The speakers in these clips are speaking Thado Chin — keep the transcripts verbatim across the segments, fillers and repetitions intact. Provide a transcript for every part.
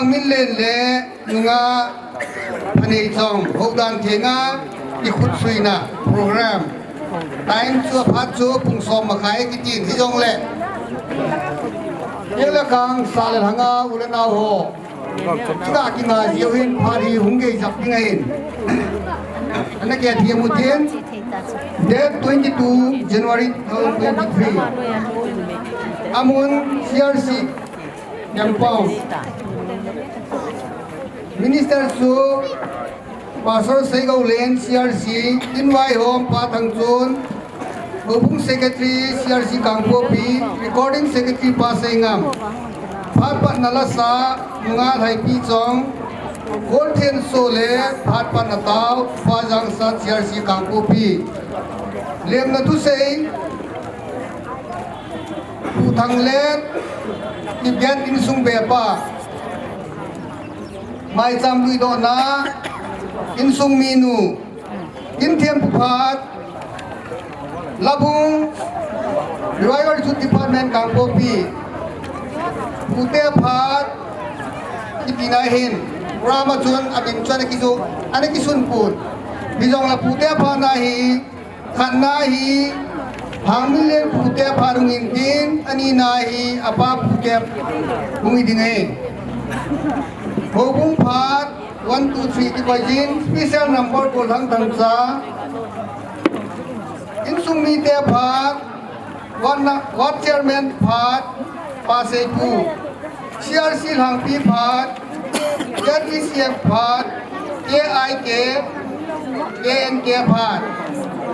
Minlen le nungah Phaneichong houdan thenga ikhutsuina program. Time chu aphat chu pung som makhai kitin hijongle, Kela Kang sa le lhanga u le nao ho, chuna kinga jiu hin phat hi hung gei jap ding ahin. Ana ke thiam u tin, date twenty-two January two thousand twenty-three. Amun C R C Yampong. Minister chu Pastor Seigoulen, C R C, Tinvaihom, Pa Thangchun, Houbung Secretary, C R C Kangpokpi, Recording Secretary Pa Seingam, Phat Patna Lasa, Nunga Lhaipichong, Golthenso le Phat Patna Tao, Pa Jangsa, C R C Kangpokpi. Lemna thusei, Pu Thanglen, Kipgen insung bepa. Maicham luidohna, insung minu. Kimthem phat, Labung, Revival Youth Department Kangpokpi. Pute phat, itina hin, Rama chun, abin chun, ana kisu, ana kisun pun. Hijongle pute phat na hi, Khatna hi, Hangminlen pute phat hung hi ding, anina hi, apa pute hung hi ding ahi. Houbung phat, one, two, three, kikoi jin, special number, Golhang Thangcha. Insung mite phat, Ward na, Ward Chairman phat, Pa Seipu, C R C Lhangpi phat, Z B C F phat, K I K, K N K phat,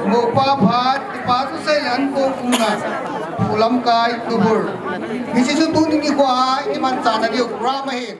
Mopa phat, Ipa tu sei an ko kumna, Pu Lamkai Tubur. Hiche chu tuni nikho a imanchahna diu program ahin.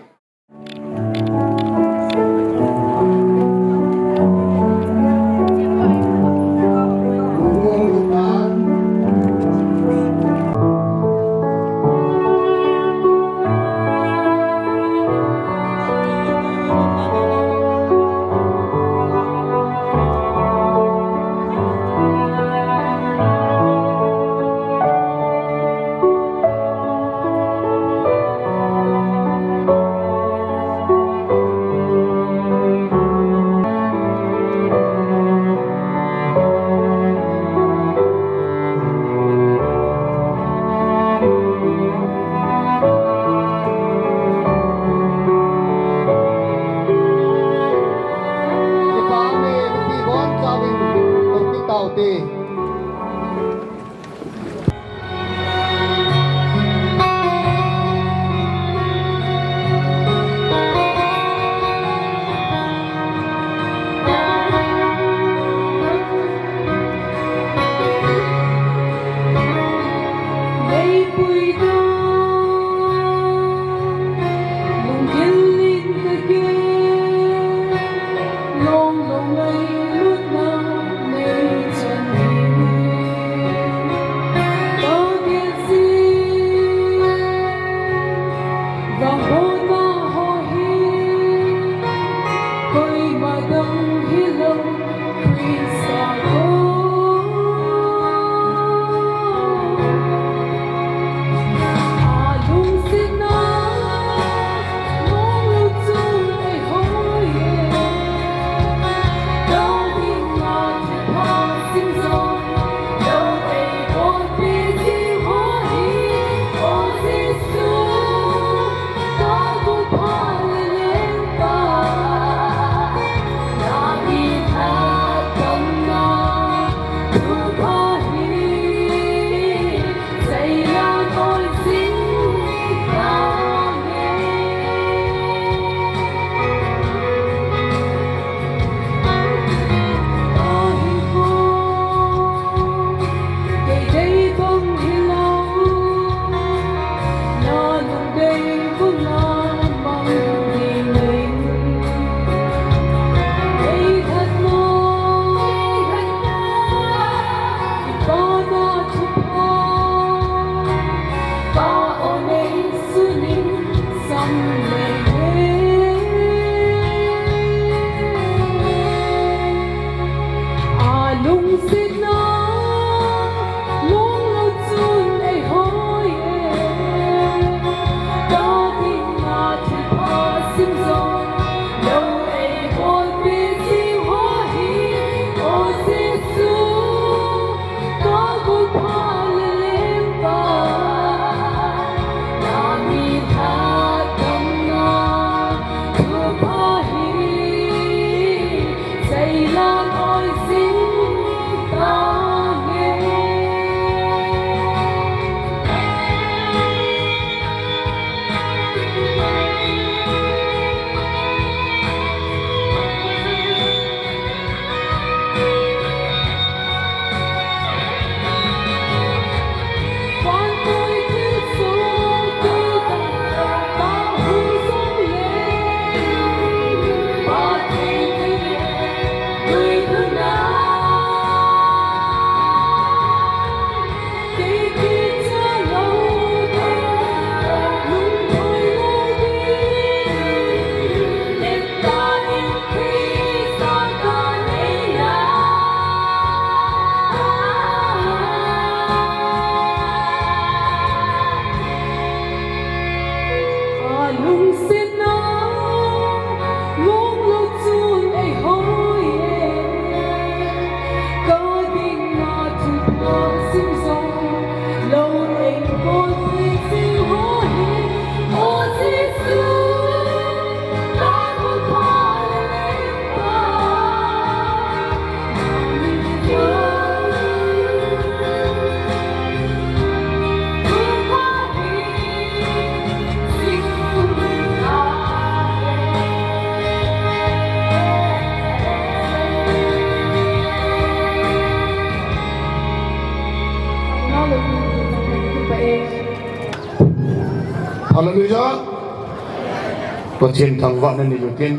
Pathen thangvahna nei utin,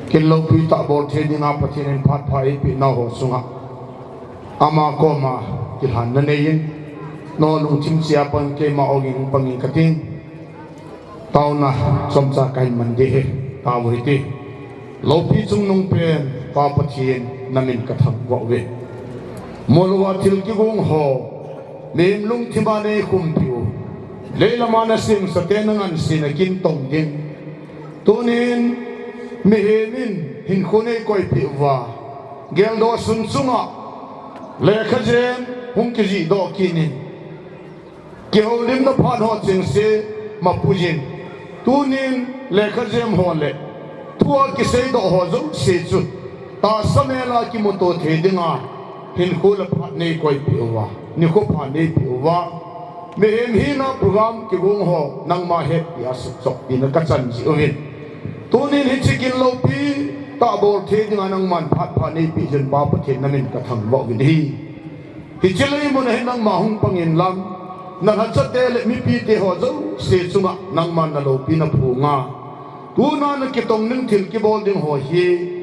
kin loupi tah bol thei dinga Pathen in phat pha eipeh nau ho chunga ama koma kilhanna nei in, nalungthim cheh a pang keima ogin pangin kating. Taona chomcha kahin man ding ahi, tao hite. Loupi chungnung pen Pa Pathen namin kathangvah uve. Molou a thil kigong ho, mihem lungthim a neikhumpi u. Leilama nasem sate nangansena kin tong ding. Tunin mihem in hinkho neikoipeh uva, geldoh sun chunga lekhajem hung kijihdoh kit in. Kihoulimna phat ho chengse mapuijin. Tunin lekhajem ho le thu a kiseidoh ho jouse chu tahsa mel a kimuto thei dinga hinkho le phat neikoipeh uva, nikho pha neipeh uva, mihem hina program kigong ho nangma hetpia sukchoppi na kachan jeh uvin, tunin hiche kin loupi tah bol thei dinga nangman phat pha neipeh jeh un Pa Pathen namin kathangvah uvin ahi. Hiche lei mun a hin nangma hung pangin lang, nalhachate le mipite ho jouse chunga nangman naloupina phonga, tuna nakitong ding thil kibol ding ho hi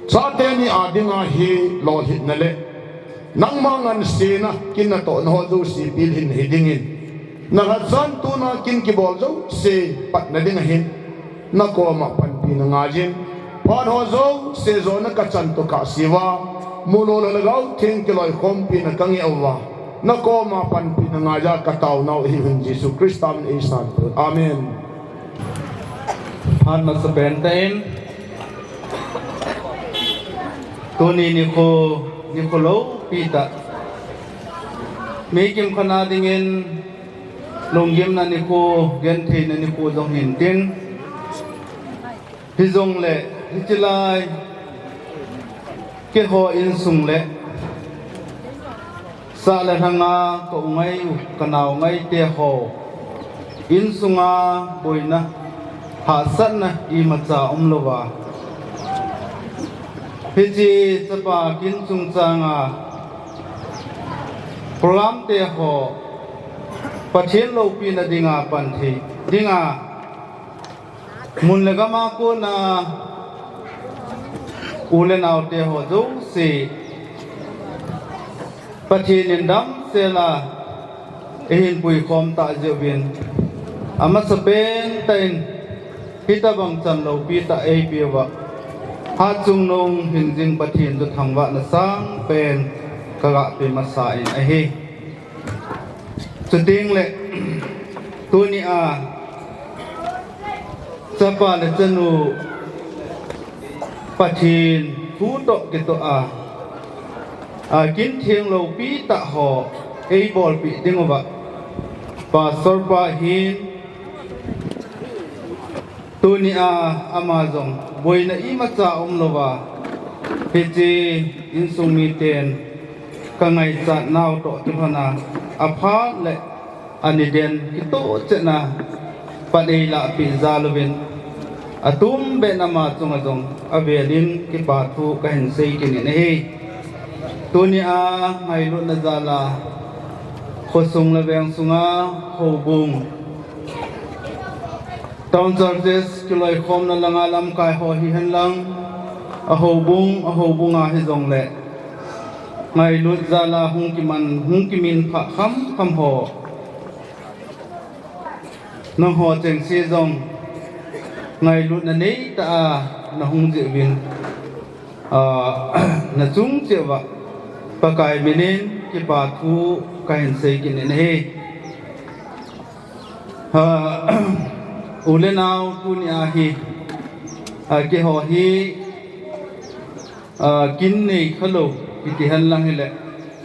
chate ni a dinga hi lolhinna le nangma ngansena kin natohna ho jouse pilhin hi dingin, nalhachan tuna kin kibol jouse patna dinga hin nakoma panpina ngaijin, phat ho jouse jona kachan toh kahseuva, mulou le lhagao theng kiloikhompina kangeh uva, nakoma panpina ngaija kataonau ahi, hung Jesu Christa min eisanpeh. Amen. Phat masapen tah in, tuni nikho, nikho loupi tah, mi kimkhat a dingin lunggimna nikho, gentheina nikho jong hintin, hijongle hiche lai keiho insung le sah le lhang a ka u ngai u, ka nao ngaite ho insunga boina, hahsatna imacha umlouva, hiche chapa kin chungchanga program te ho Pathen loupina dinga pan thei dinga mun le gam a kona u le naote ho jouse Pathen in damsel a eihin puikhom tah jeh uvin, amasapen tah in hitobang chan loupi tah eipeuva, Hatchungnung Hingjing Pathen chu thangvahna sangpen kaga pe masa in ahi. Chutengle, tuni a chapa le chanu Pathen thu toh kitoh a, a kin theng loupi tah ho eibolpeh dinguva, Pastor pa hin, tuni a ama jong boina imacha umlouva, hiche insung miten kangaichat nau toh kilhona, aphat le aniden kitoh chetna pan eilahpeh jal uvin, atumbeh in ama chunga jong avel in kipa thu kahin sei kit in ahi. Tuni a ngailutna jal a khosung le veng sunga houbung, town churches kiloikhomna langa lamkai ho hihen lang, a houbung, a houbung a hijongle ngailut jal a hung kiman, hung kiminphah khamkham ho, nangho chengse jong ngailutna neitah a nahung jeh uvin, a, nachung cheh uva Pakai minin kipa thu kahin sei kit in ahi. A, u le nao, tuni a hi, a, keiho hi, a, kin neikhalou kiti henlang hile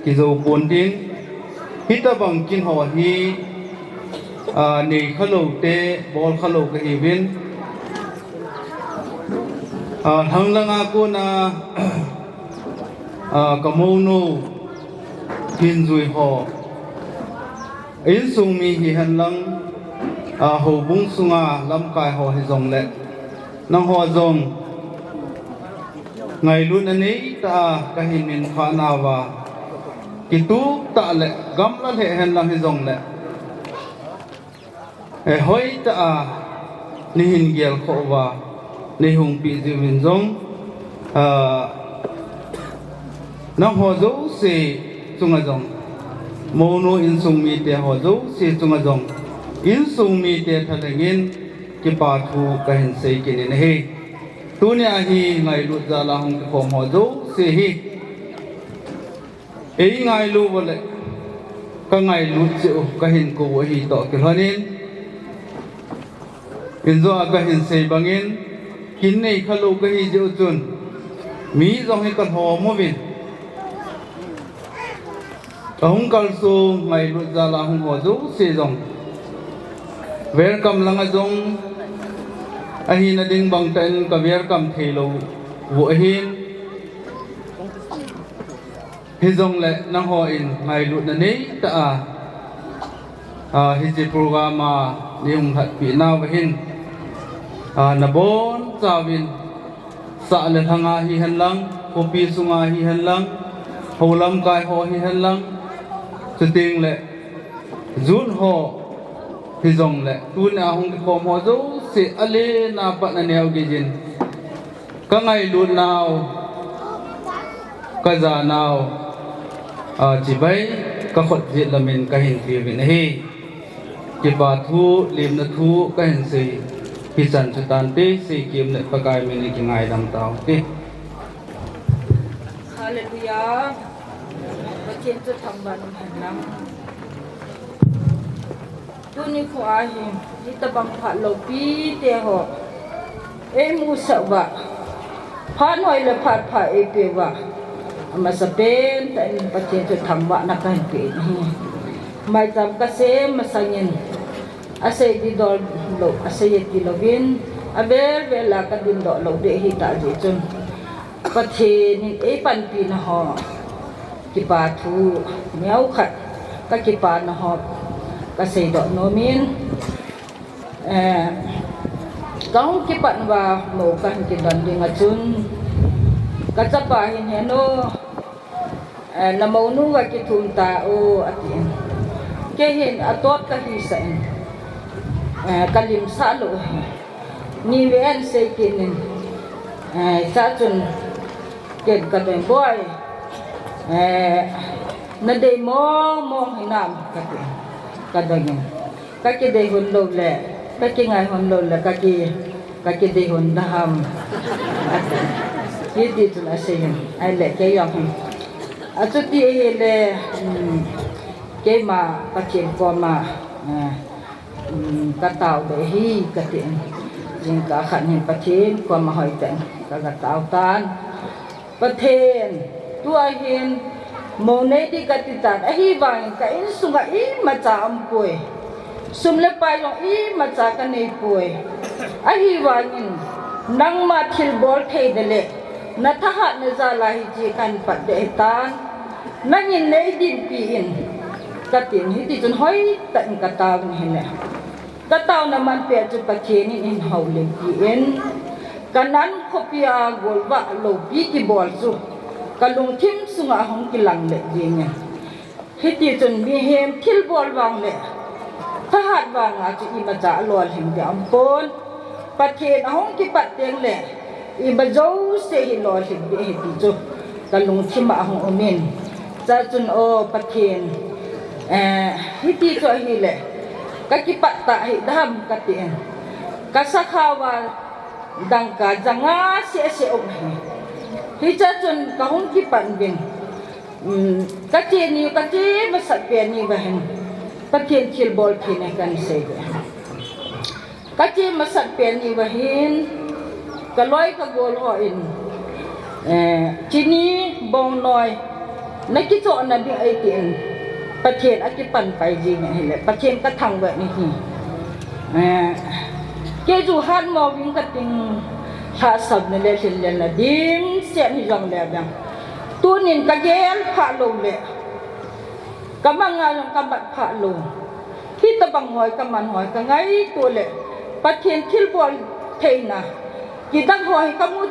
kijou pontin, hitobang kin ho hi, a, neikhalou te, bolkhalou kahiuvin, a, lhanglang a kona, a, kamounu hinjui ho, insung mi hihen lang, a, houbung sunga lamkai ho hijongle, nangho jong ngailutna neitah a kahin minphah nauva, kitup tah le gamla lheh henlang hijongle, e, hoitah a Nei hin gelkhoh uva, nei hung pi jiuvin jong, ah, nangho jouse chunga jong, mounu insung mite ho jouse chunga jong, insung mite thalhengin kipa thu kahin sei kit in ahi. Tunia hi ngailut jal a hung kikhom ho jouse hi, ei ngailu uva le, ka ngailut jeh u, kahin kou u ahi toh kilhonin, injo a kahin sei bangin, kin nei khalou kahi jeh u chun, mi jong hi kalhom uvin. Kahung kalsong ngailut jal a hung ho jouse jong, welcome langa jong, ahina ding bangtah in ka welcome theilou u ahin. Hijongle nangho in ngailutna neitah a, ah, hiche program a nei hung lhatpeh nauva hin, ah, nabonchauvin, sah le lhanga hihen lang, khopi sunga hihen lang, houlamkai ho hihen lang, chutengle youth ho hijongle, tunia hung kikhom ho jouse, alen a pat aneo geiyin, ka ngailut nau, ka ja nau, ah, chibai, ka khut jet lamin kahin tiuvin ahi. Kipa thu, lemna thu kahin sei, hichan chu tante, seikem le Pakai min in kingaidam tau hite. Hallelujah. Pathen chu thangvah in umhen lang. Tuni kho a hi, hitobang phat loupi te ho eimusah uva, phat hoi le phat pha eipeh uva, amasapen tah in Pathen chu thangvahna kahin pe in ahi. Maicham kasem masangin, asei ding dol lou, asei e ti louvin, avel vel a kadindoh lou ding ahitah jeh chun, Pathen in eipanpina ho kipa thu neokhat kakipana ho kaseidoh nomin, eh, kahung kipat uva mou kahin kidon dinga chun, kachapa hin, "Henu, eh, namounu uva kithum tao," atin. Kei hin atot kahisah in, eh, kalimsah lou ahi. Niven sei kit in, eh, chachun ken kadong in, "Boi, eh, nadei mong mong hinam?" kati, kadong in. "Kakidei lhon lou le, kakingai lhon lou le, kaki, kakidei lhon da ham?" ati. Hiti chun asei in, ahile kei jong hin, "Achuti ahile, um, keima Pathen koma, eh, um, katao ding ahi," katin. Jingkah khat hin Pathen koma hoitah in kaga tao tan. Pathen, tua hin mou nei ding kati tan, ahivangin ka insunga imacha aumpoi. Sum le pai jong imacha kaneipoi. Ahivangin nangma thilbol thei ding le nathahatna jal a hiche kahin pat ding ahitan. Nangin neidinpi in, katin, hiti chun hoitah in katao in ahile, kataona manpeh chu Pathen in eihin houlimpi in, Canaan khopi a golvah loupi kibol chu kalungthim sunga ahung kilang lheh jengin. Hiti chun mihem thilbol vang le thahat vanga chu imacha alolhing ding aumpon. Pathen ahung kipat teng le ima jouse hi lolhing ding ahi ti chu kalungthim a ahung umin. Chachun, O Pathen, eh, hiti chu ahile kakipat tah hih dam katin. Kasakhao a dangka janga seh seh um ahi. Hichea chun kahung kipan uvin. Um, kache ni, kache masat pen ni uva hin Pathen thilbol thei nei kahin sei uve. Kache masat pen ni uva hin, kaloi kagol hon, eh, chini, bongnoi, nakichohna ding ahi tin, Pathen akipan pai jing ahile, Pathen kathangvah in ahi. Eh, kei chu hatmo ving kating, lhahsamna le lhinlelna dimset hijongle vang, tunin kagel phah lou le, kamang a jong kamat phah lou. Hitobang hoi kaman hoi kangaito le, Pathen thilbol theina kidang hoi kamu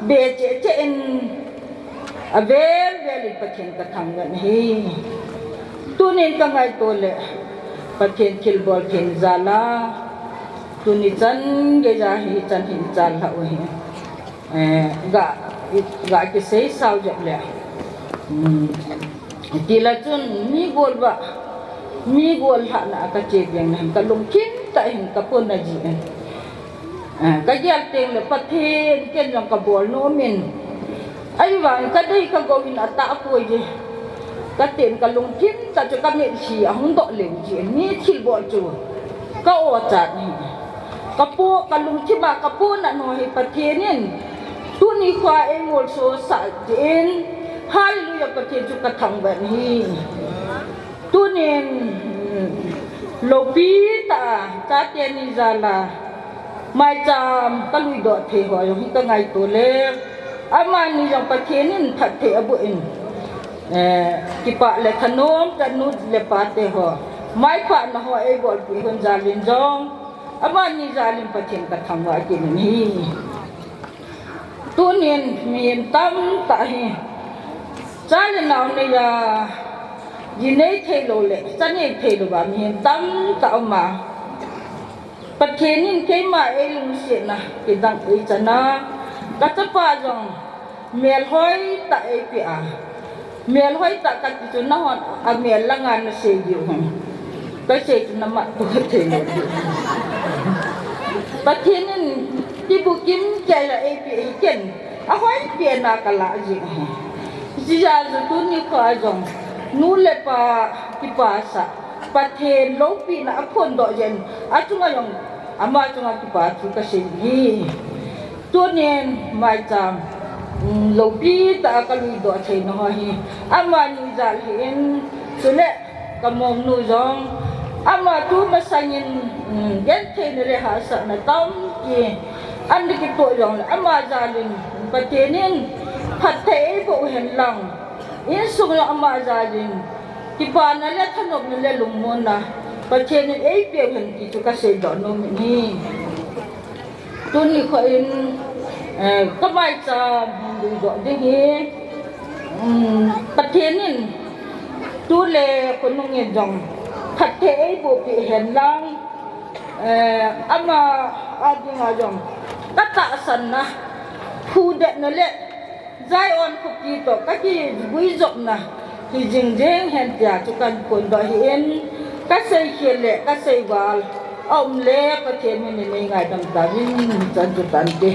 be cheh cheh in, avel vel in Pathen kathangvah in ahi. Tunin kangaito le, Pathen thilbol theina jal a Tuni chan geija hi chan hin chan lha u hi. Eh, ga, ga kisei sao jep le. Hmm. Tila chun mi gol va, mi gol lhahna a ka che ding na hin ka lungthim tah hin ka pon na ji. Eh, ka gel teng le Pathen ken jong ka bol nom in. Ahivang ka dei ka gou in atah poi ji. Ka ten ka lungthim tah chu ka mit hi ahung doh leu ji. Mi thilbol chu ka o chat ni. Ka po, ka lungthim a ka po na no hi Pathen in. Tuni kho a ei ngol so sa ji in. Hallelujah, Pathen chu ka thangvah in hi. Tunin, lopi tah a, chate ni jal a, maicham ka lui doh thei ho jong hi ka ngaito le, amani jong Pathen in phatthei aboh in, eh, kipah le thanom tah nu le pa te ho, maipha na ho ei bolpi hon jal in jong, amani jal in Pathen ka thangvah kit in hi. Tunin mihem tamtah hi, cha le nao nei a, ji nei thei lou le, cha nei thei lou va mihem tamtah um a. Pathen in keima ei lungsetna, kidang ei chan a, ka chapa jong melhoi tah ei pe a. Melhoi tah kati chu nahon a mel langa na sei diu ham. Ka sei chu na mat tou thei lou diu. Pathen in tibukim kei la ei pe hi ken. Ahoi pe na ka la ji. Jia ju tuni kho a jong. Nu le pa kipah sa. Pathen loupina aphondoh jin. Achunga jong ama chunga kipah thu ka sei hi. Tunin maicham, um, lopi tah a ka lui doh thei na ho hi. Amani jal hi in, chule ka mom nu jong. Ama tu masangin, um, genthei na le hahsatna tampi. An di kitoh jong le, ama jal in, Pathen in, phatthei ei boh hen lang. Insung jong ama jal in, kipana le thanopna le lungmonna. Pathen in ei peh hen ti chu ka sei doh nom in hi. Tuni kho in, eh, ka maicham hin lui doh ding hi. Um, Pathen in tu le khonung in jong phatthei ei boh peh hen lang, eh, ama a dinga jong ka tahsan na, phudetna le Zion khopi toh ka kiguijopna hi jing jing hen tia chu kan phondoh hi in, ka seikhel le ka seival a um le Pathen min in nei ngaidam tauvin, chan chu tante.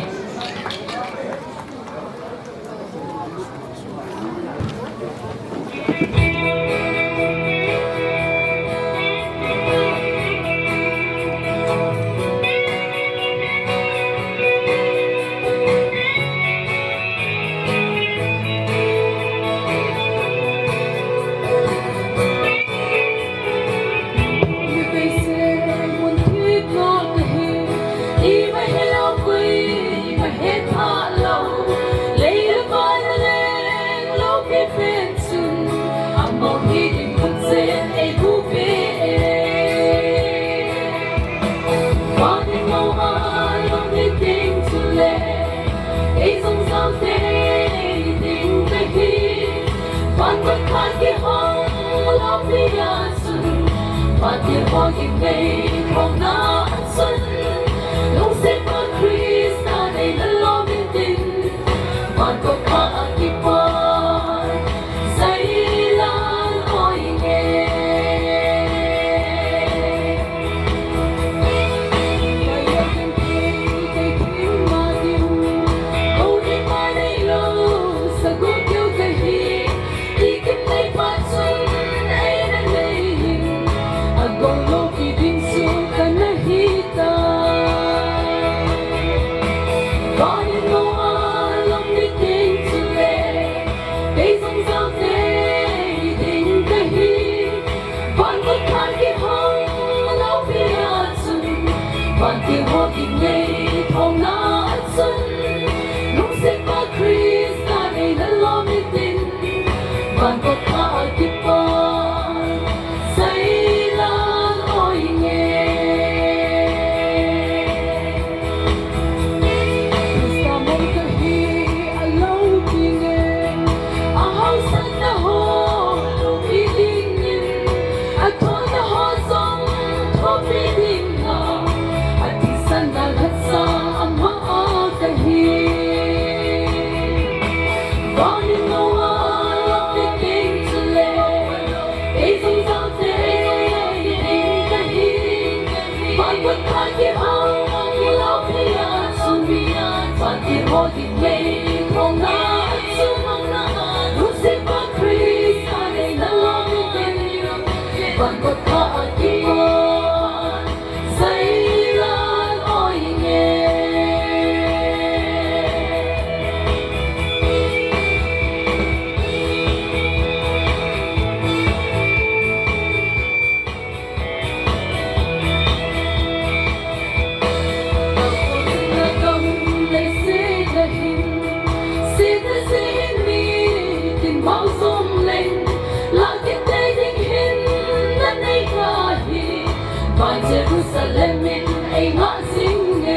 Jerusalem in ei ngah jing e.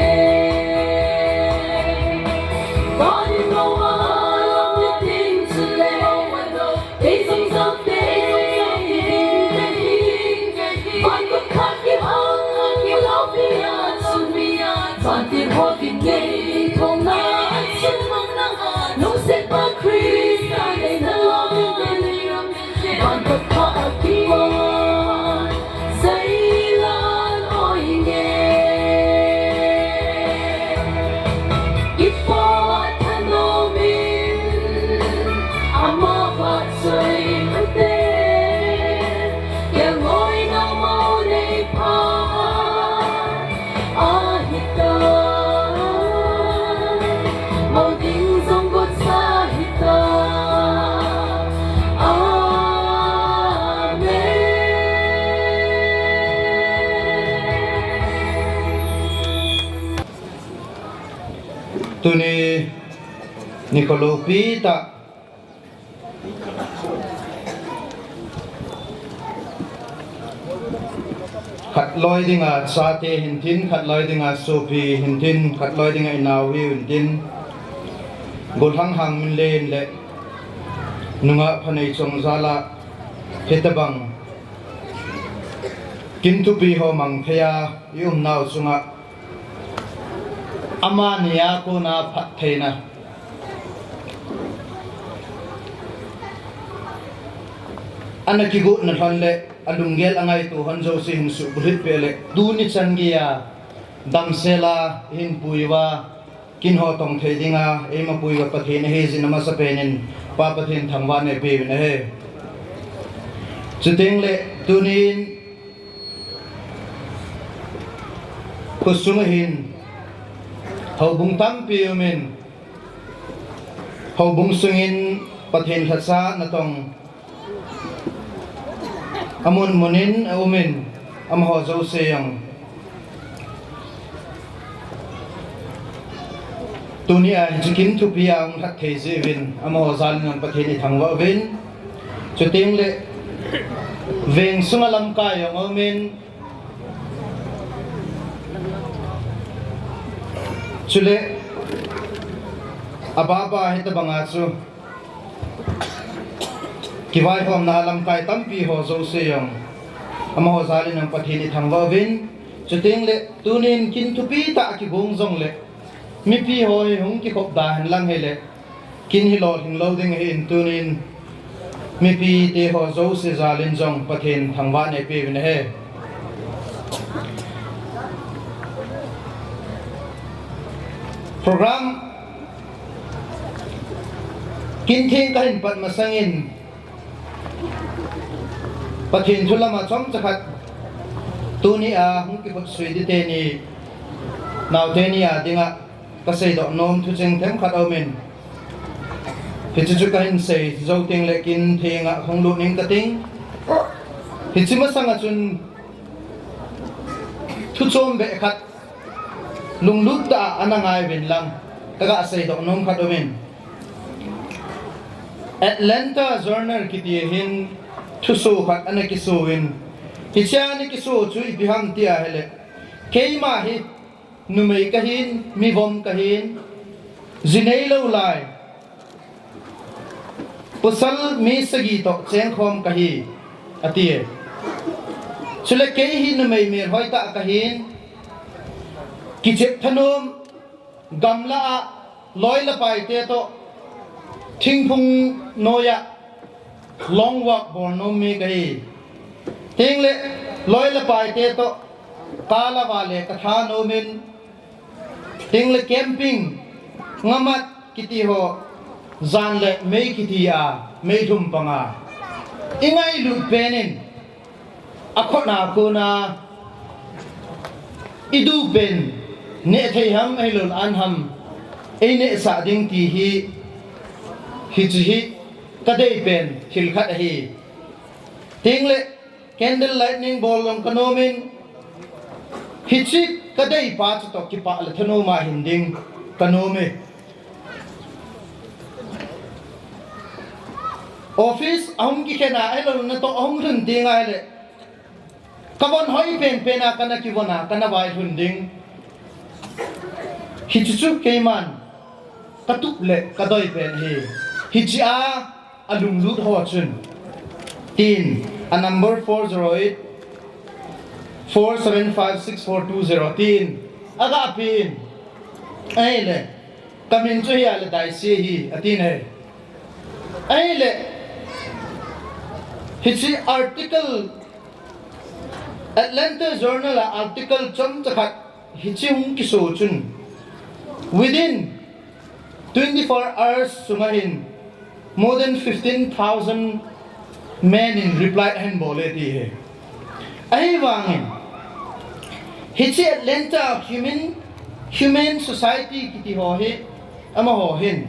Van in lo a lam le ting chule, ei jong jong te, ei jong jong te, van khat kihong, kihong pi a chun, vantil ho kin ngei thong na chun, lungsetpa Christa nei na lo, van khat kihong. Seilan oi nge, i Pa thanom in, ama phat soi ute, kelngoi na mo nei pha. Ahi ta, mo ding jong got sa hi ta. Amen. Tuni nikho loupi tah. Khatloi dinga chate hintin, khatloi dinga sopi hintin, khatloi dinga inao hiu hintin, gollhang Hangminlen le nungah Phaneichong jal a hitabang kin thupi ho mang thei a i umnau chunga amani a kona phattheina ana kigotna lhon le alunggel angaito hon jouse hin subulhit peh le, tuni chan geiya damsel a hin pui uva, kin ho tong thei dinga eima pui uva Pathen ahi jeh in amasapen in Pa Pathen thangvah in eipeh uvin ahi. Chuteng le tunin khosung a hin houbung tampi umin, houbung sungin Pathen lhacha natong amun munin aumin, amaho jouse jong tuni a hiche kin thupi a hung lhat thei jeh uvin, amaho jal in jong Pathen ithangvah uvin. Chuteng le veng sunga lamkai jong aumin, chule ababa hitabanga chu kivaihomna a lamkai tampi ho jouse jong amaho jal in jong Pathen ithangvah uvin. Chuteng le tunin kin thupi tah kigong jongle, mipi ho hi hung kikhop da hen lang hile, kin hi lolhing lou ding ahin, tunin mipite ho jouse jal in jong Pathen thangvah in eipeh uvin ahi. Program kin theng kahin pat masangin Pathen thu lama chomcha khat, tuni a hung kikhut sui ding teni, naoteni a dinga kaseidoh nom thucheng themkhat aumin, hiche chu kahin sei jou teng le kin thenga hung lut ning kating. Hiche masanga chun thu chombeh khat lunglut tah a ana ngai uvin lang, kaga seidoh nom khat aumin, Atlanta Journal kiti a hin thuso khat ana kiso in, hichea ana kiso chu ipi ham tia hile, keima hi numei kahin, mivom kahin, ji neilou lai, pasal mi sagi toh chengkhom kahi, ati e. Chule kei hi numei melhoi tah kahin, kichep thanom, gamla a loi le paite toh thingphung noiya long walk bol nom mi kahi. Tengle loi le paite toh kalava le katha nomin, tengle camping, Ngamat kiti ho, jan le mei kiti a, meilhum panga i ngailut pen in, a khotna kona i du pen neh thei ham, ahilou le an ham ei nehsah ding ti hi, hiche hi ka dei pen thil khat ahi. Tengle candle lighting bol jong ka nom in, hiche ka dei pa chu toh kipah le thanom a hin ding ka nom e. Office ahung kikhen a, ahilou le natoh ahung lhun ding ahile, ka von hoi penpen a kana kivon a, kana vailhun ding. Hiche chu keiman ka tup le ka doi pen ahi. Hiche a a lunglut ho chun, tin, a number four zero eight, four seven five six four two zero, tin, aga pen. Ahile, ka min chu hi ale Daisy ahi, atin ahi. Ahile, hiche article, Atlanta Journal a article chomcha khat hiche hung kiso chun, within twenty-four hours sunga hin more than fifteen thousand men in reply ahin bol e ti ahi. Ahivangin, hiche Atlanta Human, Human Society kiti ho hi, amaho hin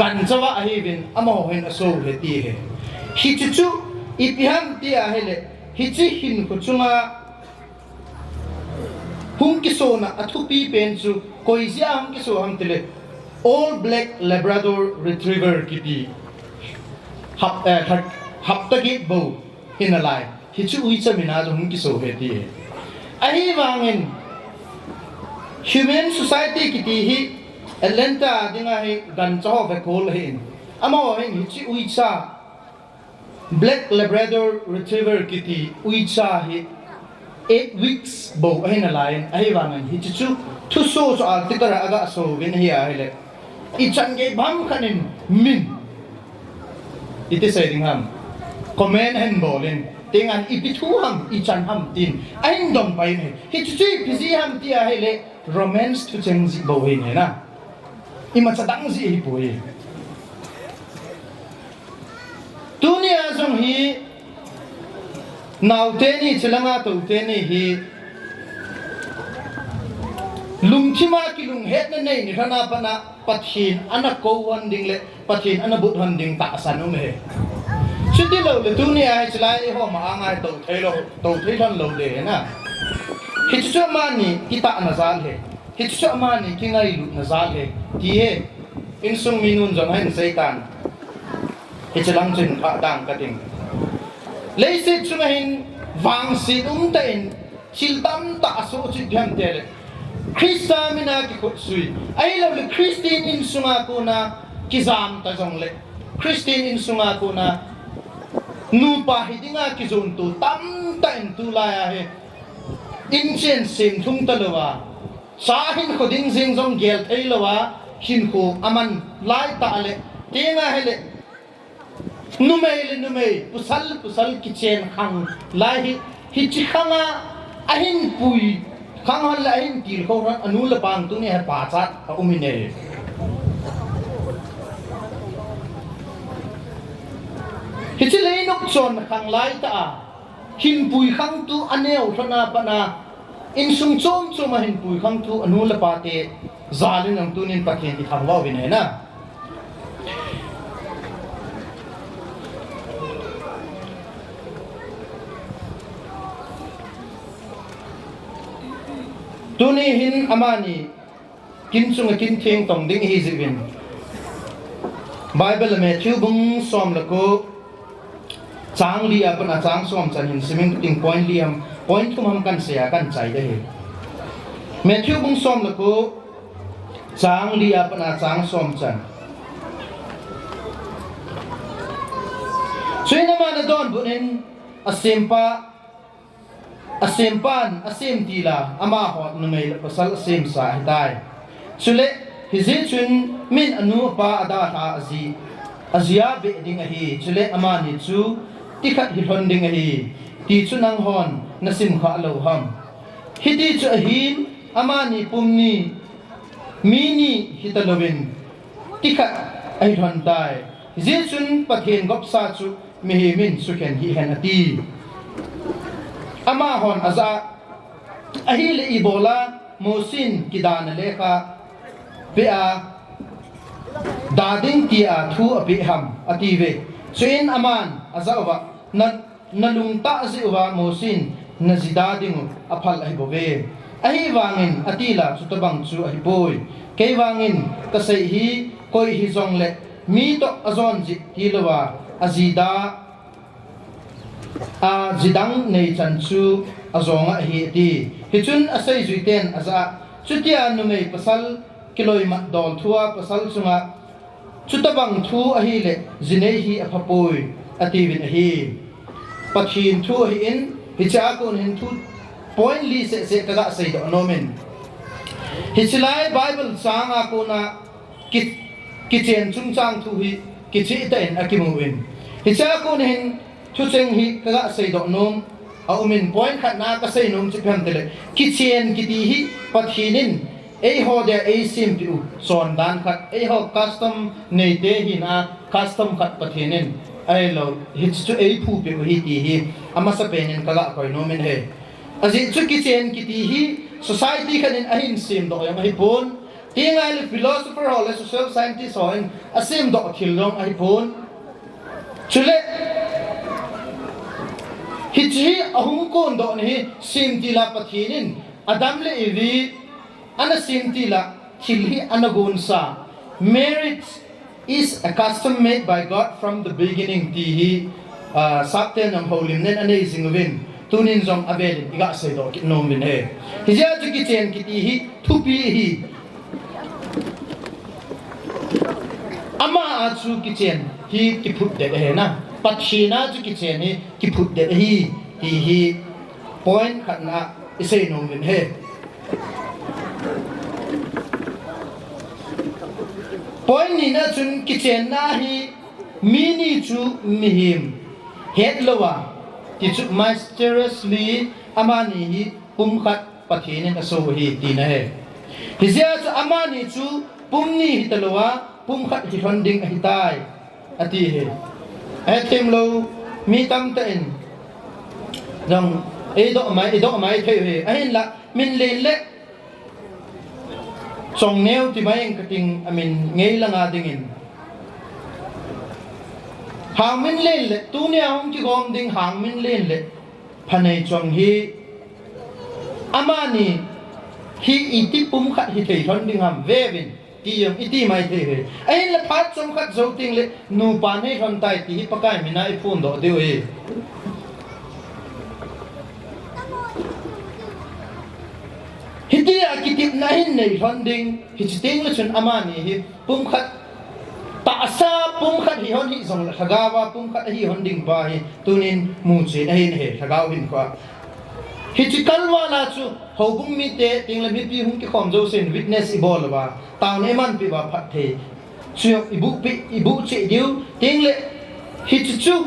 gancha a ahiuvin, amaho hin aso u ahi ti ahi. Hiche chu ipi ham ti ahile, hiche hinkho chunga hung kisona a thupi pen chu koi jeh a hung kiso ham tile, All Black Labrador Retriever kiti hap, eh, hap, hapta get bou hi nalai. Hiche uicha min a jong hung kiso u ahi ti ahi. Ahivangin, Human Society kiti hi Atlanta dinga hi gancha ho vekol ahin, amaho hin hiche uicha Black Labrador Retriever kiti uicha hi eight weeks bou ahi nalai in, ahivangin hiche chu thuso chu article a aga so uvin ahi ahile, ichan gei bang khat in min, iti sei ding ham, comment ahin bol in, tengan ipi thu ham, ichan ham tin ahin dong pai in ahi. Hiche chu ipi jeh ham ti ahile, romance thucheng jeh bou ahi na. Imacha dang jeh ahipoi. Tunia jong hi, naote ni, chulanga toute ni hi, lungthima kilunghetna nei ni lhona pat a Pathen ana kou hon ding le Pathen ana but hon ding tahsan um ahi. Chuti loule tunia hi chulai ho ma a ngai tou thei lou, tou thei lhon lou le na. Hiche chu amani kitahna jal ahi. Hiche chu amani kingailutna jal ahi, ti ahi. Insung minun jong ahin seitan. Hiche lang chun phat dang kating. Leiset chunga hin vangset umtah in thil tamtah asoh chu ipi ham tile, Christa mina kikhotsui, ahiloule Christian insunga kona kijam ta jongle, Christian insunga kona nupa hi dinga kijonto tamtah in tulai a hi inchen semthum talouva, cha hinkho ding jeng jong gel theilouva, hinkho aman laitah le, tenga hile, numei le numei, pasal le pasal kichen khang lai hi, hiche khanga ahin pui khang hon le ahin tilkhou hon, anu le apa tunia hi pachat aum in ahi. Hiche leinop chon khang laitah a, hinpui khangtu aneo lhona pat a, insung chom chom a hinpui khangtu anu le apate jal in jong tunin Pathen ithangvah uvin ahi na. Tuni hin amani kin chunga kin theng tong ding ihi jeh uvin, Bible Matthew bung som le ko, chang li a pat a chang som chan hin sim ing kating, point li ham, point thum ham kan sei a kan chai ding ahi. Matthew bung som le ko, chang li a pat a chang som chan. Chuin aman adonbut in, asempa, asempan asem tila, amaho numei le pasal asemsa ahitai. Chule, hijeh chun min anu apa adalha aji, aji a beh ding ahi, chule amani chu tikhat hilhon ding ahi, ti chu nanghon nasim kha lou ham? Hiti chu ahin, amani pum ni, mi ni hita louvin, ti khat ahi lhon tai. Hijeh chun Pathen gopsa chu mihem in sukhen hih hen ati. Amahon aja, ahile ibola Mosen kidana lekha pea, da ding tia thu apeh ham, atiuve. Chuin aman ajah uva, na, nalungtah jeh uva Mosen najida dingu aphal ahibouve. Ahivangin atila chutobang chu ahipoi. Kei vangin kasei hi, koi hijongle mi toh ajon jeh tilouva, ajida a, jidang neichan chu ajong ahi, ati. Hichun aseijuiten ajah a, chutia numei pasal kiloimat dol thua pasal chunga chutobang thu ahile, jinei hi aphapoi, atiuvin ahi. Pathen thu ahin, hichea kon hin thu point li seh seh kaga seidoh nomin. Hiche lai Bible changa kona ki, kichen chungchang thu hi kichehtah in akimun. Hichea kon hin thucheng hi kaga seidoh nom aumin, point khatna kasei nom chu ipi ham itile, kichen kiti hi Pathen in eiho dia eisempeh u chondan khat, eiho custom neite hina custom khat Pathen in ahilou, hiche chu eiphupeh u ahi ti hi amasapen in kaga koi nomin ahi. Ajeh chu kichen kiti hi society khat in ahin semdoh jong ahipon, tingaile philosopher ho le social scientist hon asemdoh thil jong ahipon. Chule hiche hi ahung kondoh ni hi semtila Pathen in Adam le Evi ana semtila thil hi ana gonsa. Marriage is a custom made by God from the beginning, ti hi, ah, Sapten jong houlimna in anei jing uvin, tunin jong avelin iga seidoh kit nomin ahi. Hijeh a chu kichen kiti hi thupi ahi. Ama a chu kichen hi kiphutdet ahina, Pathen a chu kichen hi kiphutdet ahi, ti hi point khatna isei nomin ahi. Point nina chun kichenna hi mi ni chu mihem hetlouva, ti chu mysteriously amani hi pumkhat Pathen in aso ahi tina ahi. Hijeh a chu amani chu pum ni hitalouva, pumkhat hilhon ding ahitai, ati ahi. Ahithemlou mi tamtah in jong eidoh mai, eidoh mai thei u ahi. Ahinla, min len le chongneo ti mai ing kating, amin ngei langa dingin. Hangmin len le, tunia hung kigom ding hangmin len le phanei chong hi, amani hi iti pumkhat hithei lhon ding ham veuvin, ti jong iti mai thei ahi. Ahinla phat chomkhat jou tengle nupa nei lhon tai ti hi Pakai mina iphondoh diu ahi. Hitia kitepna hin nei lhon ding, hiche tengle chun amani hi pumkhat, tahsa pumkhat hihon hijongle lhagaova pumkhat ahihon ding pa hi tunin muchen ahin ahi, lhagao hinkhoa. Hiche kalval a chu houbung mite tengle mipi hung kikhom jousen witness ibol uva, taona imanpeh uva phatthei chu iboh peh, iboh cheh diu tengle, hiche chu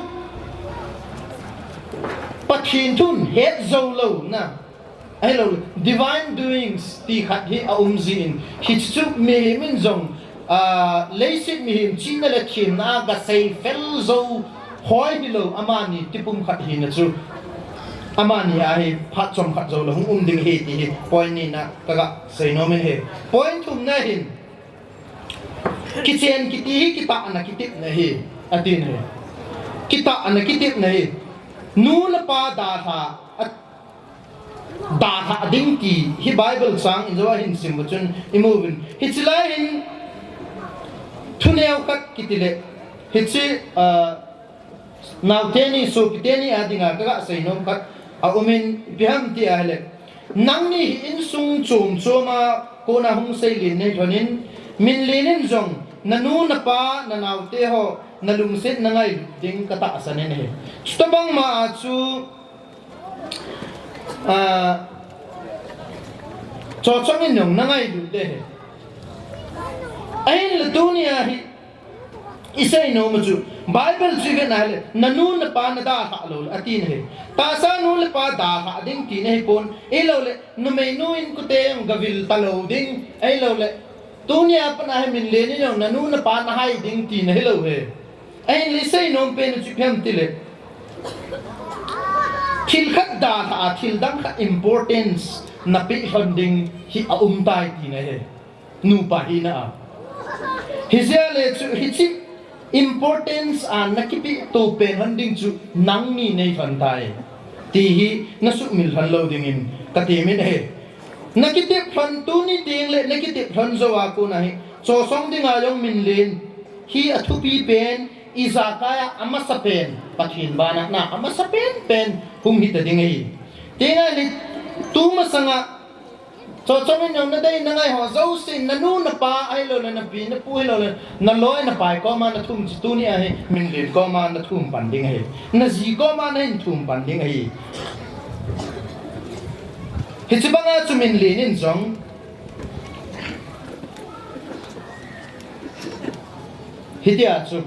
Pathen thun het jou louna, ahiloule divine doings ti khat hi aum jin, hiche chu mihem in jong, ah, leiset mihem chihna le themna a gasei fel jou hoi hilou, amani tipumkhat hina chu amani a hi phat chomkhat joule hung um ding ahi ti hi point nina kaga sei nomin ahi. Point thumna hin, kichen kiti hi kitahna kitepna ahi, atin ahi. Kitahna kitepna ahi. Nu le pa dalha, a, dalhah ding ti hi Bible chang in jou a hin sim u chun imu uvin. Hiche lai hin thuneo khat kitile, hiche, ah, naoteni, sopiteni a dinga kaga sei nom khat aumin, ipi ham ti ahile, nangni hi insung chom choma kona hung seilen nei lhonin, min lenin jong nanu, napa, nanaote ho nalungset nangailut ding katahsan in ahi. Chutobang ma a chu, ah, chochong in jong nangailut ding ahi. Ahinla tunia hi isei nom u chu, Bible chu ivet na ahile, nanu napa nadalhah lou le, ati na ahi. Tahsa nu le pa dalhah ding tina ahipon, ahilouleh, numeinu in kote jong gavil talou ding, ahilouleh, tunia pat a hi Minlen in jong nanu napa nahai ding tina ahilou ahi. Ahinla isei nom pen chu ipi ham itile, thil khat dalhah a, thil dang khat importance napeh lhon ding hi aumtai tina ahi. Nupa hina a. Hijeh a le chu hiche importance a nakipeh to pen lhon ding chu nangni nei lhon tai, ti hi nasuhmil lhon lou dingin katemin ahi. Nakitep lhon tuni tengle nakitep lhon jou a kona hi, Chosong dinga jong Minlen hi athupi pen, ijakai a amasapen, Pathen bana na amasapen pen hung hita ding ahi. Tenga le, tumasanga Chosong in jong nadei nangai ho jouse, nanu napa ahiloule napi napu ahiloule naloi napai koma nathum chu tunia hi Minlen koma nathum pan ding ahi. Naji koma nahin thum pan ding ahi. Hiche banga chu Minlen in jong hitia chu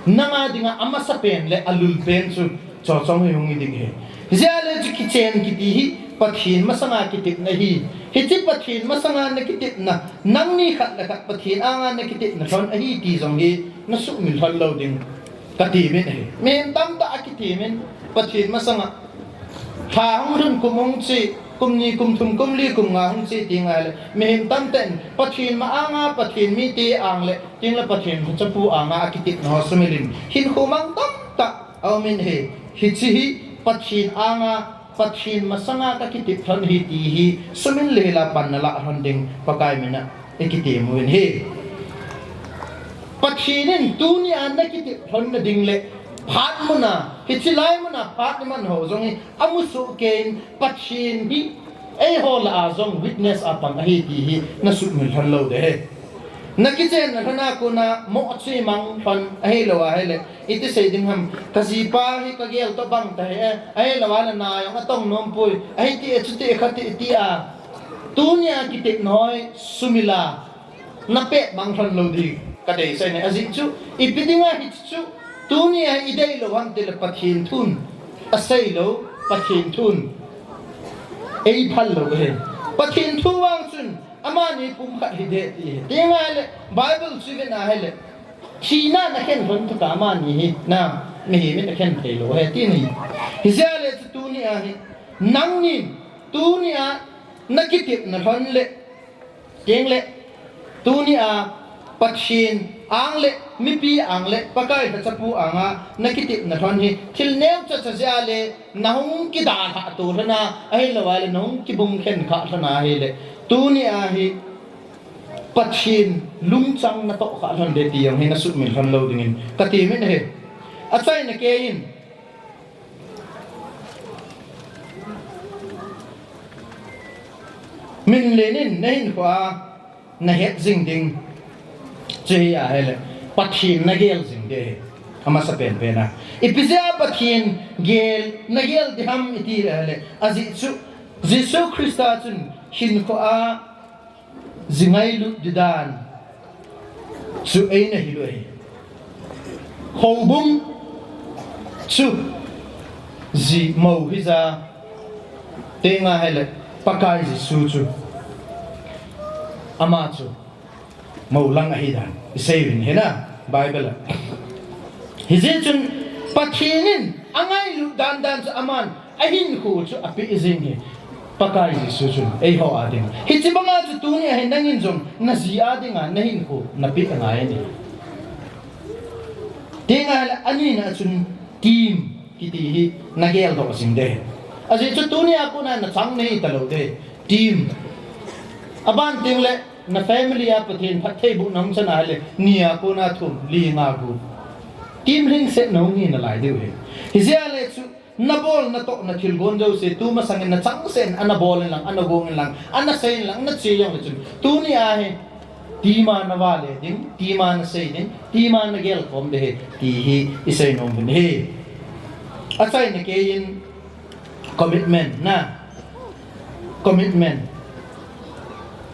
nanga dinga amasapen le alulpen chu Chosong hi hung hi ding ahi. Hijeh a le chu kichen kiti hi Pathen masanga kitepna ahi. Hiche Pathen masanga nakitepna, nangni khat le khat Pathen anga nakitepna lhon ahi ti jong hi nasuhmil lhon lou ding katemin ahi. Mihem tamtah akitemin Pathen masanga lha hung lhun, kum hung che, kum ni, kum thum, kum li, kum nga hung che tenga le, mihem tamtah in Pathen ma anga, Pathen mite ang le, tengle Pathen lhachapu anga akitepna ho sumil in hinkho mang tamtah aumin ahi. Hiche hi Pathen anga, Pathen masanga kakitep lhon ahi ti hi sumil le hila panna lah lhon ding Pakai mina ikitemun ahi. Pathen in tunia nakitep lhon nading le phat muna, hiche lai muna phat iman ho jong hi amusoh keiyin Pathen hi eiho lah a jong witness a pang ahi ti hi nasuhmil lhon lou ding ahi. Nakichenna lhona kona moh chemang lhon ahilou ahile, iti sei ding ham, kajipa hi kagel toh bang tahi e, ahilou ahile na jong atong nompoi, ahiti e, chuti e, khati e tia tunia kitepna ho hi sumil a napeh mang lhon lou ding kadeisah e. Ajeh chu ipi dinga hichu tunia ideilou ham itile Pathen thun aseilou, Pathen thun eiphal lou ahi. Pathen thu vang chun amani pumkhat hiding ahi. Tenga le Bible chu ivet na ahile, thina in akhen lhon thei ta, amani hi na, mihem in akhen theilou ahi ti ahi. Hijeh a le chu tunia hi nangnin tunia nakitepna lhon le, tengle, tunia Pathen ang le, mipi ang le, Pakai lhachapu anga nakitepna lhon hi thil neocha cha jeh a le nahung kidalhah to lhon a, ahilou ahile nahung kibung khen kha lhon a ahile, tunia hi Pathen lungchang natoh kha lhon ding ti jong hi nasuhmil lhon lou dingin katemin ahi. Achaina keiyin, Minlen in nahinkhoa nahet jing ding chu hi ahile, Pathen nagel jing ding ahi. Amasapen pen a, ipi jeh a Pathen gel, nagel ding ham iti le ahile, ajeh chu Jesu Christa chun hinkhoa ji ngailut ding dan chu eina hil u ahi. Houbung chu ji mou hija, tenga ahile Pakai Jesu chu ama chu mou lang ahi dan isei uvin ahi na, Bible a. Hijeh chun Pathen in angailut dan dan chu aman ahinkho chu apeh jing ahi. Pakai Jesu chun eiho a ding. Hiche banga chu tunia hi nangin jong naji a dinga nahinkho napeh angai ahi. Tenga ahile anina chun team kiti hi nagel doh jing ding ahi. Ajeh chu tunia kona nachang nahi talou ding ahi. Team. Aban tengle na family a Pathen phattheiboh nahung chan ahile, nia kona thum, li, nga, gup. Team lhingset nahung hi nalai diu ahi. Hijeh a le chu nabol natoh nathilgon jouse tumasangin nachangseh in ana bol in lang, ana gong in lang, ana sei in lang, nache jongle chun tunia hi team a navale ding, team a nasei ding, team a nagel khom ding ahi ti hi isei nom uvin ahi. Achaina keiyin commitment na. Commitment.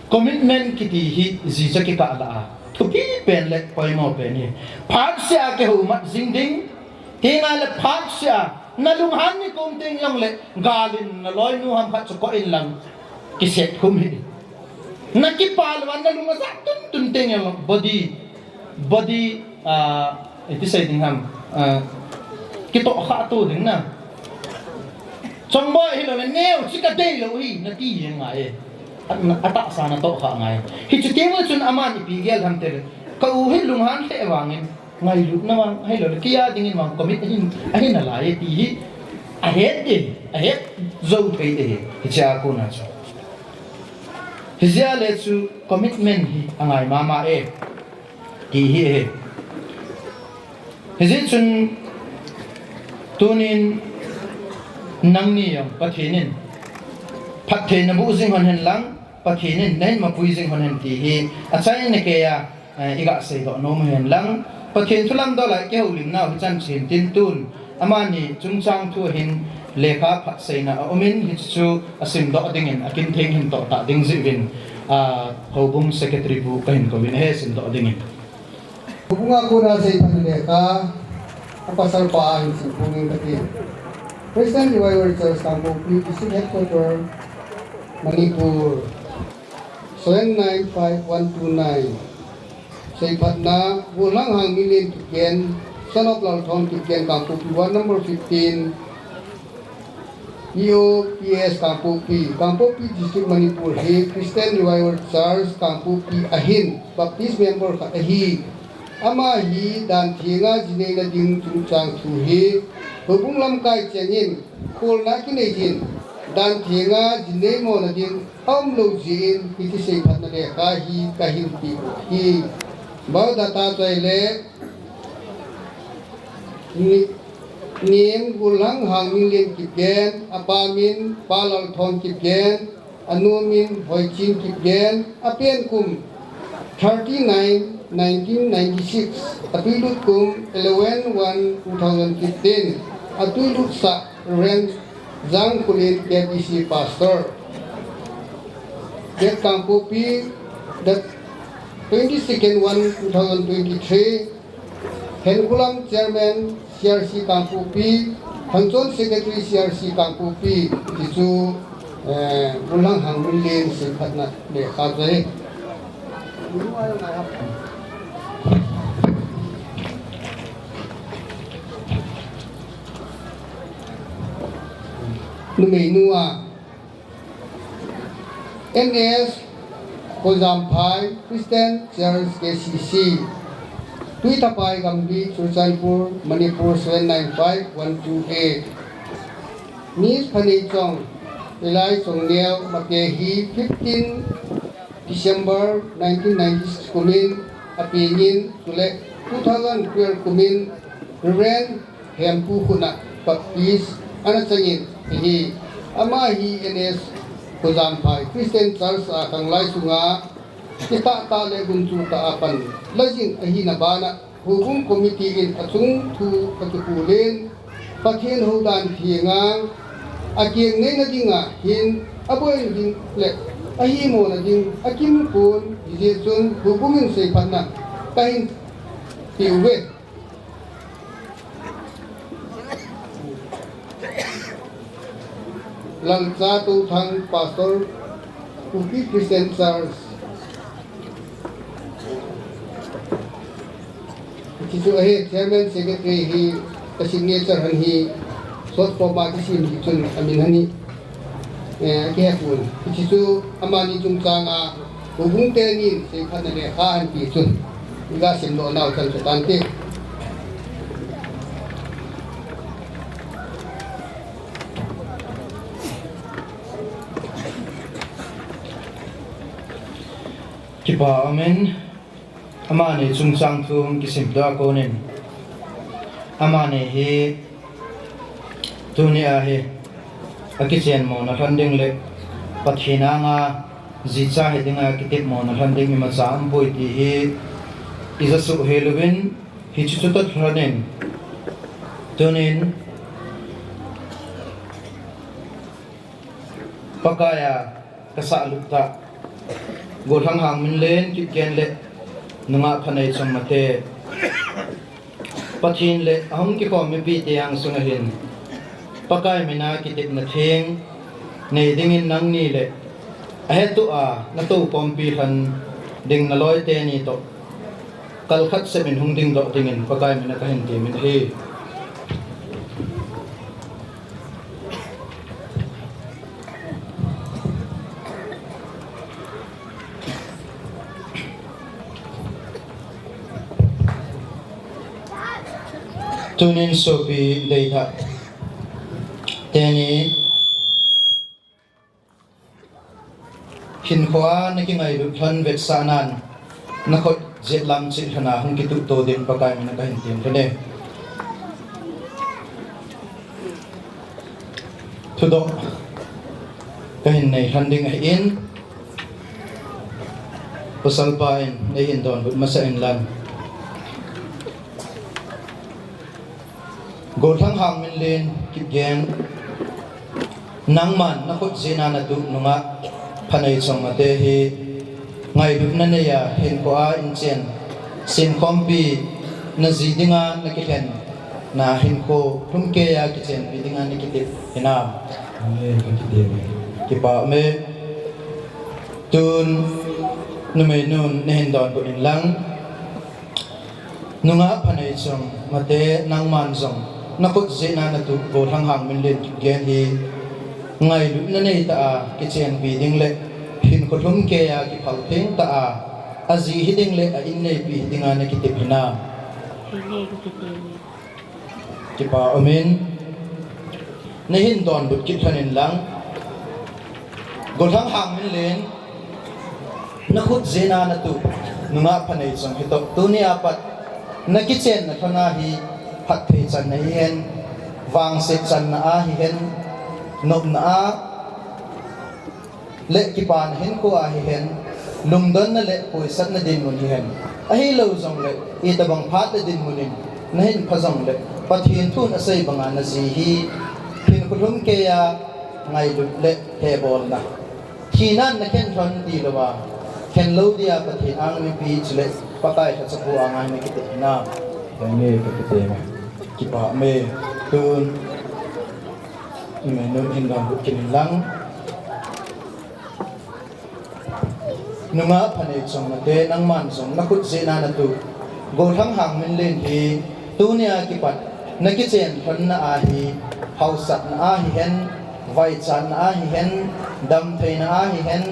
Commitment kiti hi jicha kikah lah a thupi pen le poimo pen hi. Phat sia kihoumat jing ding. Hinga le phat sia, na lunghan ni kum teng jong le, galin na loinu ham khat chu koh in lang, kiset khum hi. Na kipah lou a na lung ajat tun tun teng jong, body, body, ah, iti sei ding ham, ah, kitoh kha tu ding na. Chongboi hilou le, neo chi ka dei lou hi, na ti jeng ngai e. A, atahsa na toh kha ngai. Hichu teng le chun aman ipi gel ham tile, ka u hi lunghan lheh vangin, ngailutna vang, ahilou le, kei a dingin vang commit ahin, ahin alai e ti hi, ahet e, ahet jou thei e, hichea kona chu. Hijeh a le chu commitment hi angai mama e, ti hi e. Hijeh chun tunin nangni jong Pathen in phattheina boh jing hon hen lang, Pathen in nahin mapui jing hon hen ti hi achaina kei a, eh, iga seidoh nom hen lang, Pathen thu lamdol a ikihoulimnau hichan chu hin tin tun, amani chungchang thu hin lekha phatseina aumin, hichu asimdoh dingin, akin theng hin toh tah ding jeh uvin, ah, houbung secretary pu kahin kouvin ahi simdoh dingin. Houbung a kona seiphatna lekha, a pastor pa a hin simphong ing kati. Christian Revival Church Kangpokpi District Headquarter, Manipur, seven nine five one two nine. Seiphatna, Golhang Hangminlen Kipgen, son of Lalthon Kipgen, Kangpokpi, ward number fifteen, P O P S Kangpokpi, Kangpokpi District, Manipur hi Christian Revival Church Kangpokpi ahin Baptist member khat ahi. Ama hi dan thenga ji neina ding chungchang thu hi houbung lamkai chengin kholna kinei jin, dan thenga ji neimo na ding aum lou jeh in hiche seiphatna lekha hi kahin pe u ahi. Biodata chu ahile, ni, name Golhang Hangminlen Kipgen, apa min Pa Lalthon Kipgen, anu min Hoichin Kipgen, apen kum thirty nine nineteen ninety six, atui lut kum eleven one two thousand fifteen, atui lutsah Reverend Jangkholen K B C Pastor. Date Kangpokpi, the twenty second one two thousand twenty three, Henkholam Chairman C R C Kangpokpi, Phangchon Secretary C R C Kangpokpi, ti chu, eh, Golhang Hangminlen seiphatna lekha chu ahi. Numeinu a, N S Khojamphai Christian Church K C C, Tuithaphai Gambi, Churachandpur, Manipur seven nine five one two eight. Miss Phaneichong, Elai Chongneo, Makehi, fifteen December nineteen ninety six kumin apengin, chule two thousand twelve kumin Reverend Hempu khutna Baptist ana changin ahi. Ama hi N S Khojamphai Christian Church a khanglai sunga kitah tah le gunchu tah a pan lajing ahina bana houbung committee in achung thu akipulin, Pathen houdan thenga akeng neina dinga hin aboina ding le ahimona ding akimpon, hijeh chun houbung in seiphatna kahin pe uve. Lalcha Touthang, Pastor, Kuki Christian Church. Hichu ahi, Chairman Secretary hi, ka signature han hi, short form a kisim hi chun amin han hi. Eh, akihepon. Hichu amani chungchang a, houbung tenin seiphatna lekha ahin pe chun, iga simdoh nau chan chu tante. Kipa, amen. Amani chungchang thu hung kisimdoh a konin, amani hi tuni a hi akichen mona lhon ding le Pathen anga jicha hi dinga kitep mona lhon ding imacha umpoi ti hi ija suh hel uvin, hichu chutoh lhonin tunin Pakai a kasah lut tah Golhang Hangminlen Kipgen le Nungah Phaneichong Mate, Pathen le ahung kikhom mipite angsunga hin Pakai mina kitepna theng nei dingin nangni le ahetuh a natoukhompi lhon ding naloi teni toh kalkhat sepin hung dingdoh dingin Pakai mina kahin temin ahi. Tunin sopi deitah teni hinkhoa nakingailut lhon vetsahnan nakhut jet lam cheh lhona hung kituhto din Pakai mina kahin tem lhone. Thudoh kahin nei lhon ding ahin, pasalpa in neihin donbut masa inlang. Gollhang Hangminlen Kipgen, nangman nakhut jeh a natuh Nungah Phaneichong Mate hi ngailutna neiya hinkhoa inchen semkhompi naji dinga nakilhen na hinkho lhumkeiya kichenpi dinga nakitep hinam? Amen, kakitep e. Kipah e. Tun numeinun neihin donbut inlang. Nungah Phaneichong Mate, nangman jong nakhut jeh a natuh Gollhang Hangminlen Kipgen hi ngailutna neitah a kichenpi ding le hinkho lhumkeiya kiphal thengtah a aji hiding le a inneipi hidinga nakitep hinam? Hinge, kakitep e. Kipah umin. Neihin donbut kit lhon inlang. Gollhang Hangminlen, nakhut jeh a natuh Nungah Phaneichong hitoh tunia pat nakichenna lhona hi phatthei channa hihen, vangset channa a hihen, nopna a le kipana hinkhoa hihen, lungdonna le poisatna dinmun hihen, ahilou jongle itobang phat le dinmun in nahin pha jongle Pathen thun asei banga naji hi hinkho lhumkeiya ngailut le hebolna, thinan nakhen lhon tilouva khenlou dia Pathen ang mipi chule Pakai lhachapu anga nakitep hinam? Hinge, kakitep e. Kipah e. Tun numeinun hin donbut kit inlang. Nungah Phaneichong Mate, nangman jong nakhut jeh a natuh Gollhang Hangminlen hi tunia kipat nakichen lhonna a hi hausatna a hihen, vaichatna a hihen, damtheina a hihen,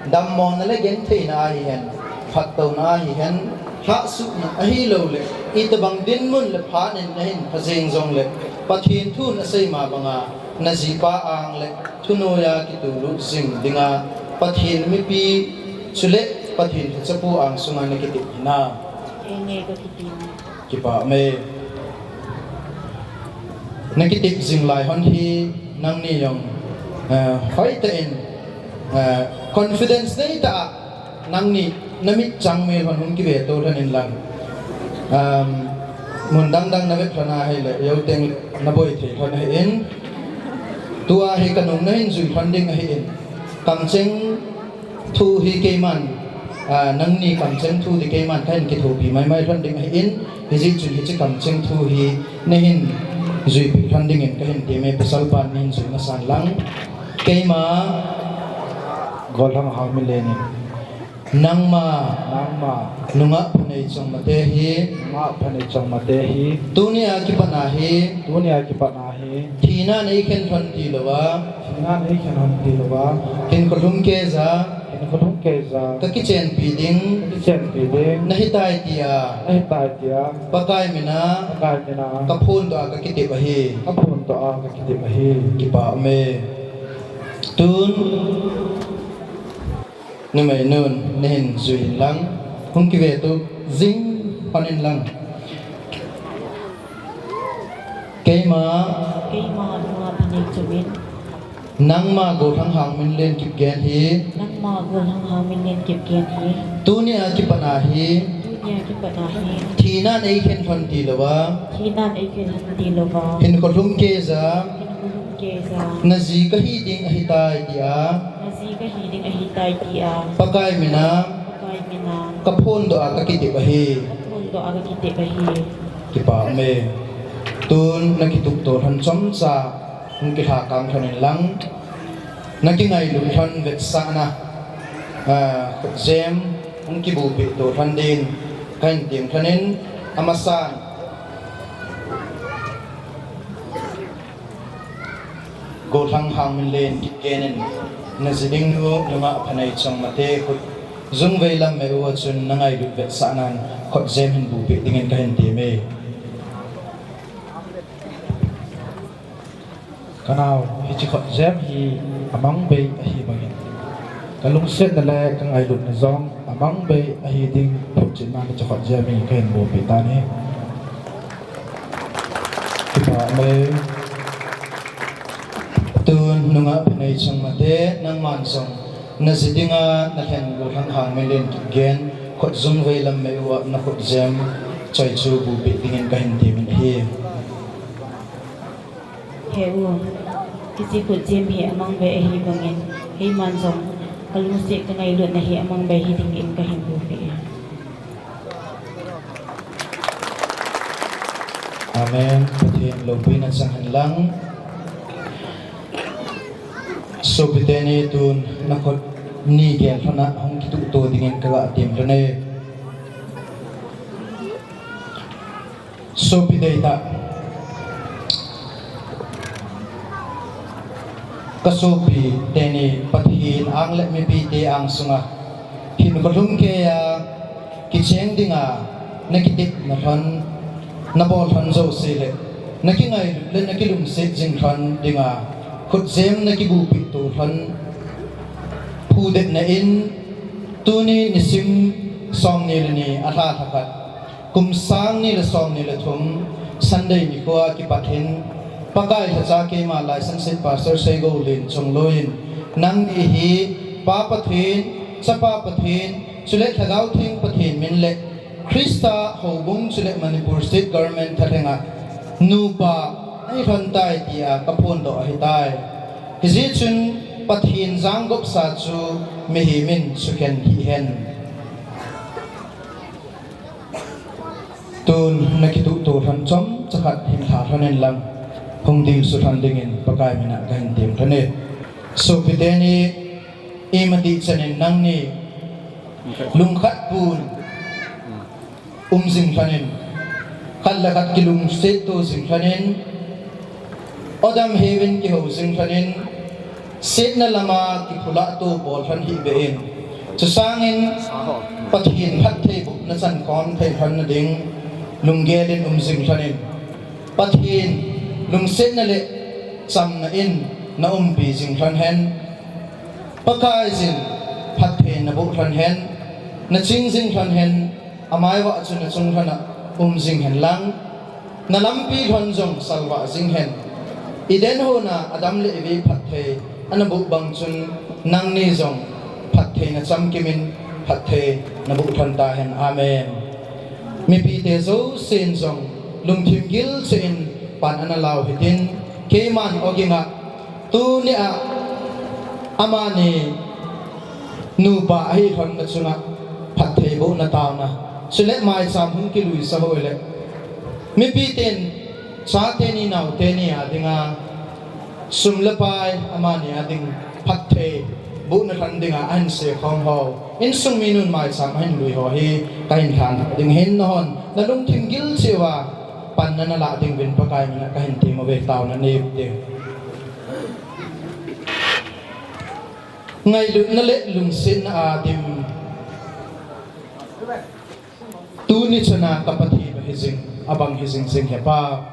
dammona le gentheina a hihen, phattouna a hihen, lhahsutna ahiloule itobang dinmun le phat in nahin pha jeng jongle Pathen thun asei ma banga najipa ang le thunoiya kitulut jing dinga Pathen mipi chule Pathen lhachapu angsunga nakitep hinam? Hinge, kakitep e. Kipah e. Nakitep jing lai lhon hi nangni jong, eh, hoitah in, eh, confidence neitah a nangni namit changmel lhon hung kiveto lhon inlang. Um, mun dangdang navet lhon ahile, jou teng naboi thei lhon ahin. Tua hi kanung nahin jui lhon ding ahin. Kamcheng thu hi keiman, ah, nangni kamcheng thu hi keiman kahin kithopi maimai lhon ding ahin. Hijeh chun hiche kamcheng thu hi nahin juipeh lhon dingin kahin teme, pasalpan nahin jui masan lang. Keima Gollhang Hangminlen in. Nangma. Nangma. Nungah Phaneichong Mate hi. Nungah Phaneichong Mate hi. Tunia kipat a hi. Tunia kipat a hi. Thina neikhen lhon tilouva. Thina neikhen lhon tilouva. Hinkho lhumkeiya. Hinkho lhumkeiya. Kakichenpi ding. Kakichenpi ding. Nahitai tia. Nahitai tia. Pakai mina. Pakai mina. Kaphondoh a kakitep ahi. Kaphondoh a kakitep ahi. Kipah e. Tun. Numeinun, nahin jui inlang. Hung kiveto jing lhon inlang. Keima. Keima Nungah Phaneichong in. Nangma Gollhang Hangminlen Kipgen hi. Nangma Gollhang Hangminlen Kipgen hi. Tunia kipat a hi. Tunia kipat a hi. Thina neikhen lhon tilouva. Thina neikhen lhon tilouva. Hinkho lhumkeiya. Hinkho lhumkeiya. Naji kahi ding ahitai tia. Naji kahi ding ahitai tia. Pakai mina. Pakai mina. Ka phondoh a ka kitep ahi. Ka phondoh a ka kitep ahi. Kipah me. Tun na kitup to lhon chomcha hung kilha kang lhon in lang. Na kingailut lhon vetsahna, ah, khutjem hung kibupeh to lhon din ka hin tem lhon in, amasan Golhang Hangminlen Kipgen in, na ji ding nu, nungah Phaneichong Mate, khut jung veilam meh uva chun na ngailut vetsahnan khutjem hin bupeh dingin ka hin tem e. Ka nao, hiche khutjem hi amang bei ahi bangin, ka lungsetna le ka ngailutna jong amang bei ahi ding photchetnan hiche khutjem hi ka hin bupeh tan ahi. Kipah me. Tun nungah Phaneichong Mate, nangman jong na ji dinga na lhen Golhang Hangminlen Kipgen, khut jung veilam meh uva na khutjem choi chu bupeh dingin ka hin temin ahi. He u, hiche khutjem hi amang bei ahi bangin, keiman jong ka lungset ka ngailutna hi amang bei hi dingin ka hin bupeh e. Amen. Pathen loupina chang hen lang. Sopite ni, tun na khut ni gel lhon a hung kitup to dingin ka ga tem lhon e. Sopi deitah, ka sopi teni Pathen ang le mipite ang sunga hinkho lhumkeiya kicheng dinga na kitepna lhon, na bol lhon jouse le na kingailut le na kilungset jing lhon dinga khutjem na kibupeh to lhon phudetna in, tuni nisim somni le ni, alha lhakhat, kum sang ni le somni le thum, Sunday nikhoa kipat hin, Pakai lhacha keima Laisanset Pastor Seigoulen Chongloi in, nangni hi Pa Pathen, Chapa Pathen, chule Lhagao Theng Pathen min le Christa houbung chule Manipur State Government thalhenga nupa nahi lhon tai tia ka phondoh ahitai. Hijeh chun Pathen jang gopsa chu mihem in sukhen hih hen. Tun na kitup to lhon chomcha khat hin lha lhon in lang, hung dilsu lhon dingin Pakai mina ka hin tem lhon e. Sopi teni, imatih chanin nangni lungkhat pun um jing lhon in, khat le khat kilungset to jing lhon in, odam heuvin kihou jing lhon in, setna lama kiphulah to bol lhon hih beh in, chusangin Pathen phattheibohna chan khom thei lhon na ding lunggel in um jing lhon in, Pathen lungsetna le chamna in na umpi jing lhon hen. Pakai jin phatthei na boh lhon hen, na ching jing lhon hen, amai uva chu na chung lhon a um jing hen lang, na lampi lhon jong salvah jing hen. Eden hon a Adam le Evi phatthei ana boh bang chun nangni jong phatthei na chamkim in phatthei na boh lhon ta hen. Amen. Mipite jousen jong lungthim gilchen pan ana lau hitin, keiman ogin a Tuni a amani nupa ahi lhon na chunga phattheibohna taona, chule maicham hung kiluisa ho le, mipi ten chate ni naote ni a dinga sum le pai amani a ding phattheibohna lhon dinga ahin se khom ho, insung minun maicham ahin lui ho hi kahin lhan ding hin, nahon nalungthim gil cheh uva panna nalah ding uvin Pakai mina kahin temmu ve, taona nei ute. Ngailutna le lungsetna a dim. Tuni chana ka Pathen u hijing, abang hijing jing he Pa.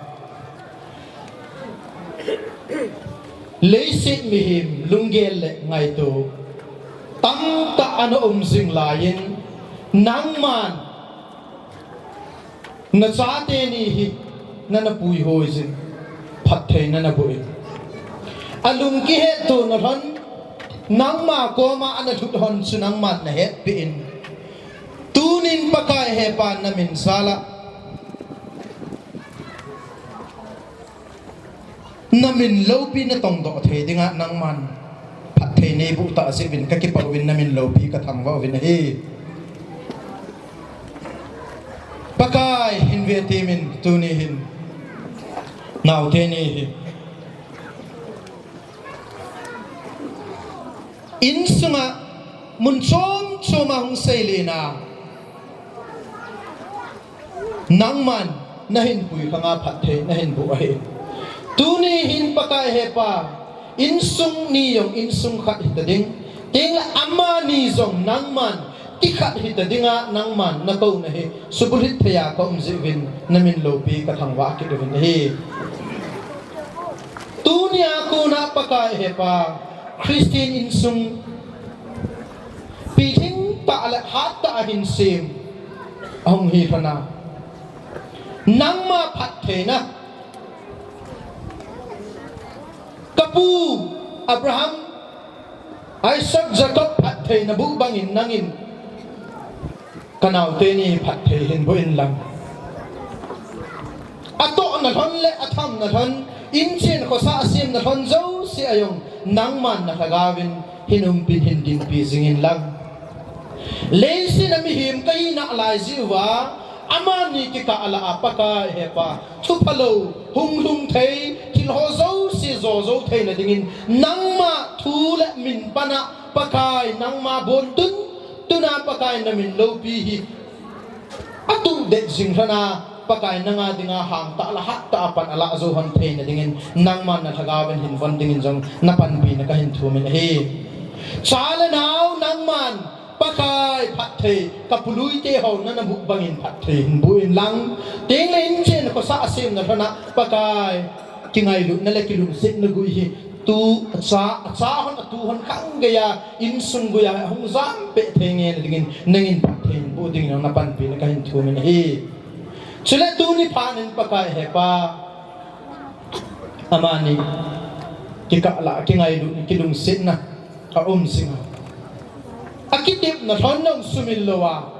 Leiset mihem lunggel le ngaito tamtah ana um jing laiyin, nangman nachate ni hi nana puihoi jin, phatthei nana boh in. Alung kihettohna lhon, nangma koma ana lhut lhon chu nangman nahetpeh in. Tunin Pakai he Pa namin jal a namin loupi natongdoh thei dinga nangman phatthei neiboh tah jeh uvin kakipah uvin, namin loupi kathangvah uvin ahi. Ve temin tuni hin naote ni hi insunga mun chom choma hung seilena nangman nahin pui khanga phatthei nahin boh ahi. Tuni hin Pakai hepa, insung ni jong insung khat hita ding, tengle amani jong nangman ti khat hita dinga nangman nakou nahi, subulhit theiya kaum jeh uvin namin loupi kathangvah kit uvin ahi. Tunia kona Pakai hepa, Christian insung pilhing tah le hat tah a hinsem ahung hi lhona, nangma phattheina, kapu Abraham, Isaac, Jacob phattheina boh bangin nangin kanaote ni phatthei hin boh inlang, atohna lhon le athamna lhon, inchen khosah asemna lhon jouse a jong nangman nalhagaovin hin umpin hin dinpi jing inlang. Leiset a mihem kahina lai jeh uva, amani kikah lah a Pakai hepa, thuphalou, hung lhung thei thil ho jouse jo jou theina dingin, nangma thu le min pana Pakai, nangma bontun tuna Pakai namin loupi hi atuh det jing lhona, Pakai nanga dinga hangtah le hattah a pan alah jou lhon theina dingin nangman nalhagaovin hin von dingin jong napanpina kahin thumin ahi. Cha le nao nangman Pakai phatthei, kapului teho nana boh bangin phatthei hin boh inlang, tengle inchen khosah asemna lhona Pakai, kingailutna le kilungsetna gui hi tu, acha, acha hon, atu hon khang geiya, insung guiya hung jampeh thei ngen dingin nangin phatthei hin boh dingin napanpina kahin thumin ahi. Chule tuni phatnin Pakai hepa, amani kikah lah a kingailutna, kilungsetna aum jinga, akitepna lhon jong sumil louva,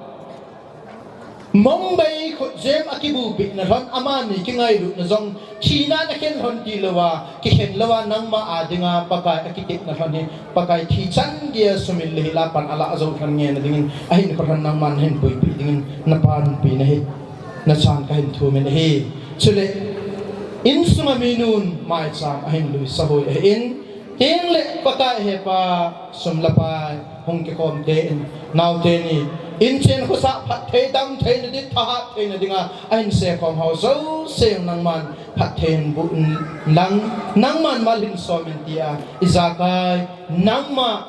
Mumbai khutjem a kibupehna lhon amani kingailutna jong thina a khen lhon tilouva, kikhen louva nangma a dinga Pakai akitepna lhon hi Pakai thi chan dia sumil le hila pan alah jou lhon ngen dingin ahin kholhon nangman nahin puipeh dingin napanpina hi nachan kahin thumin ahi. Chule insunga minun maicham ahin luisa hoi ahin, tengle Pakai hepa, sum le pai hung kikhom tein, naote ni inchen khosah phatthei dam theina ding, thahat theina dinga ahin sekhom ho jouse nangman phatthei hin boh inlang, nangman mal hin som in tia ijakai nangma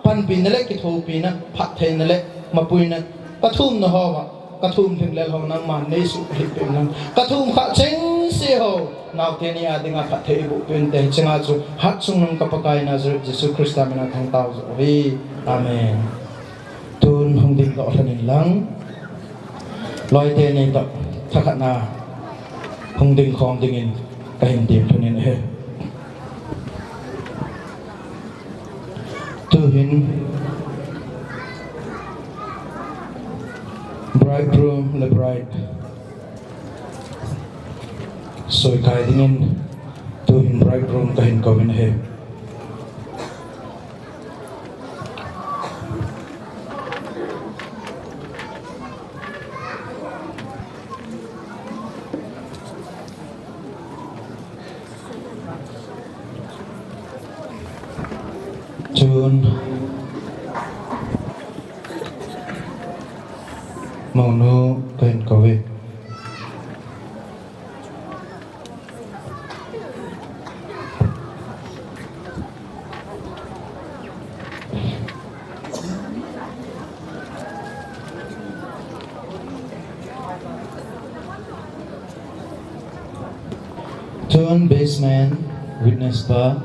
panpina le kithopina, phattheina le mapuina, kathumna hoa kathum lhinglel ho nangman neisuh lhipeh inlang, kathum khah chengse ho naote ni a dinga phatthei eiboh peh inte, hichenga chu hatchungnung ka Pakai Nazareth Jesu Christa mina kahin tao joh ahi. Amen. Tun hung dingdoh lhon inlang, loite ni toh thakhatna hung dingkhom dingin kahin tem lhonin ahi. Tuhin bridegroom le bride soikai dingin tuhin bridegroom kahin kouvin ahi. Chun mounu kahin kouve. Tun best man, witness pa.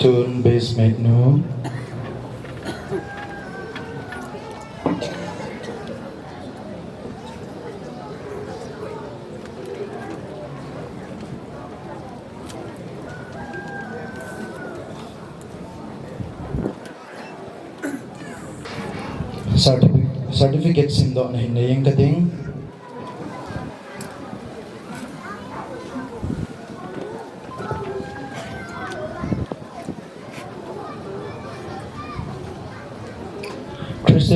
Tun best man nu. Certifi-, certificate simdohna hin nei inge kating.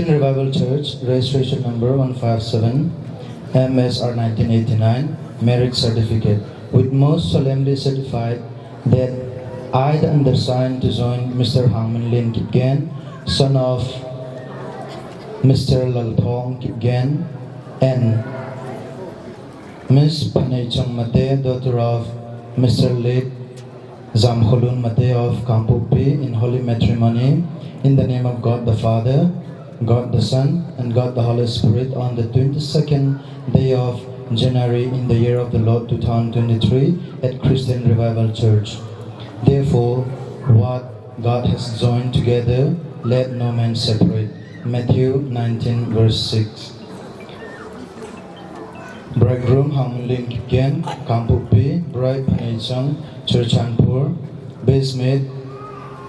Revival Church, registration number one five seven, M S R nineteen eighty-nine, marriage certificate, with most solemnly certified that I, the undersigned, to join Mister Hangminlin Kipgen, son of Mister Lalthong Kipgen, and Miss Phaneichong Mate, daughter of Mister Late Zamkholun Mate of Kangpokpi, in holy matrimony, in the name of God the Father, God the Son, and God the Holy Spirit, on the twenty-second day of January in the year of the Lord two thousand twenty-three at Christian Revival Church. Therefore, what God has joined together, let no man separate. Matthew nineteen, verse six. Bridegroom Hangminlin Kipgen, Kangpokpi, bride Phaneichong, Churachandpur, best maid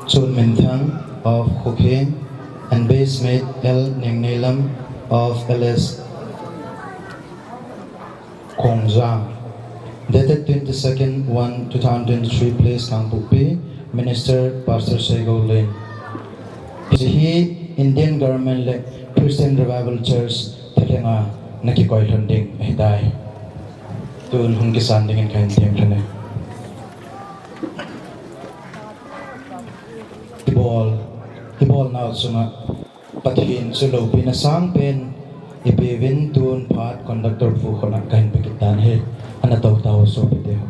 Chonminthang of Khokhen, and best maid L Nengneilam of L S Kongjang. Dated twenty-second one two thousand twenty-three, place Kangpokpi, Minister Pastor Seigou Lin. Hiche hi Indian Government le Christian Revival Church thalhenga nakikoi lhon ding ahitai. Tun hung kisan dingin kahin thum lhon e. Ibol, ibolnau chunga Pathen chu loupina sangpen ipeuvin, tun phat conductor pu khut a kahin pe kit tan ahi. Ana tou tau sopite ho.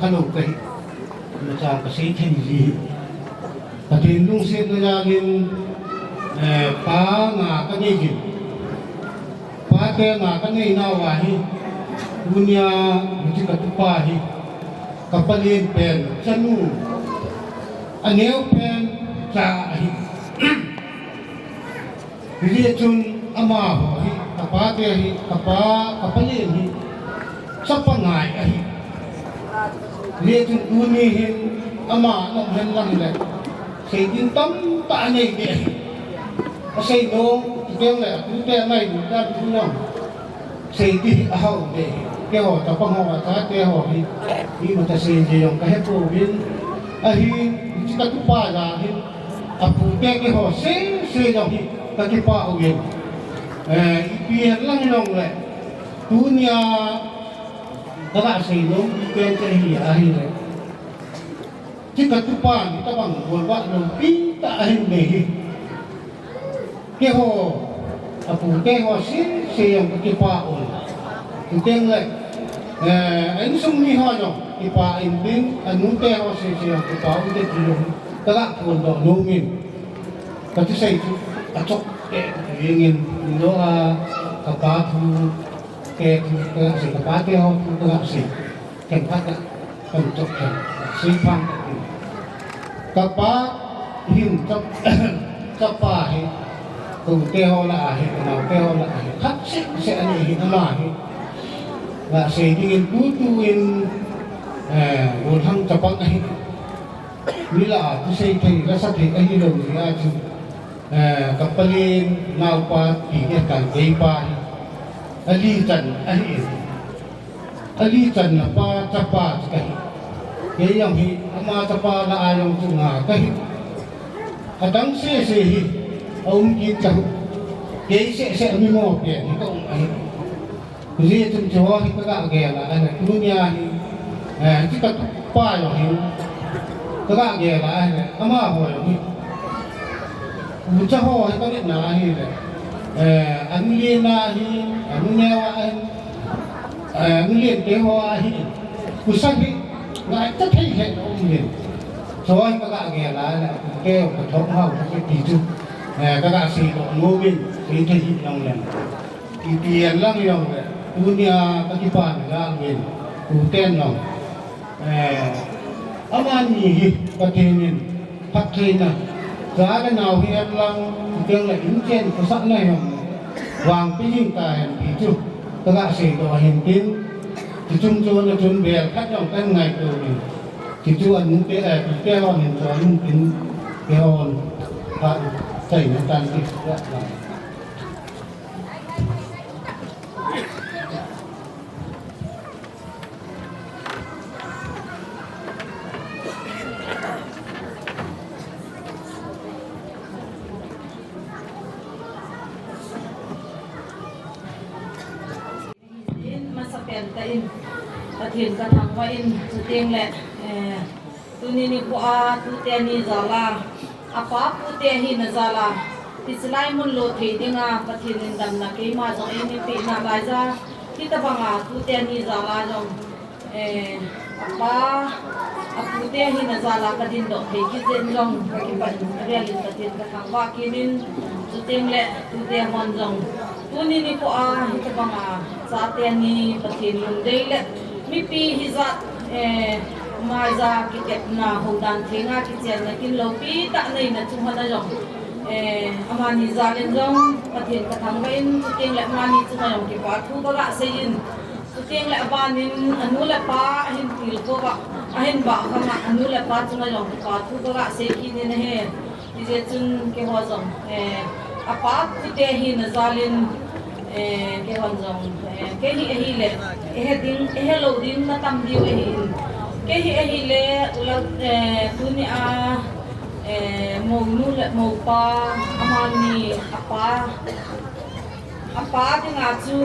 Hello, kahi. Imacha kasei thei ji. Pathen lungsetna jalin, eh, pa nga kanei jin. Pate nga kanei nauva hi. Tunia, hiche katupa hi. Kapalen pen, chanu. Aneo pen, cha ahi. Hijeh chun amaho hi, kapate hi, kapa, kapalen hi, chapa ngai ahi. Hijeh chun tuni hin ama nom hen lang le, seiding tamtah anei ding ahi. Asei nom, teng le, tute ngailutna ding jong. Sei ding ahao ding. Keiho, chapang ho, chate ho hi. Imacha sei ding jong kahepouvin. Ahin, hiche katupa jong hin. Apute keiho, sei, sei jong hi. Kakipah uvin. Eh, ipi hen lang jong le. Tunia, kaga sei nom, ipi hen ahi, ahile. Hiche katupa hi tabang golvah loupi tah ahin nei hi. Keiho, apute ho sese jong kakipah un. Chuteng le, eh, insung mi ho jong kipah intin, anute ho sese jong kipah un te ti jong kaga phondoh nom in. Kathusei chu achop tah jengin, indoh a kapa thu, te thu kaga sei, kapate ho thu kaga sei. Themkhat a, kan chop khen, sei phang khat in. Kapa hin chap, chapa hi, tute ho lah a hi, kanaote ho lah a hi, khat seh seh ahi hin ama hi. Lah sei dingin tutu in, eh, golhang chapang ahi. Mi lah a thusei thei, lasa thei ahilou jeh a chu, eh, kapalen naopa ti ding kan keipa hi. Ali chan ahi. Ali channa pa, chapa chu kahi. Kei jong hi, ama chapa lah a jong chu nga kahi. Adang sese hi, aum kit kahi. Kei sese amimo pen hi kaum ahi. Hijeh chun chuho hi kaga gel a ahile, tunia hi, eh, hiche katupa jong hi, kaga gel a ahile, amaho jong hi. Ucha ho hi kavetna ahile, eh, anu len a hi, anu neo a hi, eh, anu len te ho a hi, ucha hi, ngaita thei lheh um in. Chuho hi kaga gel a ahile, apute kathop hao, kati chu, eh, kaga seidoh nom in, sei thei hi jong leng. Ipi hen lang jong le, tunia kakipana jal uvin, tuten jong. Eh, amani hi Pathen in phattheina, cha le nao hi hen lang, chuteng le inchen khosahna jong vangpeh jing tahen ti chu, kaga seidoh ahin tin, chuchung chon a chun bel khat jong kan ngaito in, ti chu anute, eh, tute hon hin chon in tin, kihon, phat, chaina tan ti, In masapen tah in, Pathen kathangvah in, chuteng le, eh, tuni nikho a, tute ni jal a, apa pute hina jal a, hiche lai mun lo thei dinga, Pathen in damna keima jong eipeh nalai jeh a, hitobanga tute ni jal a jong, eh, apa, apute hina jal a kadindoh thei kit jeh in jong, kakipah in, avel in Pathen kathangvah kit in, chuteng le, tute hon jong, tuni nikho a, hitobanga, chate ni Pathen lungdei le, mipi hijat, eh, maija kitepna, houdan thenga kichenna kin loupi tah neina chunga jong, eh, amani jal in jong, Pathen kathangvah in, chuteng le amani chunga jong kipa thu kaga sei in, chuteng le aban in anu le apa ahin tilkhou va, ahin vah vanga, anu le apa chunga jong kipa thu kaga sei kit in ahi. Hijeh chun keiho jong, eh, apa pute hina jal in, eh, keihon jong, eh, kei hi ahile, eihe ding, eihe lou ding natam diu ahin. Kei hi ahile, ula, eh, tunia, eh, mounu le moupa, amani apa, apa dinga chu,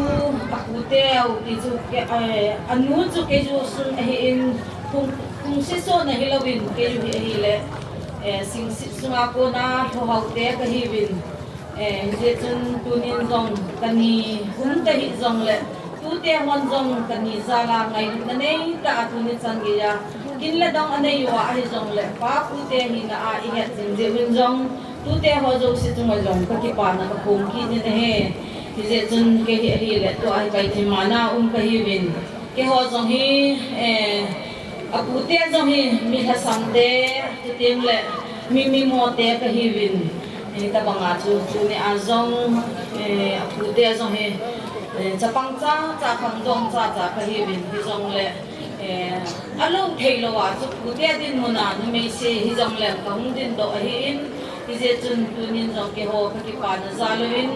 apute u ti chu, ke, eh, anu chu keiju sun ahin, phung, phungset sona hilouvin, keiju hi ahile, eh, singset sunga kona, lhohao te kahiuvin, eh, hijeh chun tunin jong, kani hung tahih jongle, Tute hon jong kani jal a ngailutna neitah a tuni chan geiya kin le dong anei uva ahijongle, pa pute hina a ihet jing jeh uvin jong, tute ho jouse chunga jong kakipana kaphong kit in ahi. Hijeh chun kei hi ahile tua hi kaithima na um kahiuvin. Keiho jong hi, eh, apute jong hi mi lhasam te, chuteng le mi mimo te kahiuvin. Hitabanga chu, tuni a jong, eh, apute jong hi, eh, chapang chacha, khangdong chacha kahiuvin, hijongle, eh, alou theilou a chu pute dinmun a numei se hijongle kahung dindoh ahin, hijeh chun tunin jong keiho kakipana jal uvin,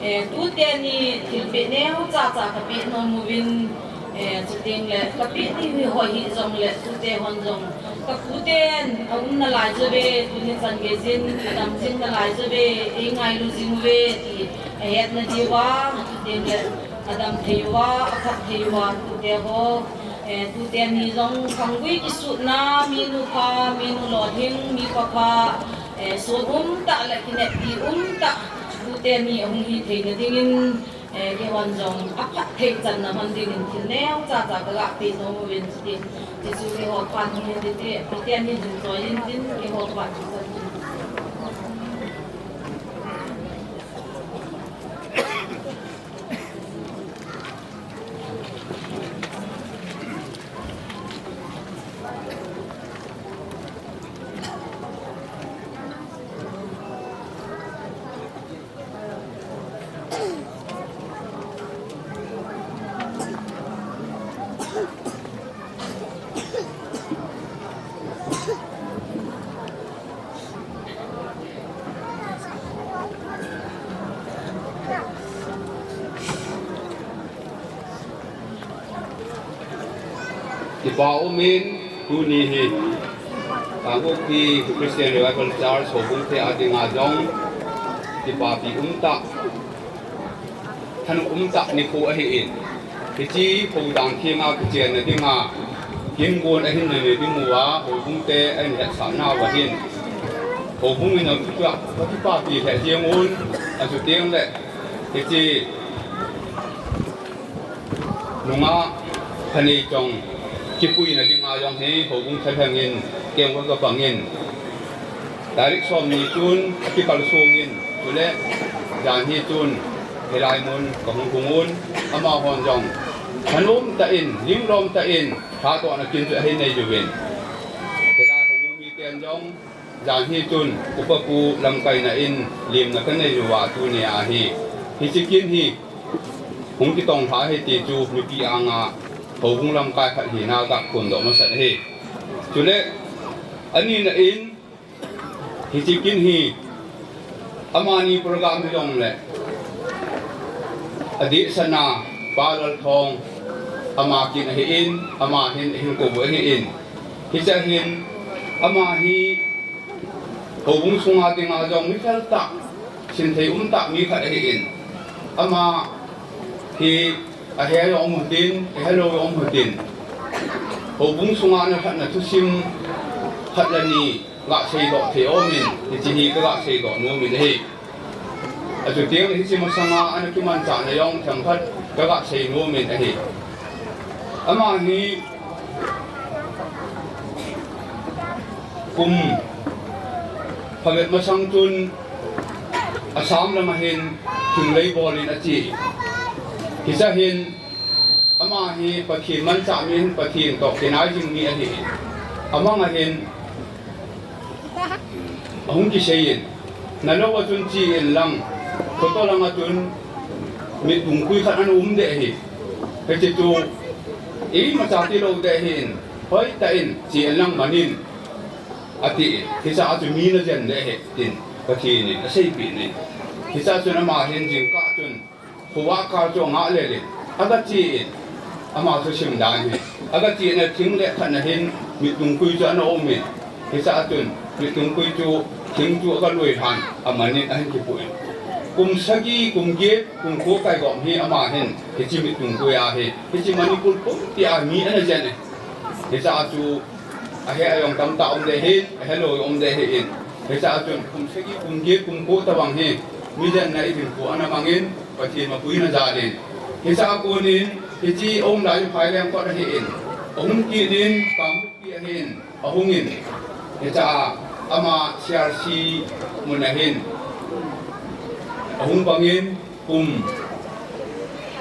eh, tute ni thilpeh neo chacha kapeh nom uvin, Eh, chuteng le, kapeh ni hi hoi hijongle, tute hon jong, kaputen aum nalai jouve, tuni chan geiyin, adam jing nalai jouve, eingailu jing uve, ti ahet nadiuva, chuteng le, adam thei uva, aphat thei uva, tute ho, eh, tute ni jong, khanggui kisutna, minu pha, minu lolhing, mi papha, eh, sun umtah le, kineppi umtah, tute ni ahung hithei nadingin, Eh, keihon jong aphat thei channa hon dingin thil neocha cha kaga peh nom uvin chuti. Chuchu keiho phat hi dite, dite ni jing choi in tin keiho phat hi chan. Kipa umin, tuni hi Kangpokpi Christian Revival Church houbung te a dinga jong kipapi umtah, thanop umtah nikho ahin, hiche houdan thenga kichenna dinga hingon ahin nei ding uva, houbung te ahin hetsah nauva hin, houbung in jong kipa, kipapi lheh jeng un, achuteng le hiche nungah phanei chong kipuina dinga jong hi houbung thalheng in keiho kapangin, tarik som ni chun akikalsong in, chule jan hi chun hilai mun kahung hung un, amahon jong thanom tah in, linglom tah in, tha tohna kin chu ahin nei uvin. Hilai houbung miten jong jan hi chun upa pu lamkaina in lemna kanei uva tuni a hi, hiche kin hi hung kitong lha ahi ti chu mipi anga houbung lamkai khat hina kaphondoh masat ahi. Chule anina in hiche kin hi amani program hijongle adehset a Pa Lalthong ama kin ahin, ama hin ahin kou ahin, hichea hin ama hi houbung sunga dinga jong mi feltah, sinthei umtah mi khat ahin, ama hi ahe jong um utin, ahelou jong um utin, houbung sunga ana khatna thusim khat le ni gaseidoh thei aumin, hiche hi kagaseidoh nomin ahi. Achuteng le hiche masanga ana kimanchahna jong themkhat kagasei nomin ahi. Ama hi kum phabep masang chun Assam lama hin thinglei bol in ache. Hichea hin ama hi Pathen manchah min, Pathen toh kinai jing mi ahin, amanga hin ahung kiseiyin, nalou a chun che inlang, khoto langa chun mit dungpui khat ana um deh ahi. Hiche chu imacha tilou deh ahin, hoitah in che inlang manin, atin, hichea chu mi najen deh ahi, tin Pathen in aseipeh in. Hichea chun ama hin jingkah chun khovah kal chu angah lel in, agache in, ama thusim dan hi, agache in, athing le khatna hin mit dungpui chu ana um in, hichea chun mit dungpui chu, thing chu agalui lhan, amanin ahin kipoh in. Kum sagi, kum get, kum ko kaigop hi ama hin hiche mit dungpui a hi, hiche Manipur pumpi a mi ana jen e. Hichea chu ahe a jong tamtah um deh ahin, ahelou jong um deh ahin. Hichea chun kum sagi, kum get, kum ko tobang hi mi jenna idin ko ana mangin, Pathen mapuina jal in Hiche a konin, hiche a um lai Phaileng kot ahin, ahung kit in, Kangpokpi ahin, ahungin, hiche a ama C R C mun ahin, ahung bangin, kum,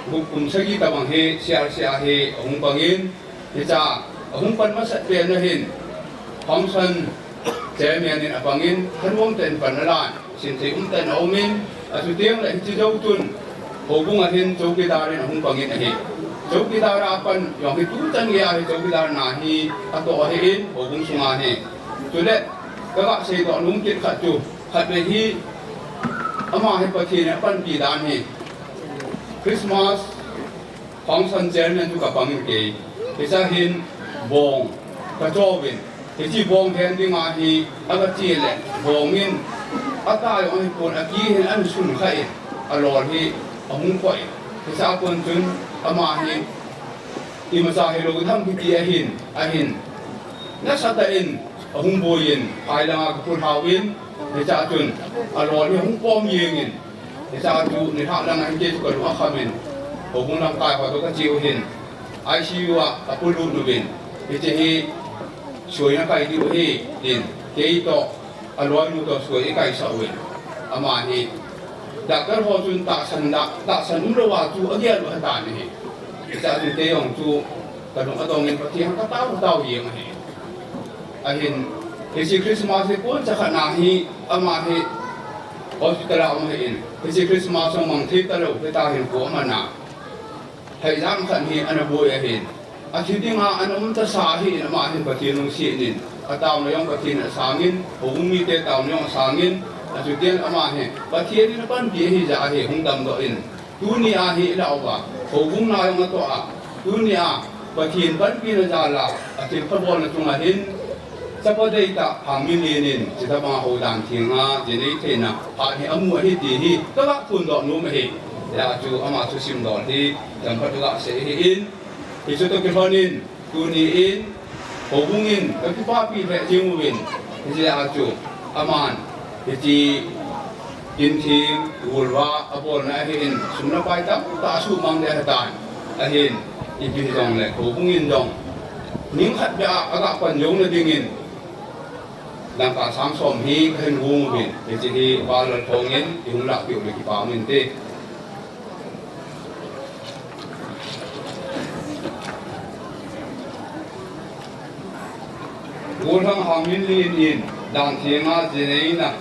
kum, kum sagi tabang hi C R C a hi ahung bangin, hiche a ahung pan masat pen ahin, function chairman in abangin, thanom tah in pan alan, simthei umtah in aumin, achuteng le hiche jou chun, houbung a hin chowkidar in ahung bangin ahi. Chowkidar a pan jong hi tuchan gei a hi chowkidar na hi atoh ahin, houbung sunga hi. Chule, kaga seidoh nom kit khat chu, khatvei hi, ama hi Pathen in apanpi dan hi. Christmas function chairman chu kapang in kei. Hiche a hin bong kachouvin. Hiche bong hen dinga hi agache le bong in ata jong ahipon, aki hin ahin sun kha in, alol hi ahung koh in. Hiche a kon chun ama hi imacha hilou tham kiti ahin, ahin nasatah in ahung boi in, Phaileng a kaphut hao in, hiche a chun alol hi ahung pom jeng in, hiche a chu nilhah lang ahin kei chu kalung akham in, houbung lamkai ho toh kache u hin, I C U a kapuilut uvin, hiche hi soi nakai diu ahi, tin, kei toh aloinu toh soi ikaisah uvin, ama hi doctor ho chun tahsan da, tahsan umlou a chu agel u ahitan ahi. Hiche a chun kei jong chu kalung adong in Pathen katao, katao jeng ahi. Ahin, hiche Christmas hi kon cha khat na hi, ama hi hospital a um ahin, hiche Christmas jong mang thei talou, hita hin ko amana. Heijam khat hi ana boi ahin, athi dinga ana um tasa ahin, ama hin Pathen lungset in, ataona jong Pathen in asangin, houbung mite taona jong asangin, achuteng ama hi Pathen in apanpi ahijeh a hi hung damdoh in, tuni a hi ilah uva, houbung na jong atoh a, tuni a Pathen panpina jal a, athilpha bolna chunga hin, chapa deitah Hangminlen in, hitabang a houdan thenga jinei theina phat hi amu ahi ti hi kaga phondoh nom ahi. Hijeh a chu ama thusim dol hi, tamkhat kaga sei ahin, hichu toh kilhonin, tuni in, houbung in kakipapi lheh jeng uvin, hijeh a chu aman, hiche in thing, golvah abolna ahin, sum le pai tamtah asuhmang ding ahitan, ahin, ipi hijongle, houbung in jong ningkhat beh a aga pan jouna dingin, dangka sang som hi kahin gong uvin, hiche hi Pa Lalthong in ihung lahpeh u le kipa um inte. Golhang Hangminlen in dan thenga jineina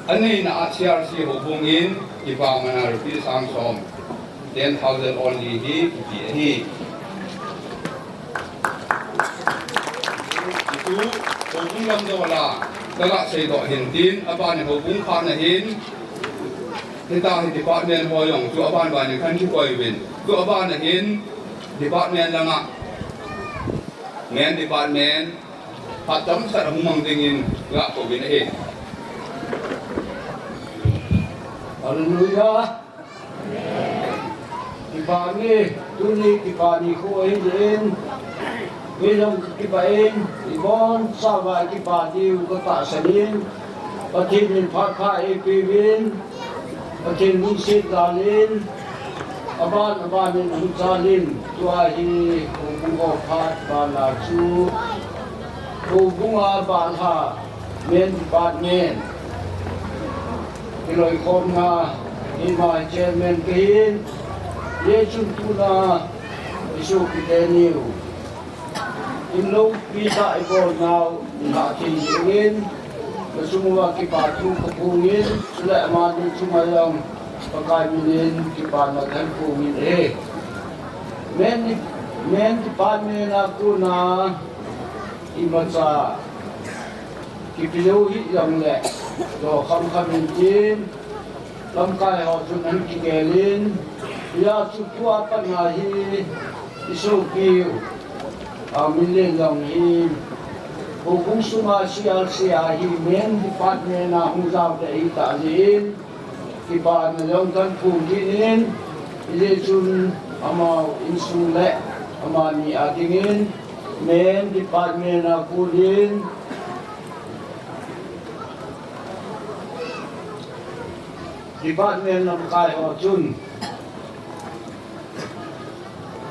aneina a C R C houbung in kipamana rupee sang som, ten thousand only hi kipe ahi. Hichu houbung lam dola kaga seidoh hin tin, aban in houbung phatna hin, hita hi department ho jong chu aban ban in kahin kikoi uvin, chu aban a hin department langa, main department, phat chomkhat ahung mang dingin kaga kouvin ahi. Hallelujah. Kipah e, tuni kipah nikho ahin, kei jong kakipah in, ibonchauva kipah diu katahsan in, Pathen in phat pha eipeuvin, Pathen lungset jal in, aban aban in ahung jal in, tua hi houbung ho phat bana chu, houbung a balha, main department kiloikhomna, keima chairman kahin, hijeh chun tuna isopi teniu in loupi tah ibolnau nilhah thei jeh uvin, nasung uva kipathu kaphongin, chule amani chunga jong Pakai minin kipana kahin phongin ahi. Main, main department a kona imacha kipe jou hih jongle, dokham kham in tin, lamkai ho chun ahin kigel in, hijeh chun tua patna hi isopiu Hangminlen jong hi, houbung sunga C R C a hi main department a hung jao le ahitah jeh in, kipana jong kahin phong kit in, hijeh chun amau insung le amani a dingin, main department a konin, department lamkai ho chun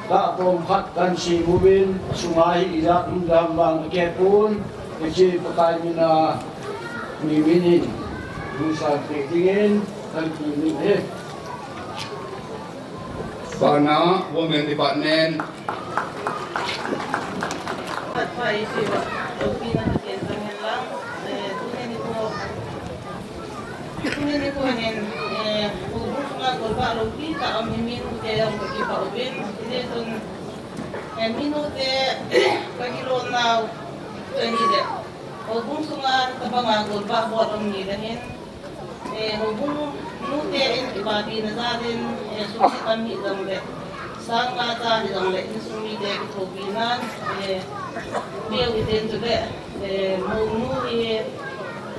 Tahtom khat kahin sem uvin, sunga hi ijat um ding ham vang akipun, hiche Pakai mina mi minin, lungsan peh dingin, kahin ti uvin ahi. Bana, Women Department. Tuni nikho hin, eh, houbung sunga golvah loupi tah a um hi minu te jong kakipah uvin. Hijeh chun, eh, minu te kagilou nau chu ahile, houbung sunga tabanga golvah bol um ni le hin, eh, houbung nu te in kipapina jal in, eh, sum tam hijongle, sang nga cha hijongle, insung mite kithopi nan, eh, meu hiten chule, eh, mounu hi,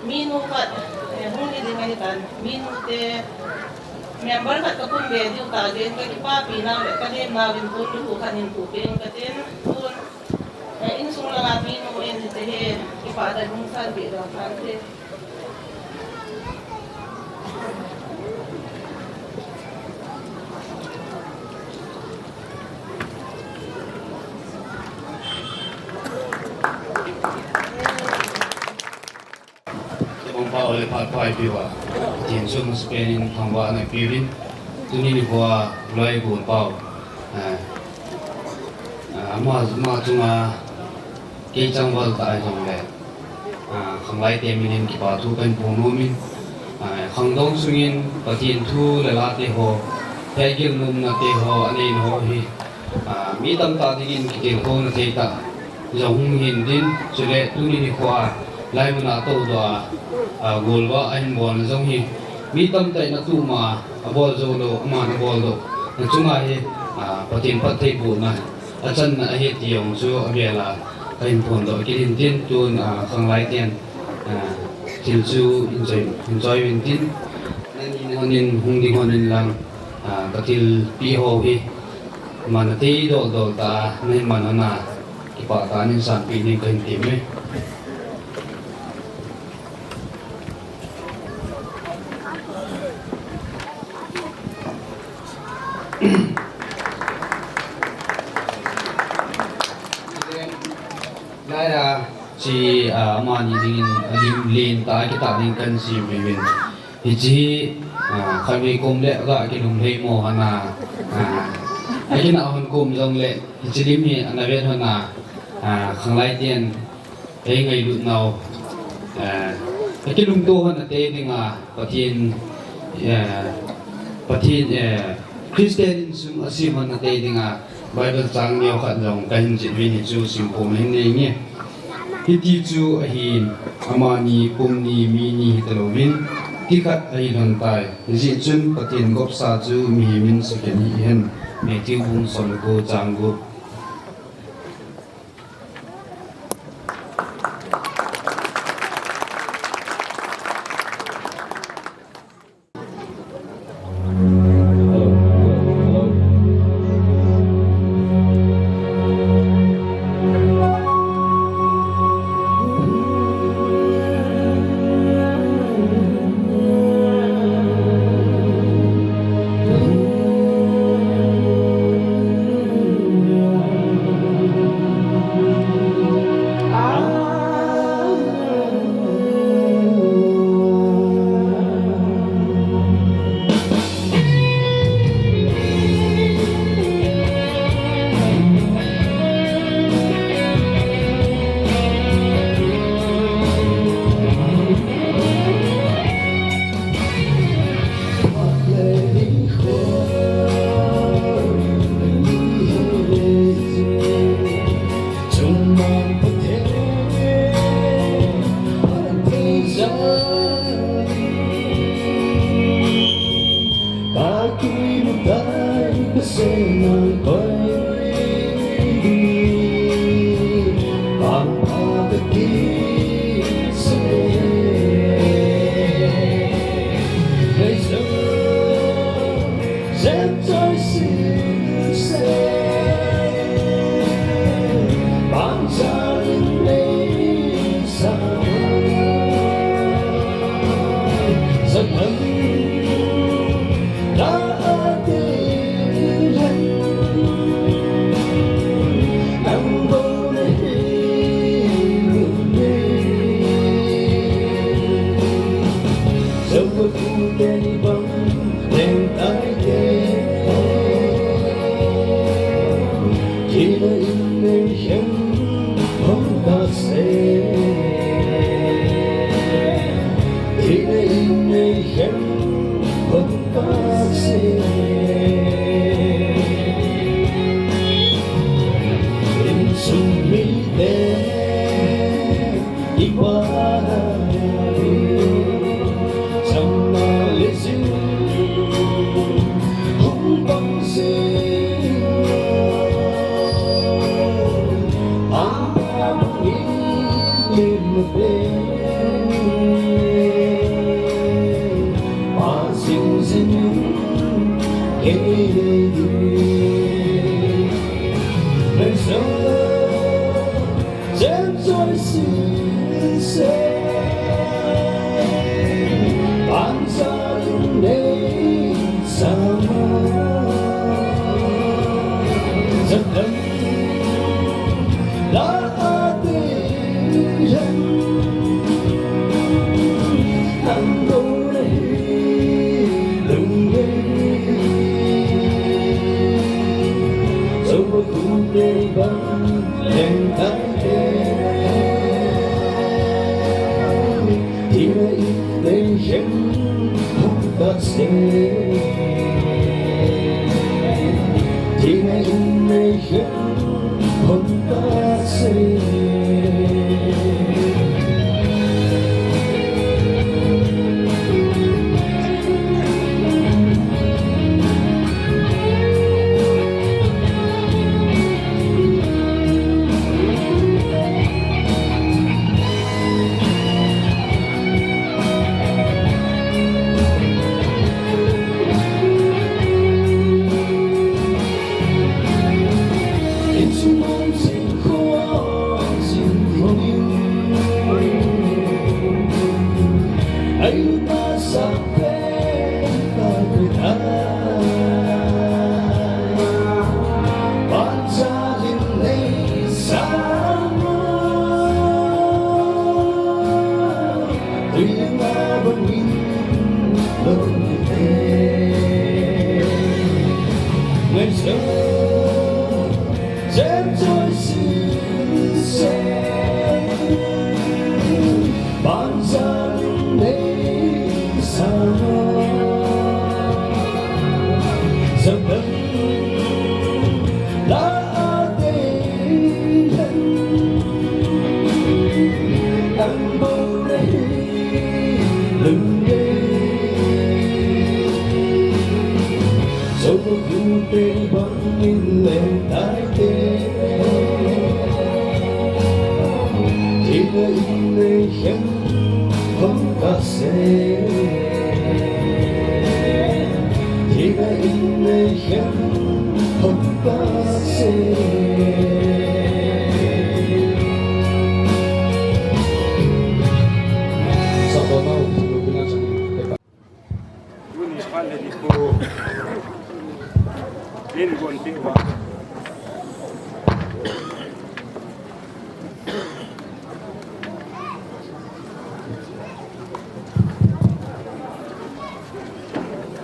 minu khat, eh, hung hi ding ahitan, minu te, member khat kakun ve diu tauvin, kakipapi nau le, kanem nau in, kon lukhu khat hin thupeh in katin, tun, eh, insung langa minu in, hiche hi, kipah tah in hung sanpeh doh tante. Kibang pau le phat pai piuva, tin sum sepen in thangvahna peuvin, tuni nikhoa loi gon pau, ah, ah, ama, ama chunga kei changval tah hijongle, ah, khanglai te minin kipa thu kahin phong nomin, ah, khangdong sungin Pathen thu le la te ho, phatgil nomna te ho, aneina ho hi, ah, mi tamtah dingin kitilkhouna thei tah jong hung hin tin, chule tuni nikhoa laimun a toudoh a, ah, golvah ahin bolna jong hi, mi tamtah in atum a, abol jou lou, aman abol lou, na chunga hi, ah, Pathen phattheibohna achanna ahi ti jong chu avel a kahin phondoh kit in tin, tun, ah, khanglai ten, ah, thil chu hin choi, hin choi uvin tin, nani hon in hung ding hon in lang, ah, kathilpeh ho hi, man atei doldol tah a, nahin man hon a, kipah tah in sanpeh ding kahin tem e. Laiya, chi, ah, amani dingin, alim len tah a kitah ding kahin sem uvin. Hiche hi, ah, khatvei kom le aga kilunglhai mo hon a, ah, akinah hon kom jongle, hiche lim hi ana vet hon a, ah, khanglai ten, eingailut nau, eh, akilungto hon ate dinga, Pathen, eh, Pathen, eh, Christian insung asem hon ate dinga, Bible chang neo khat jong kahin jet uvin hichu simkhom hin nei nge. Hiti chu ahin, amani pum ni mi ni hitalouvin, ti khat ahilhon tai. Hijeh chun Pathen gopsa chu mihem in sakhen hih hen. Matthew bung som le ko chang gup.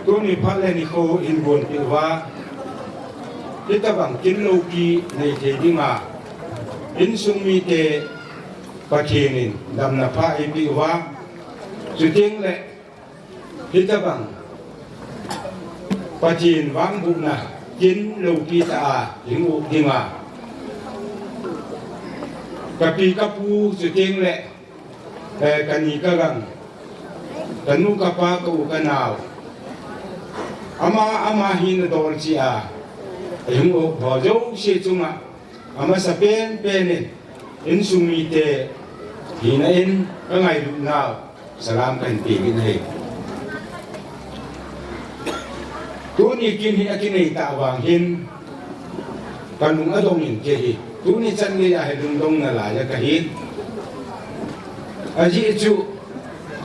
Tuni phat le nikho in gonpeh uva, hitabang kin loupi nei thei dinga, insung mite Pathen in damna pha eipeh uva, chuteng le hitabang Pathen vangbohna kin loupi tah a hing u dinga, kapi kapu chuteng le, eh, kani kagang, kanu kapa, ka u kanao, ama ama hina dol cheh a hing u ho jouse chunga, amasapen pen in, insung mite hina in kangailutnau salam kahin pe in ahi. Tuni kin hi akinei tah vang hin kalung adong in kei hi tuni chan geiya hi lungdong nalai a kahin. Ajeh chu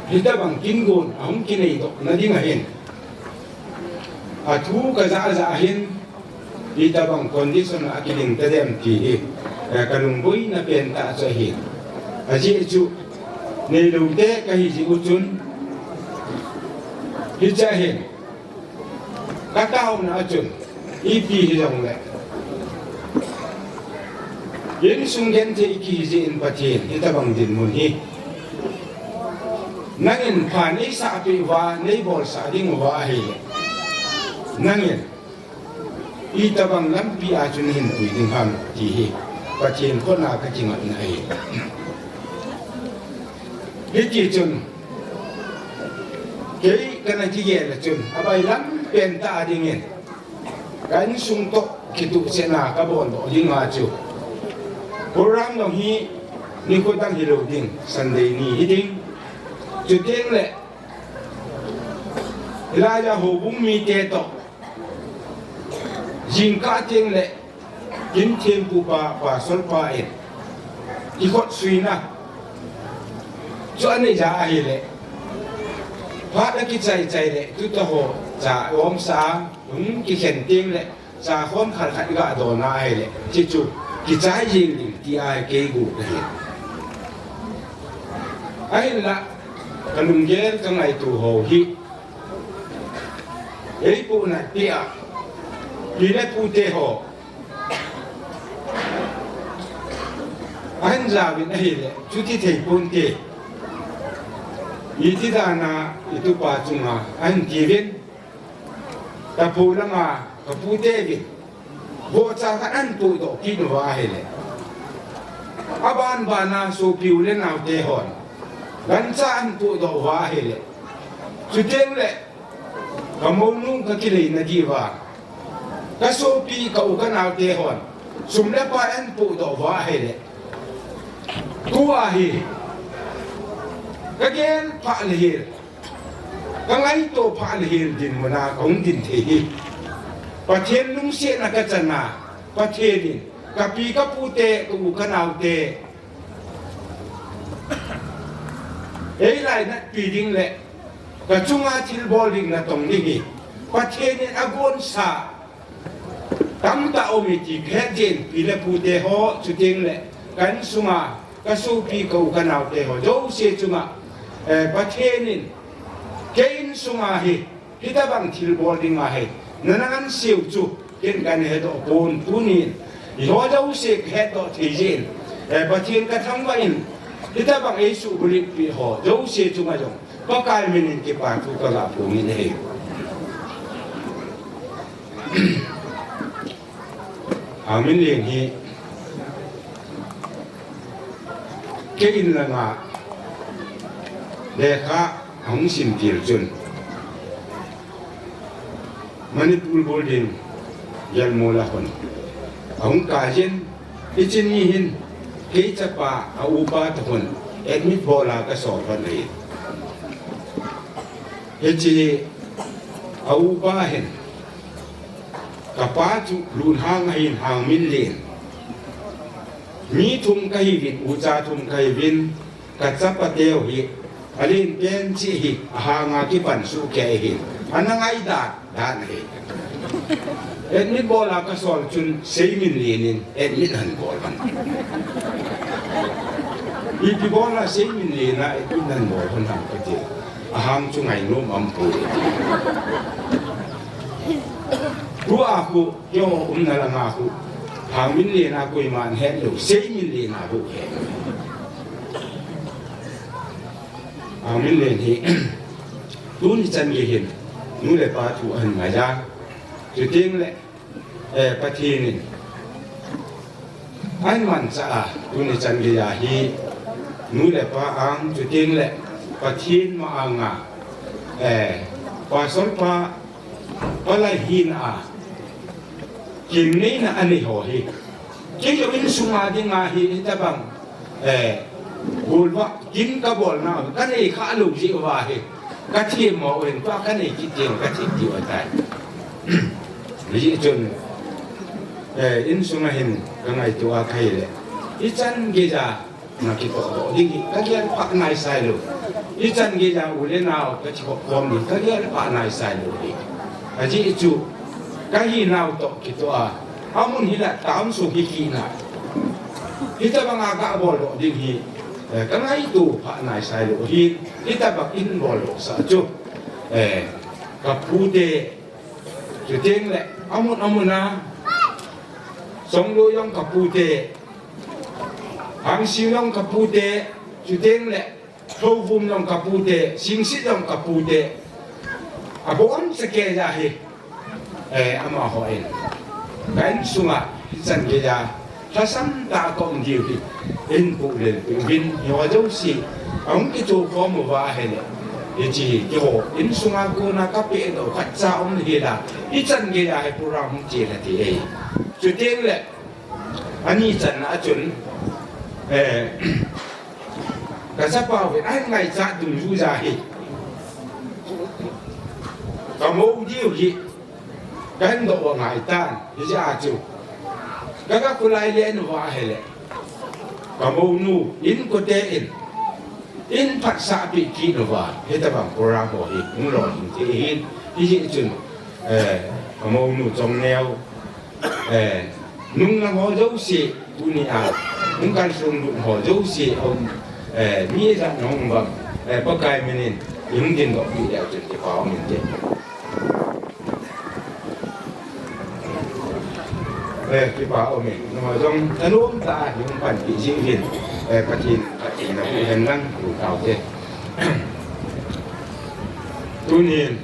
hitabang kin gon ahung kineidoh na ding ahin, athu kajah jah ahin, hitabang condition a kiling tadem ti hi, eh, kalungboina pen tah chu ahi. Ajeh chu neilou te kahi jeh u chun, Hiche hin, ka taona a chun, ipi hijongle, insung genthei kihi jeh in Pathen hitabang dinmun hi nangin pha neisah peh uva, neibolsah ding uva ahile, nangin itobang lampi a chu nahin pui ding ham ti hi Pathen khut a ka kingatna ahi. Hiti chun kei kana kigel a chun, abailam pen tah a dingin ka insung toh kituhchetna ka boldoh ding a chu, program jong hi nikho dang hilou ding, Sunday ni hiding. Chuteng le, hilai a houbung mite toh, jingkah teng le, kin thempu pa, pastor pa in, kikhotsuina chu anei ja ahile, phat a kichai chai le, tuta ho cha omsa a, hung kikhen teng le, cha khom khat khat ga dona ahile, hichu kichai jing ding ti ahi kei gu kahi. Ahinla, ka lunggel ka ngaito ho hi, eipohnat peh a, pi le pute ho ahin jaovin ahile, chuti thei ponte. Iti dan a itupa chunga ahin tiuvin, taphou langa kapute uvin vohcha khat ahin pohdoh kit uva ahile, aban ban a sopi u le naote hon gancha ahin pohdoh uva ahile, chuteng le, ka mounu ka kileina diuva, ka sopi ka u ka naote hon sum le pai ahin pohdoh uva ahile, tua hi ka gel phah le hel, ka ngaito phah le hel dinmun a kahung ding thei hi. Pathen lungsetna ka chan a, Pathen in ka pi ka pute, ka u ka naote eilainatpi ding le ka chunga thilbol ding natong ding hi Pathen in agonsa tamtah aum e ti kahet jeh in, pi le pute ho, chuteng le ka insunga ka sopi, ka u ka naote ho jouse chunga, eh, Pathen in kei insunga hi hitabang thilbol ding ahi, nana nganseu chu ken kana hedoh pon, tunin eiho jouse kahetdoh thei jeh in, eh, Pathen ka thangvah in, hitabang eisuhbulhit peh ho jouse chunga jong Pakai min in kipathu kaga phong in ahi. Hangminlen hi kei in langa lekha ahung sim til chun, Manipur Boarding Yalmol a hon ahung kai jin, hiche ni hin kei chapa a upa toh hon admit bol a kasol hon ahi. Hiche a upa hin, kapa chu Lunhang ahin, Hangminlen. Mi thum kahiuvin, ucha thum kahiuvin, ka chapateu hi alen pen cheh hi ahanga kipan sohkei ahi. Ana ngaidan dan ahi. Admit bol a kasol chun Seiminlen in admit ahin bol hon. Ipi bol a Seiminlen a admit ahin bol hon ham kati. Ahang chu ngainom aumpoi. Tua khu, keiho umna langa khu, Hangminlen a koiman hetlou, Seiminlen a bou he. Hangminlen hi tuni chan gei hin nu le pa thu ahin ngai a, chuteng le, eh, Pathen in ahin mangcha a, tuni chan gei a hi nu le pa ang, chuteng le Pathen ma anga, eh, pastor pa palai hina a kinneina anei ho hi, kei jong insunga dinga hi hitabang, eh, golvah kin kabolna kanei khalou jeh uva hi, kathemmo uvin tua kanei kit teng kathem diu ahitai. Hijeh chun, eh, insunga hin kangaito a kahile, ichan geija na kitohdoh ding hi kagel pha naisai lou. Ichan geija u le nao kakikhop khom ding kagel pha naisai lou hi. Ajeh chu kahinau toh kitoh a, amun hila town sung hi kina, hitabanga kaboldoh ding hi, eh, kangaito pha naisai lou hi. Hitabang in boldoh sah chu, eh, Kapu te, chuteng le, amun amun a, Songloi jong kapu te, Hangsing jong kapu te, chuteng le, Lhouvum jong kapu te, Singsit jong kapu te, abon seh kei ja hi. Eh, amaho in. Ka insunga, hichan geiya, lhasam tah a ka um diu hi. Eihin pullel peh uvin, hiho jouse. Ahung kitoh khom uva ahile. Hiche, keiho, insunga kona kapeh doh khatcha um hila. Hichan geiya hi program hung chelha thei ahi. Chuteng le, ani channa a chun, eh, ka chapa uvin, ahin ngaichat dungjuiya hi. Ka mou diu hi. Kahin doh u angaitan, hijeh a chu. Ka, ka kholai le nuva ahile. Ka mounu, inkote in. Eiphatsah peh kit uva. Hitabang program ho hi, hung lolhing thei ahin. Hijeh chun, eh, ka mounu Chongneo, eh, nunglang ho jouse, tunia, hung kalsong lut ho jouse, um, eh, mi ijat nahung bang, eh, Pakai minin, ihung dindoh peh leu chun kipa um inte. Eh, kipa um e. Nangho jong thanom tah a hung panpi jing uvin. Eh, Pathen, Pathen napu hen lang, tu tau te. Tunin,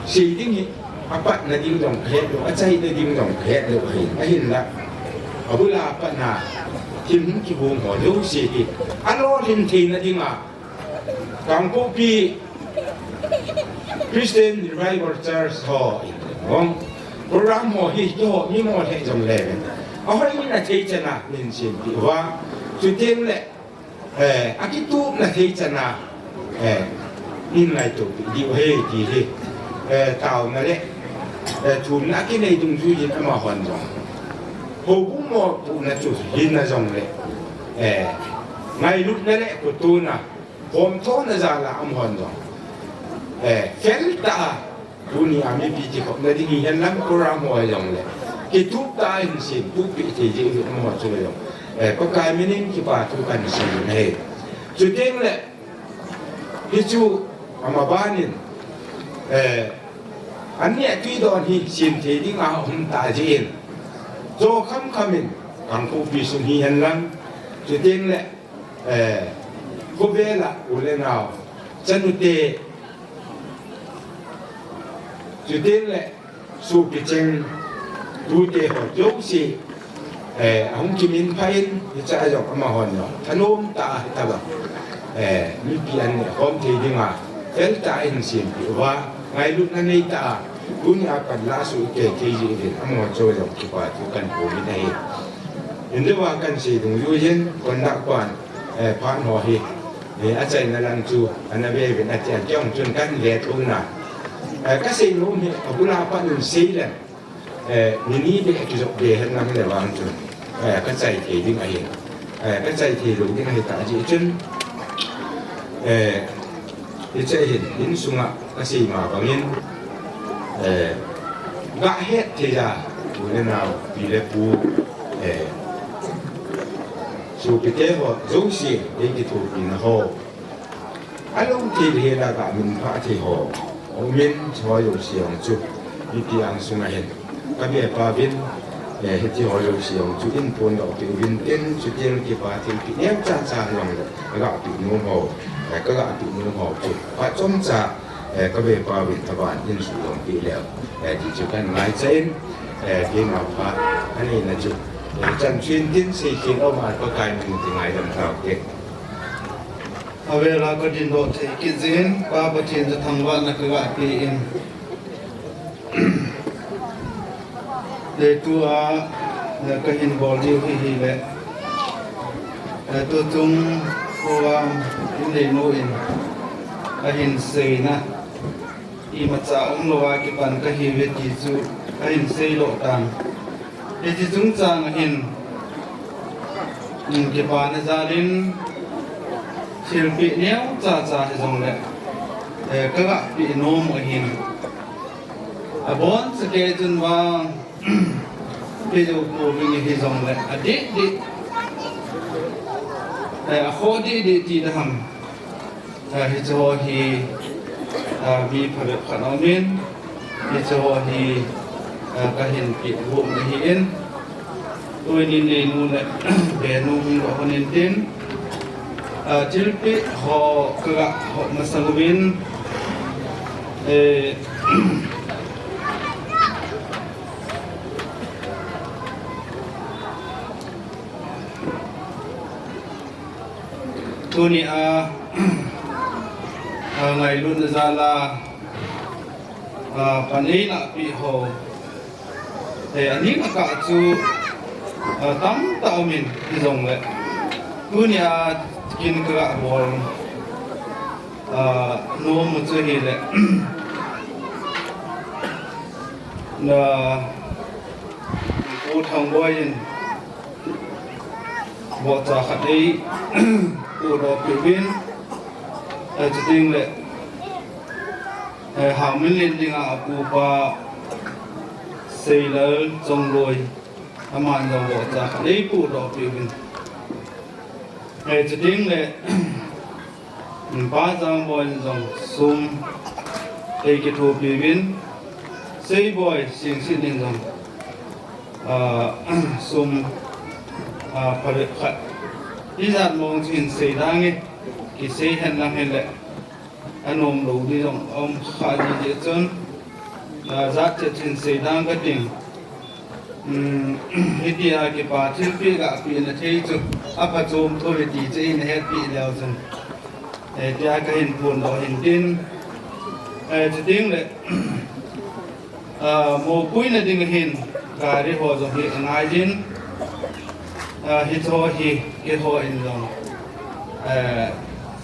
sei ding hi, apatna ding jong kahet lou, achaina ding jong kahet lou ahi, ahinla. Abul a patna, thil hung kihong ho jouse hi, alolhin theina dinga, Kangpokpi Christian Revival Church ho in, hung program ho hi, keiho mi mo lheh jongle, ahoimin athei chan a, neihin sempeh uva, chuteng le, eh, akitupna thei chan a, eh, neihin ngaito peh diu ahi ti hi, eh, taona le, eh, thumna akinei dungjuiyin amahon jong. Houbung mopohna chu hina jongle, eh, ngailutna le kotona, khomthona jal a amahon jong. Eh, fel tah a, tunia mipi kikhopna ding hihen lang program ho jongle. Kitup tah a hin sem, tup peh thei jeh hin amaho chunga jong. Eh, Pakai minin kipa thu kahin sei in ahi. Chuteng le, hichu amabanin, eh, anni a tui don hi sem thei dinga um ta jeh in. Jo khamkham in, Kangpokpi sung hihen lang. Chuteng le, eh, khovel a u le nao, chanu te, chuteng le, sopi cheng, tute ho jouse, eh, ahung kiminphah in, hiche a jong amahon jong thanom tah a hitabang, eh, mipi an neh khom thei dinga, fel tah a hin sempeh uva, ngailutna nei tah a, tunia pat la a soh kei kei jeh uvin, amaho chunga jong kipa thu kahin phong in ahi. Hijeh a kahin sei dungjuiyin, conductor pan, eh, phat ho hi, eh, achaina lang chu, ana ve uvin ati a, kei jong chun kahin ve thou na. Eh, kasei nom hi, abul a pat in sei leng, eh, ni ni beh kijop be hen lang le vang chun, eh, kachai thei ding ahi. Eh, kachai thei lou ding ahi ta jeh chun, eh, hiche hin, insunga kasei ma bangin, eh, gahet thei a, u le nao, pi le pu, eh, sopite ho jouse, ei kithopina ho, alou thei le hela gaminphah thei ho, aumin, hiho jouse jong chu, mipi angsunga hin, ka vepa uvin, eh, hitiho jouse jong chu, eihin phondoh peh uvin tin, chuteng kipa thilpeh neocha cha jong le, ka gapeh nom ho, eh, ka gapeh nom ho chu, phat chomcha, eh, ka vepa uvin aban in suhdoh peh leu, eh, ti chu kahin ngaicha in, eh, kei naopa, aneina chu, eh, chan chun tin sei kit lou ma Pakai min ti ngaidam tau te. Avela ka dindoh thei kit jin, Pa Pathen chu thangvahna ka gapeh in. Leitu a, eh, kahin bol diu hi hile. Eh, tuchung program in neinu in ahin seina. Imacha umlou a kipan kahiuve ti chu ahin seidoh tan. Hiche chungchang a hin, um, kipana jal in thilpeh neocha cha hijongle, eh, ka gapeh nom ahin. Abonchauva kei chun vang, peh jou pouvin hijongle, adih dih, eh, akhoh dih dih ti ding ham. Eh, hicheho hi, ah, mi phabep khat aumin, hiche ho hi, ah, kahin peh bou ahin. Tuin neinu le benu hung doh un tin, ah, thilpeh ho kaga hot masang uvin, eh, Tunia, ah, ngailutna jal a, ah, pan eilahpeh ho, eh, aning akah chu, ah, tamtah aumin hijongle, tunia kin kaga bol, ah, nom u chu ahile, na, Pu Thangboi in, vohcha khat eipohdoh peh uvin, eh, chuteng le, eh, Hangminlen dinga apupa Seilal Chongloi, aman jong vohcha khat eipohdoh peh uvin. Eh, chuteng le, Pa Jangboi in jong sum eikithopi uvin, Seiboi Singsit in jong, ah, sum, ah, phabep khat. Ijat mong chu hin sei dange, kisei hen lang hile, anom lou di jong aum kha jiji chun, ah, jat chet hin sei dang kating. Um, hitia kipa thilpeh gapeh na thei chu, aphachom thou ve ti chu eina hetpeh leu chun, eh, tia kahin phondoh hin tin, eh, chuteng le, ah, mopoina ding hin gari ho jong hi angai jin, ah, hiche ho hi keiho in jong, eh,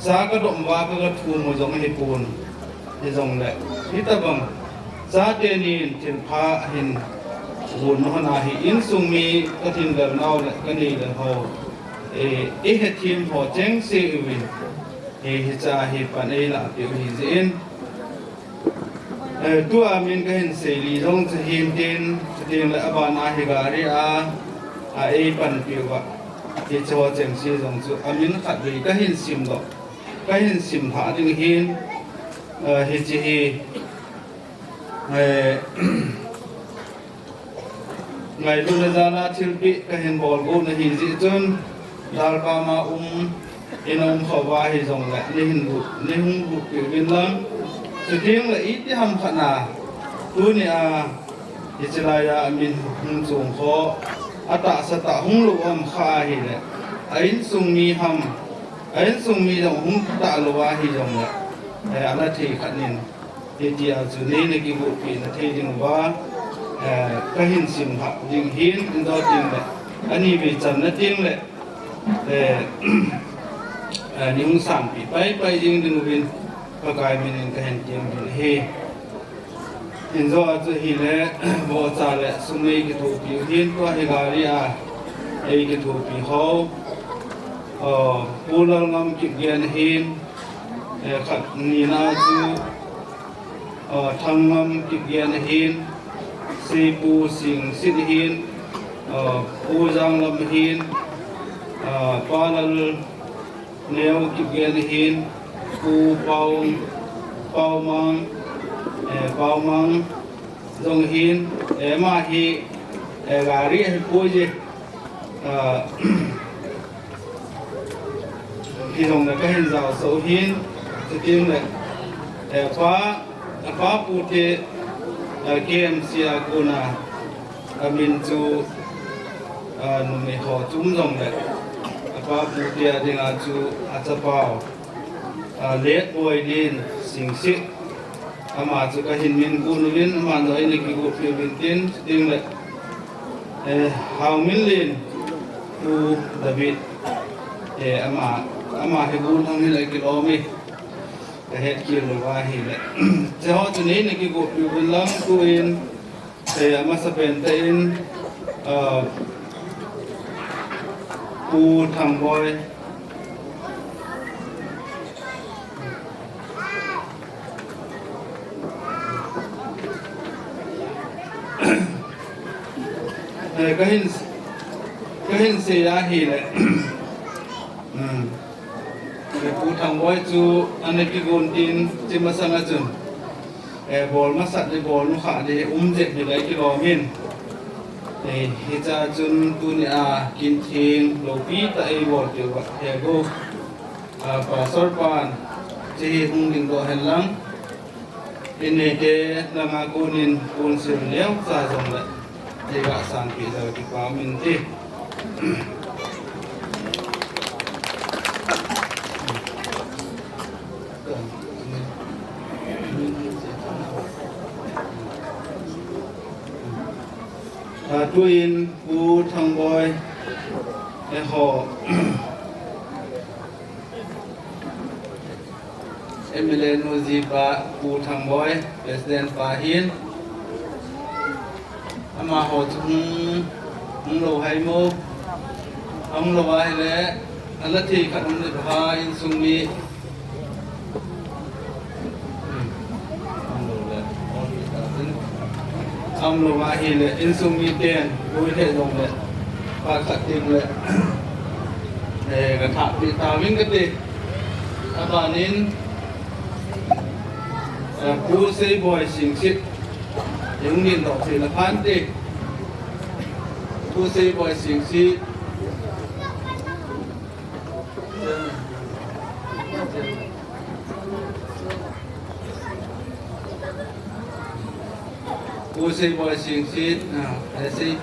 cha kadom uva kaga thum u jong ahipon. Hijongle, hitobang, chate nin thilpha ahin gon nau hon ahi, insung mi kathin lel nau le kanei lel ho, eh, eihethem ho chengse uvin, eh, hiche hi pan eilahpeh u ahijeh in, eh, tua min kahin seilih jong chu hin tin, chuteng le abana hi gari a, a eipanpeh uva, hiche ho chengse jong chu amin khatvei kahin simdoh, kahin simlhah ding ahin, eh, hiche hi, eh, ngailutna jal a thilpeh kahin bol got na ahijeh chun, dalpam a um, ina um khah uva hijongle, neihin lut, neihung lutpeh uvin lang. Chuteng le iti ham khat na, tunia, hiche laiya amin hung chong ho, atahsa tah hung lou um kha ahile, a insung mi ham, a insung mi jong hung tah lou ahijongle, eh, ana thei khat nin, hitia chu neina kigotpeh na thei ding uva, eh, kahin simlhah ding ahin, injo teng le, ani vei channa teng le, eh, eh, neihung sanpeh paipai jing ding uvin, Pakai min in kahin tem uvin ahi. Injo a chu ahile, vohcha le sum eikithopi u ahin, tua hi gari a eikithopi ho, ah, Pu Lalngam Kipgen ahin, eh, khat nina chu, ah, Thangngam Kipgen ahin, Seipu Singsit ahin, ah, Pu Janglam ahin, ah, Pa Lalneo Kipgen ahin, Pu Pau, Paumang, eh, Paumang jong ahin, eh, ama hi, eh, gari ahipoi je, ah, hijongle kahin jaosah u ahin, chuteng le, eh, apa, apa pute, eh, K M C a kona amin chu, ah, numei ho chu um jongle, apa pute a dinga chu achapau, ah, Letboilin Singsit, ama chu kahin min got uvin, aman jong eina kigotpeh uvin tin, chuteng le, eh, Hangminlen Pu David, eh, ama, ama hi gonthang hile kilom e, kahet khel lou ahile, hiche ho chu neina kigotpeh uvin lang, tuin, eh, amasapen tah in, ah, Pu Thangboi, eh, kahin, kahin sei ahile, um, Pu Thangboi chu ana kigon tin, hiche masanga chun, eh, bol masat le bol nukhah le um jep hi lai kilom in. Eh, hichea chun tunia kin theng loupi tah eibol tiu va he go. Ah, Pastor pan, hiche hi hung dingdoh hen lang. In neite langa konin kon sil neocha jongle, eiga sanpeh jeh a kipa um inte. Ah, tuin Pu Thangboi, eiho M L A nu jipa Pu Thangboi, President pa hin. Amaho chu hung, hung lou hai mo. Hung lou ahile, ala thei khat um le ba insung mi. Hung lou le, hung lou ahile, insung miten, ui he jongle, pa khat ding le. Eh, ka thah pi ta ving kati. Abanin, eh, Pu Seiboi Singsit. Hung dingdoh theina phante. Pu Seiboi Singsit. Pu Seiboi Singsit, ah, eh, Sei.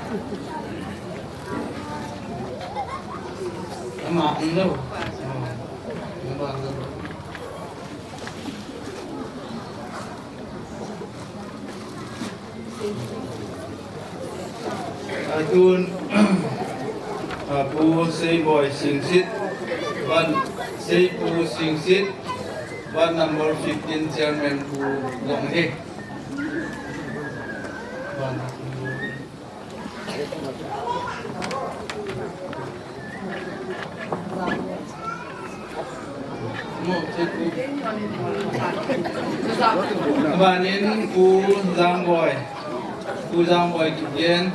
Ama hung lou. Ah, ama hung lou. Atun, ah, Pu Seiboi Singsit, ban Seipu Singsit, ban number fifteen chairman Pu Longhe. Ban. Abanin Pu Jangboi, Pu Jangboi Kipgen,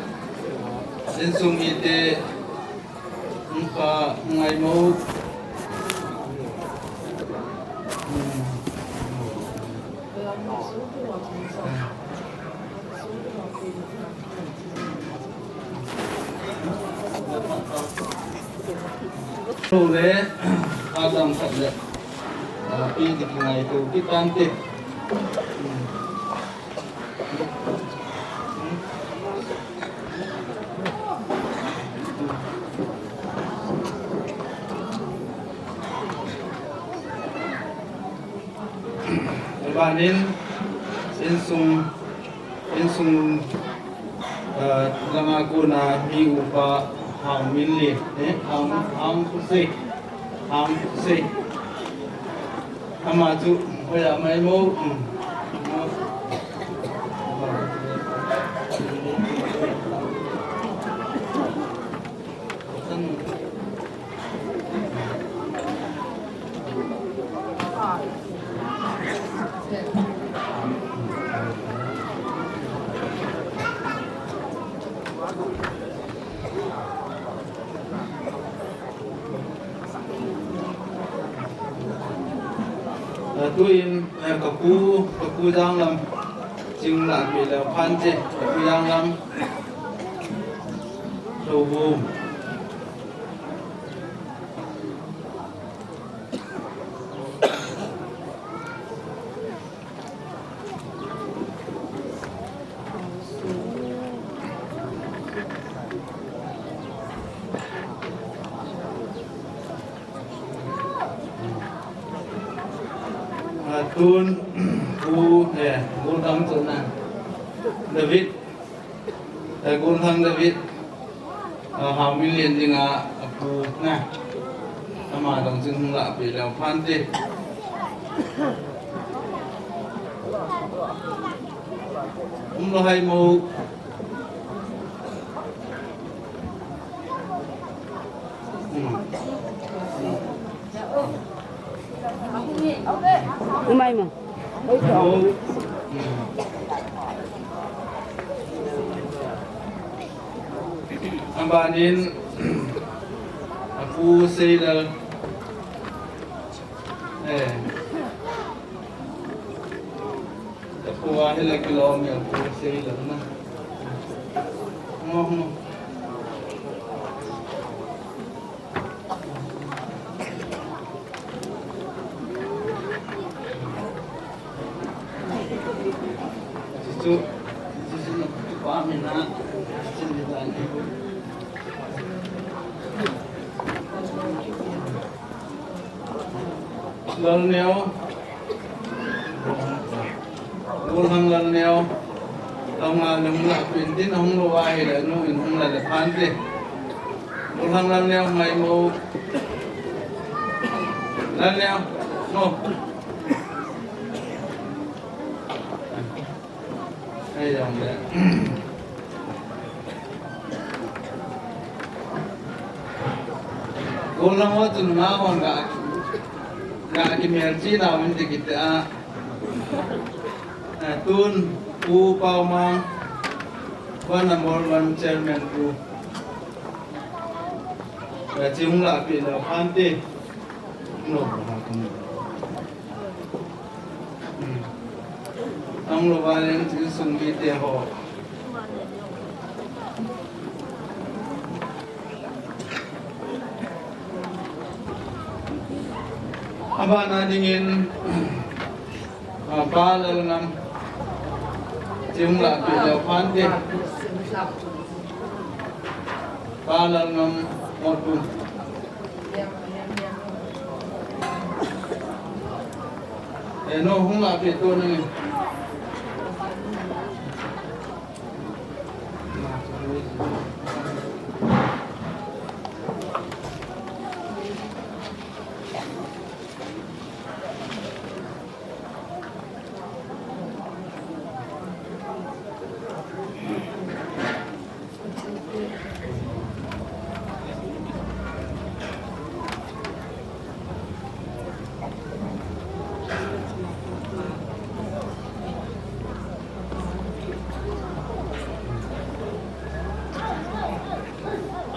insung mite, nungpa ngai mo. Tou le, adam khat le, ah, pi dik ngai tou, pi tan te. Abanin, insung, insung, ah, langa kona mi upa Hang Min Lin, eh, Hang, Hang Kusei, Hang Kusei. Ama chu, hoiya mai mo, um. Eh, tuin, eh, ka pu, ka pu Janglam, ching la pe le phan che, ka pu Janglam. Lou bu. Atun, Pu, eh, Pu Dam Chun na. David. Taigun Thang David, ah, Hang Min Lin dinga apu na. Ama dong chun hung la pe leu phan te. Um lou hai mo. Um. Umai mo. Abanin, Apu Seidal. Eh. Tua hi la kilom ya ko sei la na. Mo mo. Chu, chu, chu, pa mi na. Chu ni ta ni. Lalneo. Golhang Lalneo. Tong a nung la pin tin hung lo a hi le nu in hung la le phan te. Golhang Lalneo mai mo. Lalneo. Mo. Ei, jong le. Golhang ho chun nga hon ga, ga kimelchih nau in ti kiti a. Eh, tun Pu Paomang, one number one chairman pu. Eh, chi hung lahpeh leu phan te. No, ha, kum. Hmm. Ang lo ba leng chi sung mite ho. Abana dingin, ah, Pa Lalngam. Chi hung lahpeh leu phan te. Pa Lalngam, Motbung. Eh, no, hung lahpeh to nang.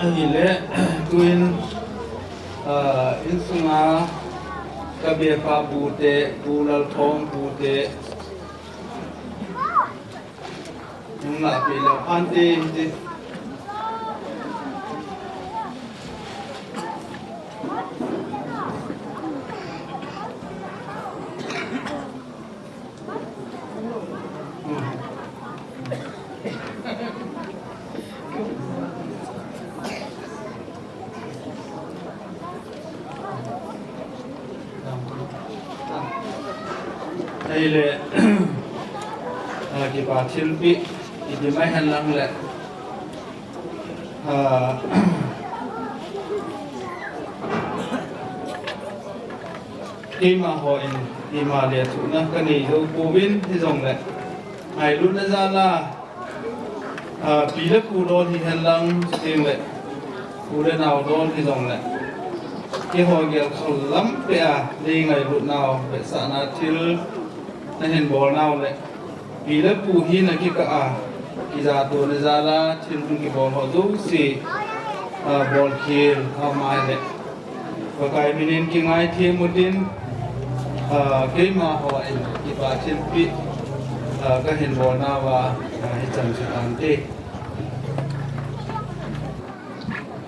Ahile, tuin, ah, insunga ka bepa bu te, Bu Lalthong bu te, hung lahpeh leu phan te, te. Ahile, ah, kipa thilpeh, iti mai hen lang le. Ah, keima hon, keima le thuhna ka nei jou pouvin hijongle, ngailutna jal a, ah, pi le pu dol hi hen lang, chuteng le u le nao dol hijongle, keiho gel khol lam peh a, nei ngailutnau, vetsahna thil na hin bolnau le, pi le pu hina kikah a, kijatona jal a, thil hung kibol ho jouse, ah, bolkhel, aum a le. Pakai minin kingaithem utin, ah, keima hon kipa thilpeh, ah, ka hin bolnauva, ah, hichan chu tante.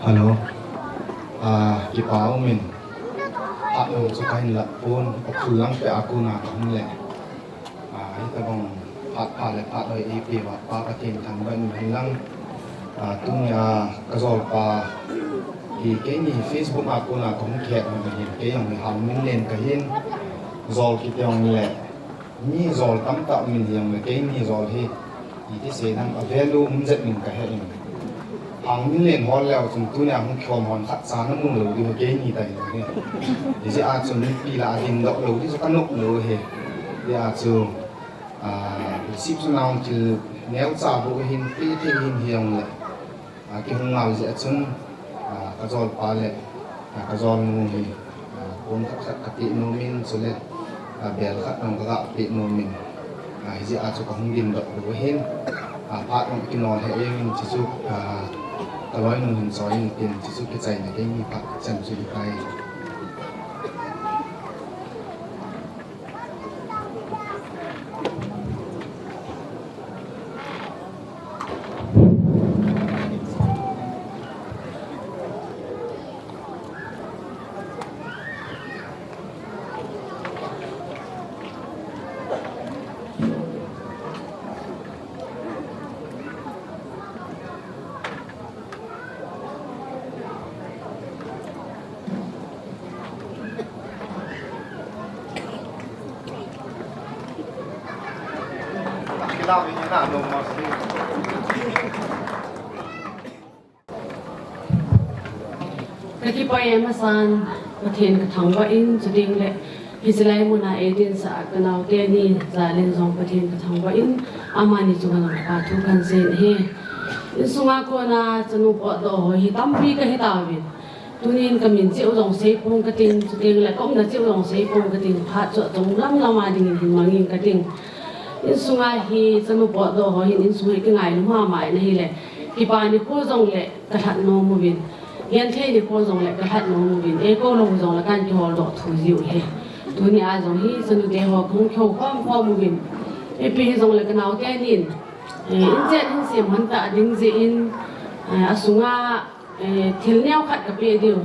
Hello. Ah, kipa umin. Phat nung chu ka hin lah pon, Ukhrul lang peh a kona ka hung le. Ah, hitabang phat pha le phat hoi eipeh uva Pa Pathen thangvah in hen lang. Ah, tunia ka jolpa hi keini Facebook a kona ka hung kihet hon ahin, kei jong hi Hangminlen ka hin, jol kiti jong le. Mi jol tamtah min hijongle keini jol hi, iti sei nam a value um jep min ka he in. Hangminlen hol leu chun tunia hung kikhom hon khatcha na mu lou diu keini tai lou hi. Hijeh a chun mipi lah a dingdoh lou ding chu ka nop lou hi. Hijeh a chu, ah, receive chu nahung thil neocha bou hin, pe thei hin hijongle. Ah, kihung ngal jeh a chun, ah, ka jolpa le, ah, ka jolnu hi, ah, pon khat khat ka peh nom in, chule, ah, bel khat jong ka ga peh nom in, ah, hijeh a chu ka hung dingdoh lou ahin, ah, phat jong kinol hih jeng in, chuchu, ah, ka loinu hin choi in tin, chuchu kichaina keini phat chan chu hitai. Ka kipah e, amasan Pathen ka thangvah in, chuteng le hiche lai muna eidin sah a ka naote ni jal in jong Pathen ka thangvah in, amani chunga jong ka thu kan sei ahi. Insunga kona chanu potdoh ho hi tampi ka hi tauvin. Tunin ka min cheh u jong sei pong ka ting, chuteng le ka umna cheh u jong sei pong ka ting, phat chu achung lam lam a dingin hin mang ing ka ting. Insunga hi chanu potdoh ho hin insung hi kingailu mama in ahile, kipa nikho jong le ka lhat nom uvin, genthei nikho jong le ka lhat nom uvin, eikou lou jong le kan kihol doh thou jiu ahi. Tuni a jong hi chanu te ho kahung kihou khom khom uvin, ipi hi jong le ka naote nin, eh, inchen hin sem hon ta ding jeh in, eh, asunga Eh, thil neo khat ka pe diu,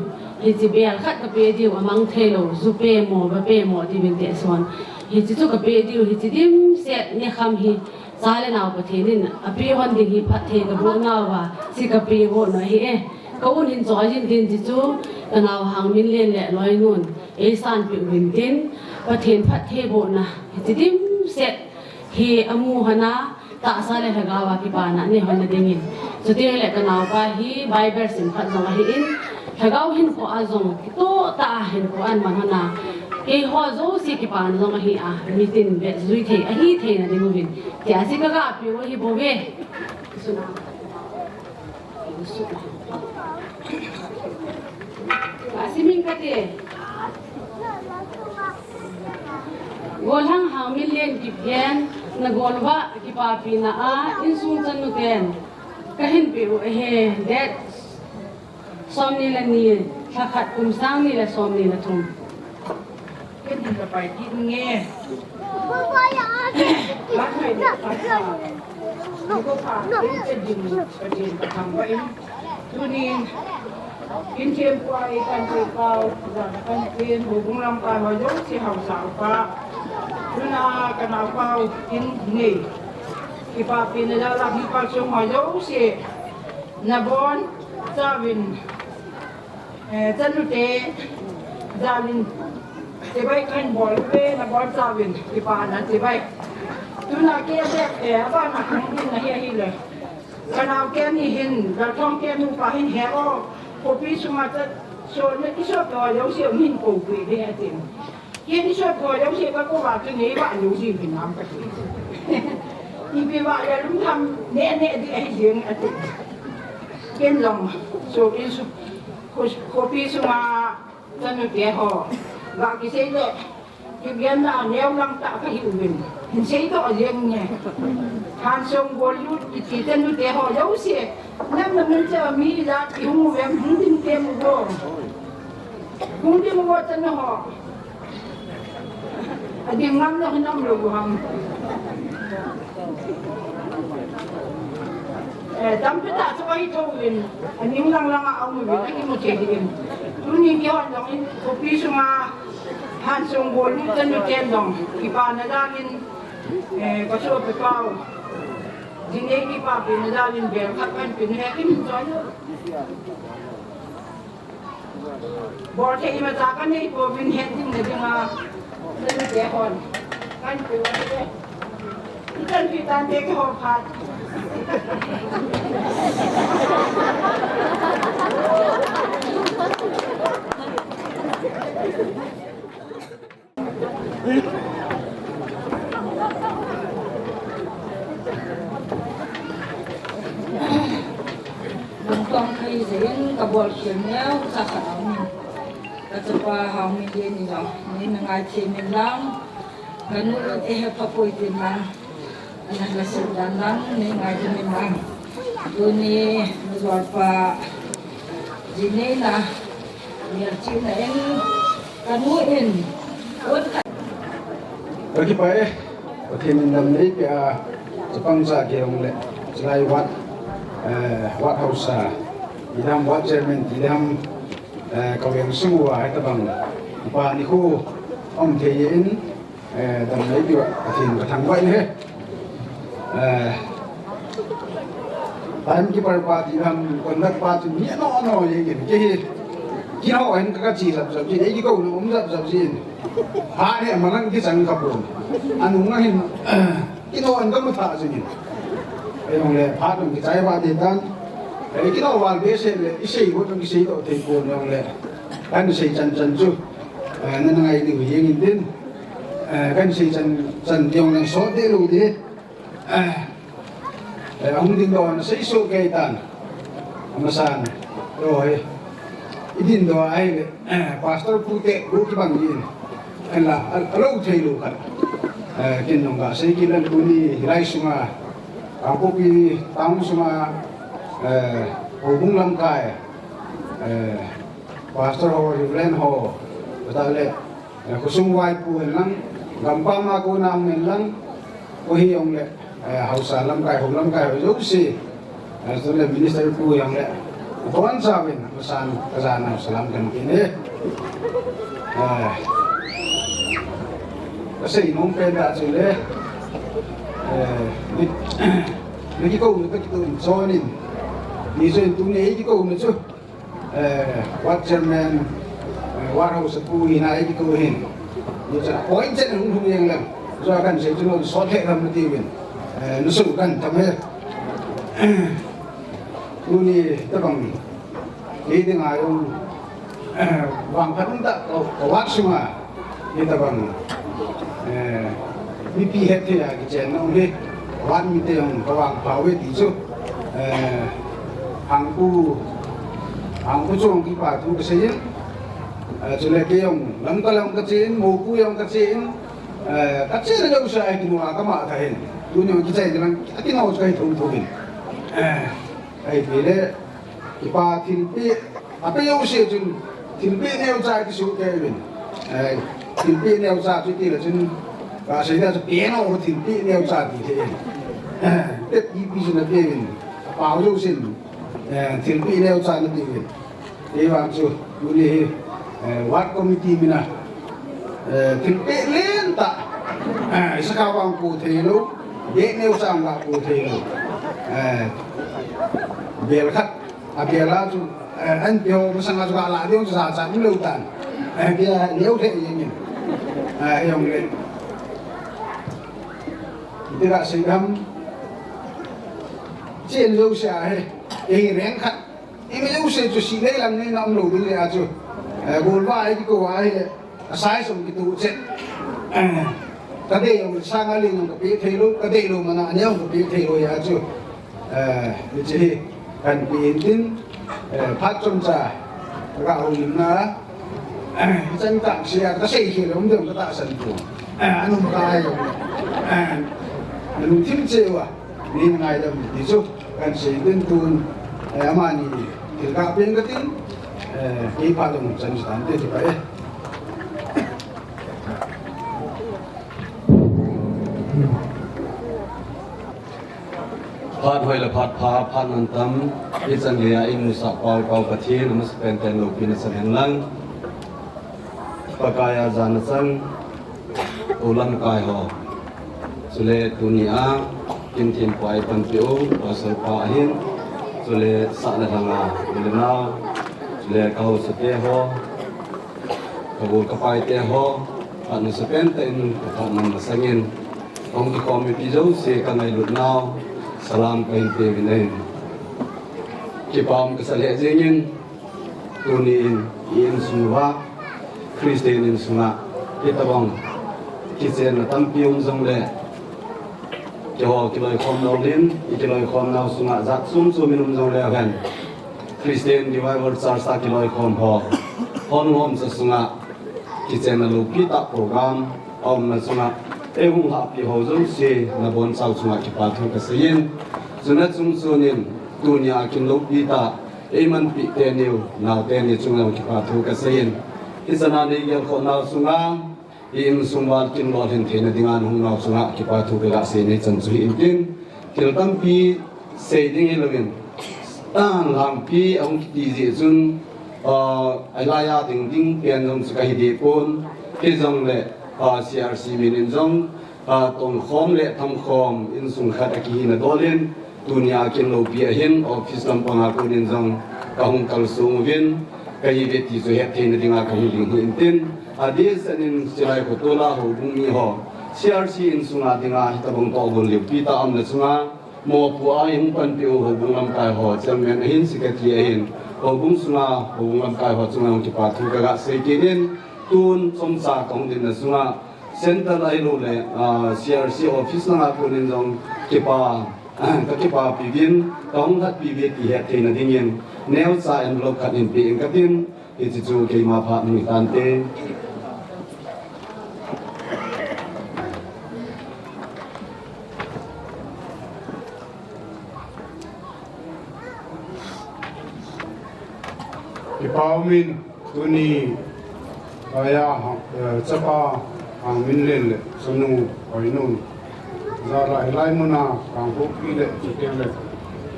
hiche bel khat ka pe diu, amang thei lou, ju pe mo, va pe mo, ti vin te son. Hiche chu ka pe diu, hiche dimset ne kham hi, cha le nao Pathen in ape hon ding hi phatthei ka boh nauva, hiche ka pe boh na hi e. Ka un hin choi jin tin hiche chu, ka nao Hangminlen le Loinun, ei sanpeh uvin tin, Pathen phatthei boh na, hiche dimset hi amu hon a, tahsa le lhagao a kipana nei hon na dingin. Chuteng le ka naopa hi Bible sim khat jong ahi in, lhagao hinkho a jong kitoh tah a hinkho aman hon a, keiho jouse kipana jong ahi a, mitin vet jui thei, ahi thei na ding uvin, tia hiche ka ga pe u ahi bou ve. Ka simin kati. Golhang Hangminlen Kipgen, na golvah kipapina a, insung chanu ten ka hin pe u ahi, date somni le ni, lha khat, kum sang ni le somni le thum. Ken hin ka pai kit nge. Last night, last night. Ni ko pa, ni ko din, ka din, ka thangvah in. Tunin, kin thempu a ei kanthei pau, jan a kan kin, houbung lamkai ho jouse haosa upa. Tuna ka naopa u kin nei. Kipapina jal a mi kalsong ho jouse. Nabon chauvin, eh, chanute jal in chibai kahin bol uve, nabon chauvin kipana chibai. Tuna kei le, eh, abana hung ding na hi ahile. Ka nao kei ni hin, Lalthong kei nupa hin he o, khopi sunga cha, so ne, i so to, jouse um hin kou peh ding ati. Kei ni so to, jouse ka kou va chu nei va lou ji peh nam kati. Ipi va le lungthim neh neh ding ahi jeng ati. Ken jong, so in su, kho, khopi sunga, Chanute ho, ga kisei le, Kipgen na neo lang tah kahi uvin. Hin seidoh jeng nge. Hansong Gollut kiti chanute ho jouse. Nam nam nam che mi la ti hung uve, hung ding tem uvo. Hung ding uvo chanu ho. Ading ngam lou hin um lou ham. Eh, tampi tah chu ahi thouvin, aning lang lang a um uvin, akimu thei ding in. Tuni kihon jong in, khopi sunga Hansong Gollut chanuten jong, kipana jal in, eh, ka sopi pau. Jinei kipapina jal in bel khat kan peh in he, kimu choi. Bol thei imacha kanei pouvin, het ding na dinga, chanute hon. Kan pe u te. Ichan pi tante keiho phat. Lungtong thei jeh in ka bolkhel neocha khat aum in. Ka chapa Hangminlen in jong, nei na ngaithem in lang, ka nu in eihe pha poi tin lang, ana lhaset dan lang, nei ngaidam in lang. Tuni, na jolpa, jinei na, Melchihna in, ka nu in, ut ka. Ka kipah e, Pathen in dam neipeh a, chapang cha kei jong le, chulai ward, eh, ward haosa, idam ward chairman, idam, eh, ka veng sung uva, hitabang, kipa nikho, um thei in, Eh, dam neipeh uva, Pathen ka thangvah in ahi. Eh, timekeeper pa ti ham, conduct pa ti mi ano ano jeng in, kei hi, keiho hin ka, ka che jap jap jin, ei kikou na um jap jap jin. Ha ne, manang kichang ka pon. Anung a hin, Kino an kamu tha jingin. Ei, jong le, phat jong kichai va ding tan. Ei, kino val behseh le, isei ho jong kisei doh thei pon jong le. Kan sei chan chan chu. Eh, nana ngai diu hi jeng in tin. Eh, kan sei chan chan jong le sot deh lou ding. Eh, eh, ahung ding doh na sei soh kei tan. Amasan. Ro he. Idin doh ahi le. Eh, Pastor pu te, pu kibang in. Anla, a, alou thei lou khat. Eh, kin jong kasei kit leng tuni, hilai sunga, Kangpokpi town sunga, eh, houbung lamkai, eh, Pastor ho, Reverend ho, kata le, eh, khosung vaipu hen lang, gampam a kona hung hen lang, koi hi jong le, eh, haosa lamkai, hou lamkai ho jouse. Eh, chule Minister pu jong le. Abonchauvin, amasan, kajana salam kan pe e. Eh, kasei nom pen tah chule. Eh, mi, mi kikouna, kakitoh in chon in. Ni chun tuni kikouna chu. Eh, ward chairman, eh, ward haosapu hina eikikou hin. Ni chun appoint chen hung hung jeng leng. Jua kan sei chu non sot lheh tham nati uvin. Eh, nasu kan tham e. Tuni tabang. Kei dinga jong, eh, vangphat umtah ka, ka ward sunga. Hitabang, eh, mipi hetthei a kichenna um hi, ward mite jong kavangpha uve ti chu, eh, Hangpu, Hangpu chunga kipa thu kasei in, eh, chule kei jong Lamka lam kache in, Mopu jong kache in, eh, kachena jouse a kinu a kama tha hin. Tuni jong kichai ding lang, akinu chu kahi thum thum in. Eh, ahi pi le, Kipa thilpeh, apeh jouse chun, thilpeh neocha kisu kei uvin. Eh, thilpeh neocha chu tile chun, kasei dia chu peh nao thilpeh neocha ti thei in. Eh, tep ipi chun apeh uvin. Apao jousen, eh, thilpeh neocha nati uvin. Hivang chu, tuni hi, eh, ward committee mina, eh, thilpeh lentah, eh, sakha vang po thei lou, beh neocha vang po thei lou. Eh, bel khat, Abela chu, eh, an peh ho masanga chu kala ding chu jachat lou tan. Eh, kei a neo lheh jeng in. Eh, jong le. Iti kasei ham. Chen jouse ahi. Ei reng khat. Imi jouse chu si nei lam nei na um lou ding le a chu. Eh, golvah a eikikou ahi le. Asai som kitu chet. Eh, kadei jong sanga ling jong kapeh thei lou, kadei lou mana aneo jong kapeh thei lou a chu. Eh, hiche hi kanpeh in tin, eh, phat chomcha, ka houlimna, eh, hichan kasei a, kasei khel lou, um ding katahsan pon. Eh, anung kai jong, eh, nalungthim cheh uva, nei ngaidam ti chu, kansei in tin tun, eh, amani thil kapeh in katin, eh, kei phat jong chan chu tante ti pa e. Phat hoi le phat pha, phat mantam, hichan geiya eimusah pau, Pau Pathen, amasapen in loupina chang hen lang. Pakai a jana chang, u lamkai ho. Chule tunia, kin thempu a eipanpi u, Pastor pa ahin. Chule sah le lhanga, u le nao. Chule ka haosa te ho. Ka gol ka pai te ho, phat masapen tah in ka phat man masangin, hung kikhom mipi jouse ka ngailut nau, salam kahin pe uvin ahi. Kipa um kasa lheh jengin, tuni in i insung uva, Christian insunga, hitabang, kichenna tampi um jongle, keiho kiloikhom nau lin, i kiloikhom nau sunga jat chom chom in um jongle hen. Christian Revival Church a kiloikhom ho. Hon hom sa sunga kichenna loupi tah program a umna chunga ei hung lhahpi ho jouse nabonchau chunga kipa thu kasei in. Chuna chungchon in tunia kin loupi tah ei manpi teni u, nao teni chunga kipa thu kasei in. Hichan a nei gelkhoh nau chunga I insung val kin lolhin theina dinga nahung nau chunga kipa thu kaga sei nei chan chu hi intin, thil tampi sei ding hilouvin, tan lampi ahung kiti jeh chun, ah, alai a ding ding pen jong chu kahi deh pon, hijongle, ah, C R C min in jong, ah, tonkhom le thamkhom insung khat akihina dolin, Tunia kin loupi ahin, office lampanga konin jong kahung kalsong uvin, kahi ve ti chu hettheina dinga kahin ding hi intin, adehset in Silai Khotol a houbung mi ho, C R C insunga dinga hitabang tohgon liupi tah aumna chunga, mopo a hung panpi u houbung lamkai ho, chairman ahin, secretary ahin, houbung sunga houbung lamkai ho chunga hung kipa thu kaga sei kit in, tun chomcha kahung dinna chunga, Central ahilouleh, ah, C R C office langa konin jong kipa, ka kipapi uvin, kahung lhatpi uve ti hettheina dingin, neocha envelope khat in pe inge katin, hiche chu keima phat hung hitante. Kipa umin, tuni, aya, eh, chapa, Hangminlen le, chanu, Hoinun. Jala hilai muna, Kangpokpi le, chuteng le,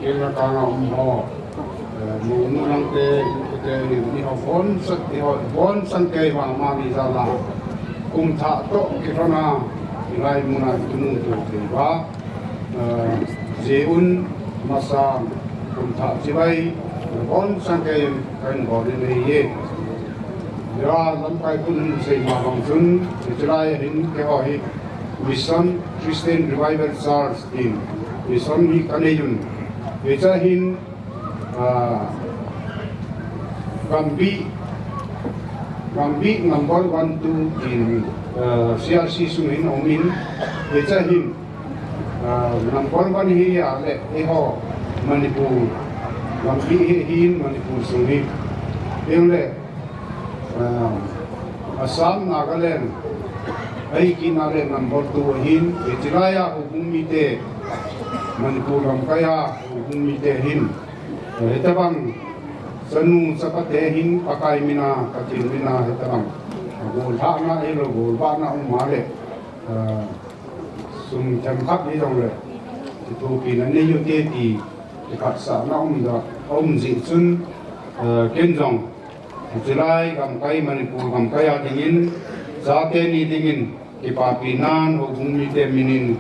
Kengla kanga um ho, eh, Monu Langte, Kute ni, ni ho, bonsa, ni ho, bonsa kei vang mani jala. Kum thah toh kilhona, hilai muna kimu to kei va. Eh, jeh un masa kum thah chibai, bonsa kei kahin bol in ahi e. Hia lamkai khun hin sei ma bang chun, hiche lai hin keiho hi Mission Christian Revival Church tin, mission hi kanei un. Hiche hin, ah, Gambih, Gambih number one, two tin, ah, C R C sung hin aumin, hiche hin, ah, number one hi ahile, eiho Manipur, Gambih hi hin Manipur sung hi. Ahile, ah, Assam, Nagaland, ahi kit na le number two ahin, hiche laiya houbung mite, Manipur lamkaiya houbung mite hin, eh, hitabang, chanu chapate hin, Pakai mina, Pathen mina, hitabang, gollhahna, ahilou, golvahna um a le, ah, sum themkhat hijongle, kithopina nei u hite ti, kiphatsahna um da, um jeh chun, ah, ken jong, hiche lai gamkai, Manipur gamkai a dingin, chate ni dingin, kipapi nan, houbung mite minin,